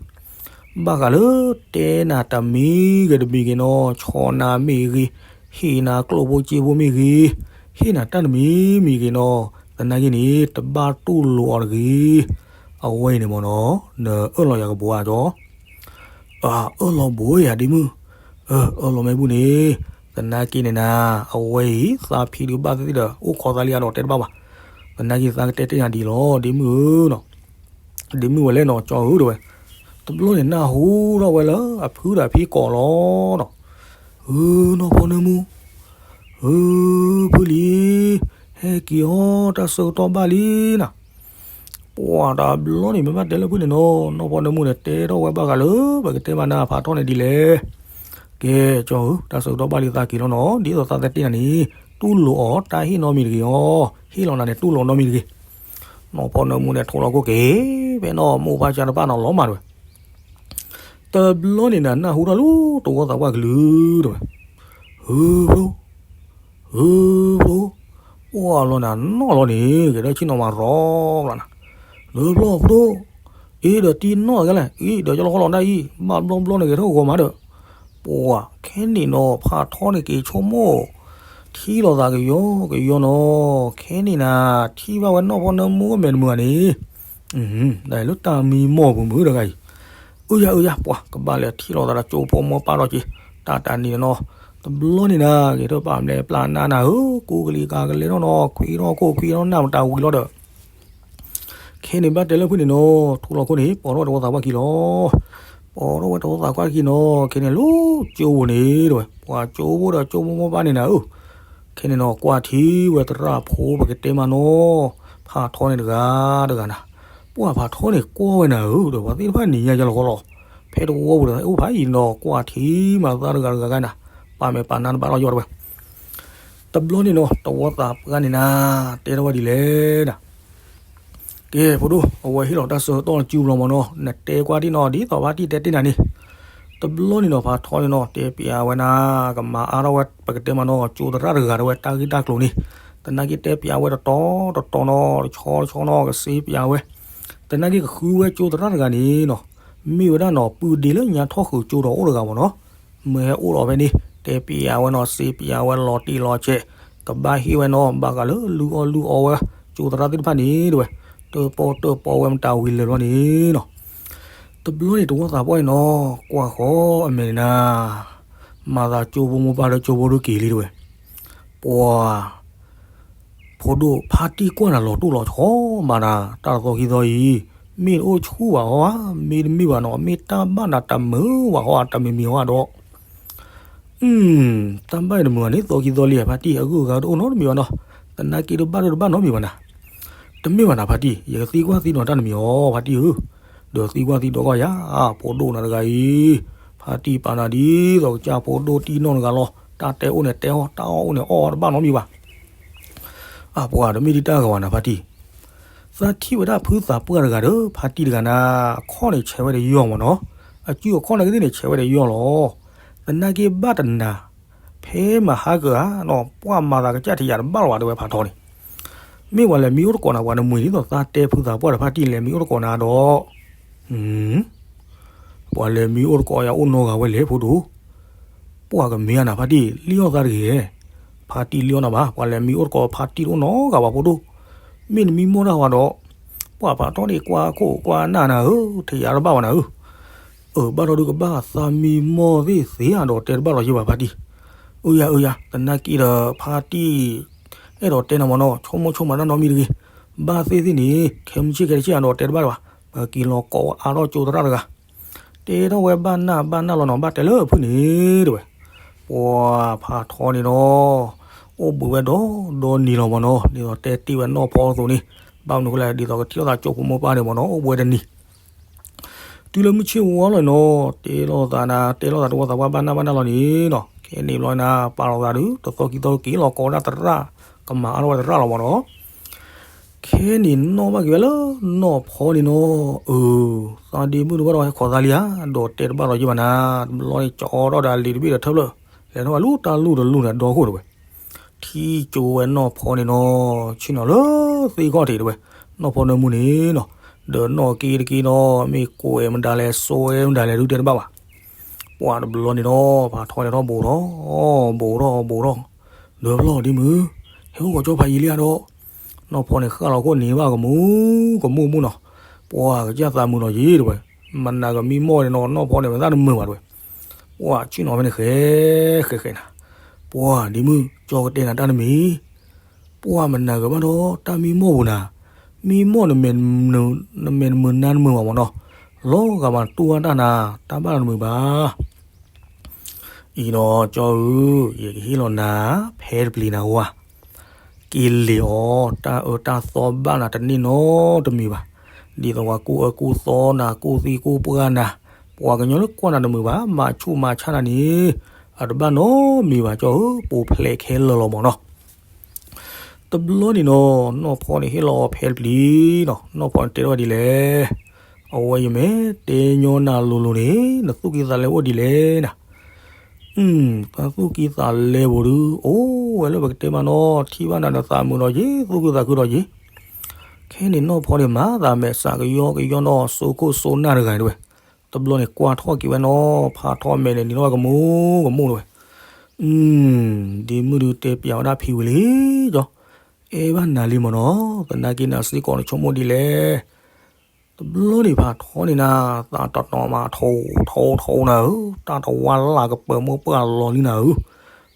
ဘၣ်ဃးလၢတဲနၤတမံၤဂ့ၤတမံၤဂ့ၤနီၤ ဆီၣ်နၤမ့ၢ်ဂ့ၤ, ဟ့ၣ်နၤကျိၣ်ဖိစ့ဖိမ့ၢ်ဂ့ၤ, ဟ့ၣ်နၤတၢ်တမံၤမံၤဂ့ၤနီၤ, သနာ်က့န့ၣ် တဘၣ်တူၢ်လိာ်အီၤတဂ့ၤ. အဝဲအံၤန့ၣ်မ့ၢ်နီၤ နအၢၣ်လီၤယၤကဘိဧါကၠီ, အၢၣ်လီၤဘိယၤဒ့မုၣ်, အၢၣ်လီၤမ့ၢ်ဘူၣ်န့ၣ်, သနာ်က့န့ၣ်နၤ အဝဲအံၤ သးဖံဒုးဘၣ်သ့ၣ်သ့ၣ်ဒီး အိၣ်ခိးသးလံအါဒီးတဲတဘၣ်ဘၣ်, သနာ်က့သးကတဲတ့ၢ်နၤဒ်လီၤ ဒ့မုၣ်ဧၢနီၤ. ဒ့မုၣ်ဝဲလဲၣ်နီၤ ကၠီဧၢတဲဝဲ, တဘျီန့ၣ် နၢ်ဟူထီၣ်ဝဲလၢအဖုဒီးအဖံကိးလီၤနီၤ, ဧၢ နီၢ်ဖီနၢမူ, ဧၢ ဖုလံ, ဟဲက့ၤအီၤ တၢ်ဆၢကတီၢ်ဘၣ်လံနီၤ. ပှၤတဘျီန့ၣ် မ့ၢ်ဘၣ်တဲလၢဖုန့ၣ်နီၤ နီၢ်ဖီနၢမူန့ၣ် တဲထီၣ်ဝဲဘၣ်ဃးလၢ ပကတဲမးနၤဖးထီန့ၣ်ဒ်လဲၣ်. ကဲ ကၠီဧၢ တၢ်ဆၢကတီၢ်ဘၣ်လံသးက့ၤလီၤနီၤ ဒ်သိးသးသတ့ၢ်နၤန့ၣ် တူၢ်လိာ်အီၤတၢ်ဟ့ၣ်နီတမံၤတဂ့ၤအီၤ, ဟ့ၣ်လီၤနၤန့ၣ် တူၢ်လိာ်နီတမံၤတဂ့ၤ. နီၢ်ဖီနၢမူန့ၣ် ထိးလီၤခိၣ်က့ၤ ဖဲနီၢ်မိၢ်ပၢ်ကၢ်တဖၣ်နီၤ လီၤမၢ်တဲဝဲ တဘျီန့ၣ်နၤ နၢ်ဟူထီၣ်လၢတဝီသးပှၢ်ကလုာ်တဲဝဲ, ဧၢ ဖျိ, ဧၢ ဖျိ, အိၣ်အလီၢ်နၤနီၢ်လီၤန့ၣ် ကဲထီၣ်ဆ့ၣ်နီၤမးရီကျါနၤ, လၢဖျိဖျိ, အ့ဒီးတံၢ်နီၢ်ကဲလဲၣ် အ့ဒီးကၠီလီၤဃီလီၤဒၣ်အံၤ ဘၣ်ဘျီဘျီန့ၣ် ကဲထီၣ်ဂီၤမးဒီး, ပှၤခဲန့ၣ်နီၤ ဖးထီန့ၣ်က့ၤဆိကမိၣ်, ထံၣ်လိာ်သးကယီကယီနီၤ, ခဲန့ၣ်နၤ ထံၣ်ဘၣ်ဝဲနီၢ်ဖီနၢမူအမဲာ်တမုာ်ဘၣ်န့ၣ် လၢတၢ်မံမီၢ်ပူၤမုၢ်တဂၤအံၤ, အၢယၤအၢယၤ ပှၤကဘၣ်လဲၤထံၣ်လိာ်သးဒီးကၠိဖိမိၢ်ပၢ်ဒီးက့ၤ, တၢ်တနံၤနီၤ, တဘျီန့ၣ်နၤ ကဲထီၣ်ပာ်မလဲပျၢ်နါနၤဧၢ, ကူကလံၤကၤကလဲၤထီၣ်နီၤ ခွံထီၣ်ခိၣ်ခွံထီၣ်နၢ်မတၤဝံၤလီၤဒီး ခဲန့ၣ်ဘၣ်တဲလၢဖုန့ၣ်နီၤ ထူလီၤခိၣ်န့ၣ် ပိာ်ထီၣ်ဝဲတဝီသးပှၢ်ခံလီၤ. ပိာ်ထီၣ်ဝဲတဝီသးပှၢ်ခံနီၤ ခဲန့ၣ်လၢကၠိပူၤန့ၣ်တဲဝဲ ပှၤကၠိဖိဒီးကၠိဖိမိၢ်ပၢ်န့ၣ်နၤဧၢ, ခဲန့ၣ်နီၤ ကွၢ်ထံဝဲသရၣ်ဖိပကတဲမးနီၤ, ဖးထီန့ၣ်တဂၤတဂၤနၤ, ပှၤဖးထီန့ၣ်ကွၢ်ဝဲနၤဧၢ ဒီးပှၤသ့ၣ်တဖၣ်န့ၣ်ညါယလီၤဃီလီၤ, ဖဲတဝီပူၤဒီးအိၣ်ဖးအံၤနီၤ ကွၢ်ထံမးသးတဂၤတဂၤဂၤနၤ, ပာ်မဲာ်ပာ်နါတဘၣ်လီၤယီၢ်တဲဝဲ တဘျီန့ၣ်နီၤ တဝီသးပှၢ်န့ၣ်နၤ တဲထီၣ်ဝဲဒ်လဲၣ်နၤ, ကဲ ဖိဒိၣ် အဝဲဟ့ၣ်လီၤတၢ်ဆၢကတီၢ်စုဘျီမးနီၤ နတဲကွၢ်ဒ်နီၤ ဒ်သိးဖါတံၢ်တဲတ့ၢ်နၤန့ၣ်, တဘျီန့ၣ်နီၤ ဖးထီန့ၣ်နီၤ တဲပျးဝဲနၤ ကမၤအါထီၣ်ဝဲပကတဲမးနီၤ ကၠိသရၣ်တဂၤဒီးဝဲတၢ်ဂ့ၢ်တၢ်ကျိၤန့ၣ်, သနာ်က့တဲပျးဝဲတတီၤတတီၤနီၤ တဆီတဆီနီၤ ကစ့ပျးဝဲ, သနာ်က့ကဃုဝဲကၠိသရၣ်တဂၤန့ၣ်နီၤ, မ့ၢ်ဝဲဒၣ်နီၤ ပုၢ်ဒ့လၢညါထီၣ်ဃုာ်ကၠိဒီးအိၣ်တဂၤမးနီၤ မ့ၢ်ဟဲအိၣ်ဒီးဖဲန့ၣ် တဲပျးဝဲနီၤ စ့ပျးဝဲလီၤတံၢ်လီၤဆဲး, ကဘၣ်ဟ့ၣ်ဝဲနီၤ ဘၣ်ဃးလၢလုၢ်အီၣ်လုၢ်အီဝဲ ကၠိသရၣ်သ့ၣ်တဖၣ်န့ၣ်တဲဝဲ, တၢၣ်ပီၣ်တၢၣ်ပီဝဲမတၤဝံၤလၢာ်လီၤန့ၣ်နီၤ, တဘျီန့ၣ်တဝီသးပှၢ်အံၤနီၤ ကွၢ်ဃီအမဲာ်န့ၣ်နၤ, မၤသးကၠိဖိမိၢ်ပၢ်လၢကၠိဖိဒုးက့ၤလံတဲဝဲ, ပှၤ ဖိဒိၣ်ဖါတံၢ်ကွၢ်နၤလီၤတိၢ်လီၤဆီမးနၤ တၢ်တသီခံသီအံၤ, မ့ၢ်တအိၣ်ဆူၣ်ဘၣ်ဟီဧါ, မ့တမ့ၢ်ဘၣ်နီၤ မ့ၢ်တၢ်ဘၣ်နၤတမုာ်ဘၣ်ဟီဧါ တမံၤမံၤဟီဧါဒီး, တၢ်ဘၣ်အံၤတမုာ်ဘၣ်န့ၣ် သီခံသီလံ ဖါတံၢ်အဂုၤအဂၤတအိၣ်နီတမံၤဘၣ်နီၤ, သနာ်က့တဘၣ်ဒိတဘၣ်နီတမံၤဘၣ်နၤ, တမ့ၢ်ဘၣ်နၤဖါတံၢ်, ယကသံကွၢ်သံဒိးနၤတၢ်တမံၤအီၤ ဖါတံၢ်ဧၢ, ဒီးသံကွၢ်သံဒိးကီၢ်ယၤ, ဖိဒိၣ်နၤတဂၤအံၤ, ဖါတံၢ်ပာ်နၤဒ်သိးကစၢ်ဖိဒိၣ်တံၢ်နီၢ်တဂၤလီၤ, တၢ်တဲအိၣ်န့ၣ်တဲအီၣ်, တၢ်အီၣ်အိၣ်န့ၣ်အီၣ်တဘၣ်နီတမံၤဘၣ်. အပှၤတမ့ၢ်ဒ်တၢ်ဂၤဘၣ်နၤဖါတံၢ်, သးထံၣ်ဝဲဒၣ်ဖုသးပှၢ်တဂၤဒီး ဖါတံၢ်တဂၤန့ၣ်, အခီၣ်န့ၣ်ဆဲးဝဲဒီးယီၢ်မၢ်နီၤ, အစုအခီၣ်န့ၣ်ကသ့ၣ်န့ၣ်ဆဲးဝဲဒီးယီၢ်လီၤ. သနာ်က့ဘၣ်တနၤ ဖဲမဟါကဂၤနီၤ ပှၤမၤသးကစၢ်ထံးယၤတဘၣ်လီၤဘၣ် တဲဝဲဖးထီန့ၣ်, မ့ၢ်ပှၤလဲၤမံအိၣ်တကိးနၤ ပှၤနမှံၤဒ်သိးသးတဲဖုသးပှၢ်ဒီးဖါတံၢ်လဲၤမံအိၣ်တကိးနၤဒီး, ပှၤလဲၤမံအိၣ်တကိးယၤအိၣ်နီတဂၤဝဲလဲၣ်ဖိဒိၣ်, ပှၤကမ့ၢ်အနၤဖါတံၢ် လံၣ်အီၣ်သးတဂ့ၤ, ဖါတံၢ်လံၣ်အီၣ်နၤဘၣ် ပှၤလဲၤမံအိၣ်တကိးဖါတံၢ်တအိၣ်နီတဂၤဘၣ်ဖိဒိၣ်, မ့ၢ်နမံမီၢ်တၢ်ဝဲဒီး, ပှၤဖးထီန့ၣ်ကွၢ်ခိၣ်ကွၢ်နၢ်နၤဧၢ, ထံးယၤတဘၣ်ဘၣ်နၤဧၢ အၢ ဘၣ်ဒီးဒုးကဘၣ်သးမံမီၢ်သ့ၣ်သ့ဧါဒီးတဲတဘၣ်လီၤယဲဘၣ်ဖါတံၢ်, အၢယၤအၢယၤ သနာ်က့ဒီးဖါတံၢ်, အဲၣ်ဒိးတဲနၤမၢ်နီၤ ဆိကမိၣ်ဆိကမးတၢ်နီတမံၤတဂ့ၤ, ဘၣ်သ့ၣ်သ့ၣ်န့ၣ် ခဲမုၢ်ဆ့ၣ်ခဲတဆ့ၣ်ဧါဒီးတဲတဘၣ်လၢၤဘၣ်, ပက့ၤလီၤကိးဝဲအါထီၣ်ကၠိသရၣ်တဂၤ, တဲထီၣ်ဝဲဘၣ်နၢ်ဘၣ်နၢ်လီၤနီၤ ဘၣ်တဲလၢဖုန့ၣ် တဲဝဲ ပှၤဖးထီန့ၣ်ဒီး, အိၣ်ဘှံးဝဲဒီဒီနံၤလီၤမၢ်နီၤ ဒ်သိးတဲတ့ၢ်ဝဲနီၢ်ဖီအသိးန့ၣ်, ဘၣ်မနုၤဃိလဲၣ် ဒ်သိးကထံၣ်လိာ်သးကၠိဖိမိၢ်ပၢ်န့ၣ်မၢ်နီၤ အိၣ်ဘှံးဝဲတနံၤ, တုၤလၢမုၢ်ဆ့ၣ်ဝါလီၤနီၤ တဲလိာ်သးနၤ တဲလိာ်သးတဝီသးပှၢ်ဘၣ်နၢ်ဘၣ်နၢ်လီၤန့ၣ်နီၤ ခဲန့ၣ်ဘျီနၤ ပာ်လီၤသးဒုး တသီခံသီက့ၤလီၤကိးဒၣ်သရၣ်, ကမၤအါထီၣ်ဝဲသရၣ်လီၤမၢ်နီၤ ခဲန့ၣ်နီၢ်ဘၣ်က့ၤဝဲလၢနီၢ်ဖီန့ၣ်နီၤ, အၢ, သးဒ့မုၣ်တဘၣ်ဒီးဟဲခိးသးလံဧါ, ဒီးတဲတဘၣ်လီၤယဲဘၣ်နၤ, တဘျီန့ၣ်ကၠီထီၣ်ဒီးအလံာ်တဘ့ၣ်ဒီးထၢဖျၢၣ်, လဲၤထီၣ်ဝဲလၢတၢ်လူၢ်တလူၢ်န့ၣ်ဒီခိၣ်တဲဝဲ, ထံၣ်ကၠိဝဲနီၢ်ဖီန့ၣ်နီၤ, ဆ့ၣ်နီၤလၢသ့ၣ်ခီၣ်ထံးတဲဝဲ, နီၢ်ဖီနၢမူန့ၣ်နီၤ, ဒီးနီၢ်က့တက့နီၤ မ့ၢ်ကိးအဲၣ်မတၤလဲၣ် စိအဲၣ်မတၤလဲၣ်ဒုးတဲတဘၣ်ဘၣ် ပှၤတဘျီန့ၣ်ဒီး ဖးထီန့ၣ်ထီၣ်ဘိးထီၣ်, ဘိးထီၣ်ဘိးထီၣ်, ဒီးဖျီၣ်ဒ့မုၣ်, ဟဲအိၣ်ကီးကၠီဖးယံာ်လံဧါဒီး, နီၢ်ဖီန့ၣ်ဃၣ်လီၤခိၣ်န့ၣ်ဘၣ်ကမူ, ကမူကမူနီၤ, ပှၤကစၢ်သးမုာ်လီၤယံၤတဲဝဲ, မနၤကမံမီၢ်န့ၣ်နီၤ နီၢ်ဖီန့ၣ်ဝဲသၣ်တမုာ်ဘၣ်တဲဝဲ, ပှၤဆ့ၣ်နီၤဖဲန့ၣ်ဃဲ, ဃဲဃဲနၤ, ပှၤဒ့မုၣ် ကၠီကတဲနၤတၢ်တမံၤ ပှၤမနၤဂၤဘၣ်ဒီး တၢ်မံမီၢ်ပူၤနၤ, မံမီၢ်နမဲာ်တမုာ်နါတမုာ်ဘၣ်မၢ်နီၤ, လီၤဂာ်မးတူၢ်ဝဲတၢ်နၤ, တၢ်ဘၣ်နၤတမုာ်ဘၣ်. အံၤဒီးကၠီဧၢ, ယကဟ့ၣ်လီၤနၤ ဖဲတပျံၤနၤဝဲ, က့ၤလ့ၤအီၤ, တၢ်အၢတၢ်သီဘၣ်နၤတန့ၢ်နီတမံၤဘၣ်. ဒ်သိးပှၤကူၣ်အၢကူၣ်သီနၤ ကူၣ်သံကူၣ်ပှၢ်နၤ, ပှၤကညီလၢကွၢ်နၤတမုာ်ဘၣ် မၤဆူၣ်မၤဆါနၤန့ၣ်, အတဘၣ်နီတမံၤဘၣ်ကၠီဧၢ, ပိာ်ဖျဲးခဲလၢာ်လီၤမၢ်နီၤ. တဘျီန့ၣ်နီၤ နီၢ်ဖီန့ၣ်ဟ့ၣ်လီၤအီၤဖဲတပျံၤနီၤ, နီၢ်ဖီန့ၣ်တဲထီၣ်ဝဲဒ်လဲၣ်, အဝဲယမ့ၢ်တဲညီနၤလိၤလိၤန့ၣ် နသူၣ်ကံၢ်သးလဲအိၣ်ဒ်လဲၣ်နၤ. သးသူၣ်ကံၢ်သးလဲပူၤဒုး အိၣ်ဝဲလၢပကတဲမးနီၤ ထံၣ်ဘၣ်နၤဒီးသးမုာ်ဒီးယံၤ သူၣ်ခုသးခုဒီးယံၤ. ခဲန့ၣ်နီၢ်ဖီန့ၣ်မၤသးမဲာ်ဆှးကယီကယီနီၤ စိခိၣ်စိနၢ်တဂၤတဲဝဲ. တဘျီန့ၣ်ကွၢ်ထီၣ်က့ၤဝဲနီၤ ဖးထီမဲာ်န့ၣ်နံၤထီၣ်ဝဲကမူကမူတဲဝဲ. ဒ့မုၣ်ဒုးတဲပျးဝဲဒၣ်ဖံဝံၤလံ, ကၠီ, အဲၣ်ဘၣ်နၤလံမၢ်နီၤ, သနာ်က့နၤစ့ၢ်ကီးနဆိကမိၣ်ဒ်လဲၣ်. တဘျီန့ၣ်ဖးထီန့ၣ်နၤ သးတနီၤမးထီထီထီနၤဧၢ, တၢ်တဝါလၢ်ကပၢၤမိၢ်ပှၢ်လီၤလံနၤဧၢ,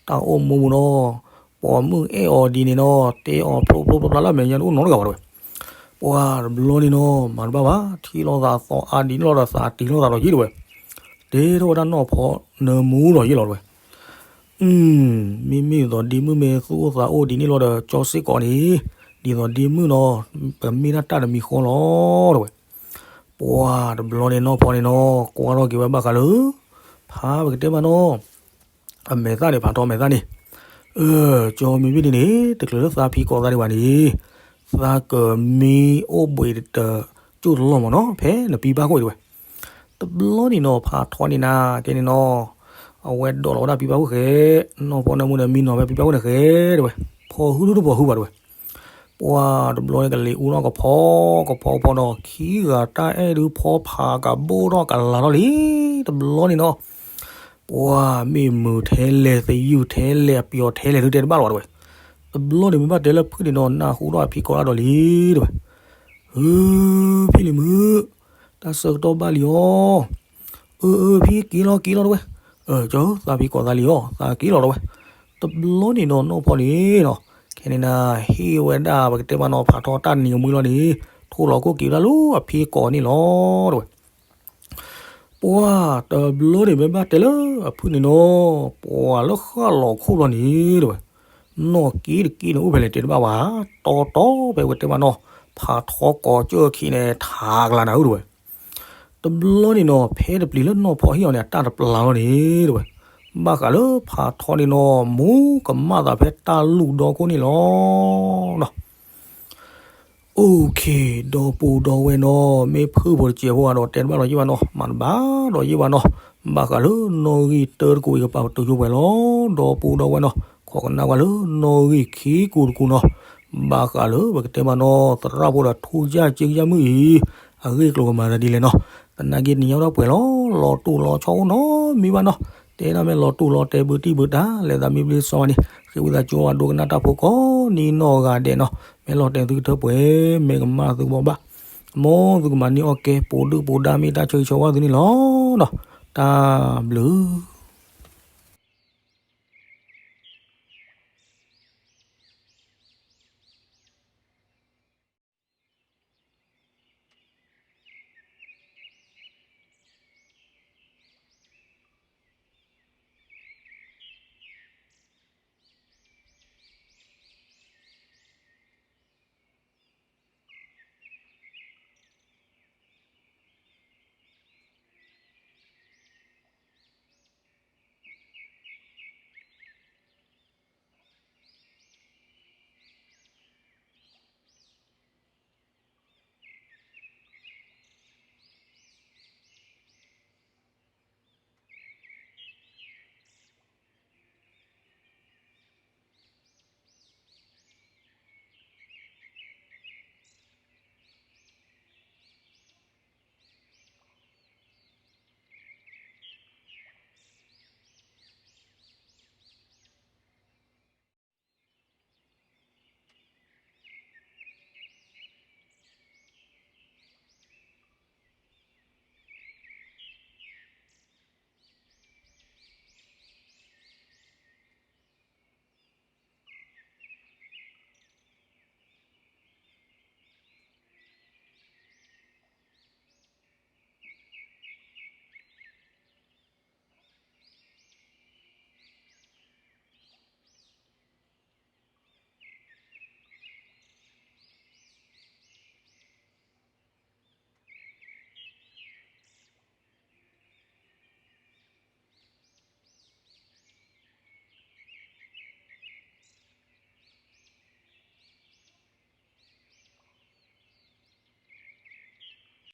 တၢ်အိၣ်မူပူၤနီၤ, ပိာ်မုၣ်အဲၣ်အီၤဒ်န့ၣ်နီၤ တဲအီၤဖျိဖျိဖျိဖျါလၢအမဲာ်ညါတအိၣ်နီတဂၤဘၣ်တဲဝဲ. ပှၤတဘျီန့ၣ်နီၤ မၤတဘၣ်ဘၣ် ထံၣ်လိာ်သးသီအါဒ်န့ၣ်လီၤဒီးသးတံၤလိာ်သးဒီးယံၤတဲဝဲ. တဲထီၣ်ဝဲဒၣ်နီၢ်ဖီနၢမူလီၤယံၤလီၤတဲဝဲ. မ့မ့ၢ်ဒ်သိးဒ့မုၣ်မ့ၢ်သူၣ်အိၣ်သးအိၣ်ဒ်န့ၣ်လီၤဒီး ကၠီစ့ၢ်ကီးန့ၣ်, ဒ်သိးဒ့မုၣ်နီၤ, ပမ့ၢ်ဒၣ်တၢ်တမံၤဃီလီၤတဲဝဲ. ပှၤတဘျီန့ၣ်နီၢ်ဖီန့ၣ်နီၤ ကွၢ်ထီၣ်က့ၤဝဲဘၣ်ဃးလၢ ဖးပကတဲမးနီၤ, အမဲာ်သၣ်န့ၣ် ဖးထီမဲာ်သၣ်န့ၣ်, အၢ, ကၠီမ့မ့ၢ်ဒ်န့ၣ်န့ၣ် တချုးလၢသးဖံးကိးသးဒံးဘၣ်န့ၣ်, သးကမံအိၣ်ဘှံးတကၠိၢ်တလီၢ်မၢ်နီၤ ဖဲနပံပၢ်ခိၣ်တဲဝဲ. တဘျီန့ၣ်နီၤ ဖးထီန့ၣ်နၤ ကဲန့ၣ်နီၤ, အဝဲဒိးလီၤဝဲဒၣ်ပံပၢ်ခိၣ်ဃဲ, နီၢ်ဖီနၢမူန့ၣ် မံနီၤဖဲပံပၢ်ခိၣ်န့ၣ်ဃဲတဲဝဲ, ဖီဟုတဖီဟုဘၣ်တဲဝဲ. ပှၤတဘျီန့ၣ်ကလံၤအူထီၣ်ကဖီကဖီဖီဒီး ခံဂၤတၢ်အဲၣ်ဒုးဖီဖးကဘိၣ်ထီၣ်ကလၤထီၣ်လံ. တဘျီန့ၣ်နီၤ, ပှၤမ့ၢ်မုာ်ထဲလဲၣ် သယုၢ်ထဲလဲၣ် ဒုးတဲတဘၣ်လီၤတဲဝဲ. တဘျီန့ၣ်မ့ၢ်ဘၣ်တဲလၢဖုၣ်န့ၣ်နီၤ နၢ်ဟူထီၣ်အဖံကိးတၢ်ဒီးလံတဲဝဲ. ဧၢ, ဖံလံၤမုၣ်, တၢ်ဆၢကတီၢ်ဘၣ်လံအီၤ. အၢ, အၢ, ဖံက့ၤလီၤက့ၤလီၤတဲဝဲ. အၢ, ကၠီဧၢ, သးဖံကိးသးလံအီၤ သးက့ၤလီၤတဲဝဲ. တဘျီန့ၣ်နီၤ နီၢ်ဖီန့ၣ်နီၤ, ခဲန့ၣ်နၤ ဟ့ၣ်ဝဲဒၣ်ပကတဲမးနီၤ ဖးထီတၢ်နံၤကမှံလီၤန့ၣ်, ထိၣ်လီၤခိၣ်က့ၤဝဲဒၣ်လၢအဖံကိးန့ၣ်လီၤတဲဝဲ. ပှၤတဘျီန့ၣ်မ့ၢ်ဘၣ်တဲလၢအဖုၣ်န့ၣ်နီၤ, ပှၤလၢဃၣ်လီၤခိၣ်လီၤန့ၣ်တဲဝဲ. နီၢ်က့တက့န့ၣ်အိၣ်ဖဲလဲၣ်တဲတဘၣ်ဝဲ, တီတီဖဲပကတဲမးနီၤ, ဖးထီကိးကၢၢ်ခံန့ၣ် ထးကလၤနၤဧၢတဝဲ. တဘျီန့ၣ်နီၤ ဖဲတပျံၤလၢနီၢ်ဖီဟံၣ်အီၤန့ၣ် အတၢ်တပျၢ်လီၤန့ၣ်တဝဲ. ဘၣ်ဃးလၢဖးထီန့ၣ်နီၤ မူကမၣ်သးဖဲတၢ်လူၢ်ဒီခိၣ်န့ၣ်လီၤနီၤ. အိၣ်ခ့ ဒီပုၢ်ဒီဝဲၢ်နီၤ, မ့ၢ်ဖုၣ်ဖိတစဲးဖိဘၣ်ဒီး တဲတဘၣ်ဒီးယ့ၢ်ဘၣ်နီၤ, မၤတဘၣ်ဒီးယ့ၢ်ဘၣ်နီၤ. ဘၣ်ဃးလၢနီၣ်ဂံၢ်တၢတကိးအံၤ ကပာ်ပတုာ်ဆိပှဲၤလီၤ. ဒီပုၢ်ဒီဝဲၢ်နီၤ, ခိးကနၣ်ကွၢ်လၢနီၣ်ဂံၢ်ခံကိးတကိးနီၤ. ဘၣ်ဃးလၢပကတဲဘၣ်နီၤ သရၣ်ဖိဒီးထူကစၢ်က့ကစၢ်မုၣ်အံၤ အဂ့ၢ်အကျိၤကမၤသးဒ်လဲၣ်နီၤ. သနာ်က့တနံၤညါဒီးပှဲၤလီၤ, လီၤတိၢ်လီၤဆီအိၣ်နီတမံၤဘၣ်နီၤ. တဲဒၣ်မ့ၢ်လီၤတိၢ်လီၤတဲာ် ဘုတံၢ်ဘုတၢ် လဲၤသးမံဘျ့စီဝါန့ၣ် ဃ့ဝံသးစူၤဝဲဒိကနၣ်တၢ်ဖိကိးနံၤနီၢ်ဂၤဒဲးနီၤ. မ့ၢ်လီၤတဲာ်သုကထၢပှဲၤ မ့ၢ်ကမၣ်သုကဘီဘၣ်, မ်သုကမၤန့ၢ်အီၣ်ကဲ ပိာ်ဒုၣ်ပိာ်ဒါမ့ၢ်တၢ်ဆၢဂ့ၤဆၢဝါသုန့ၣ်လီၤနီၤ. တၢ်ဘျုး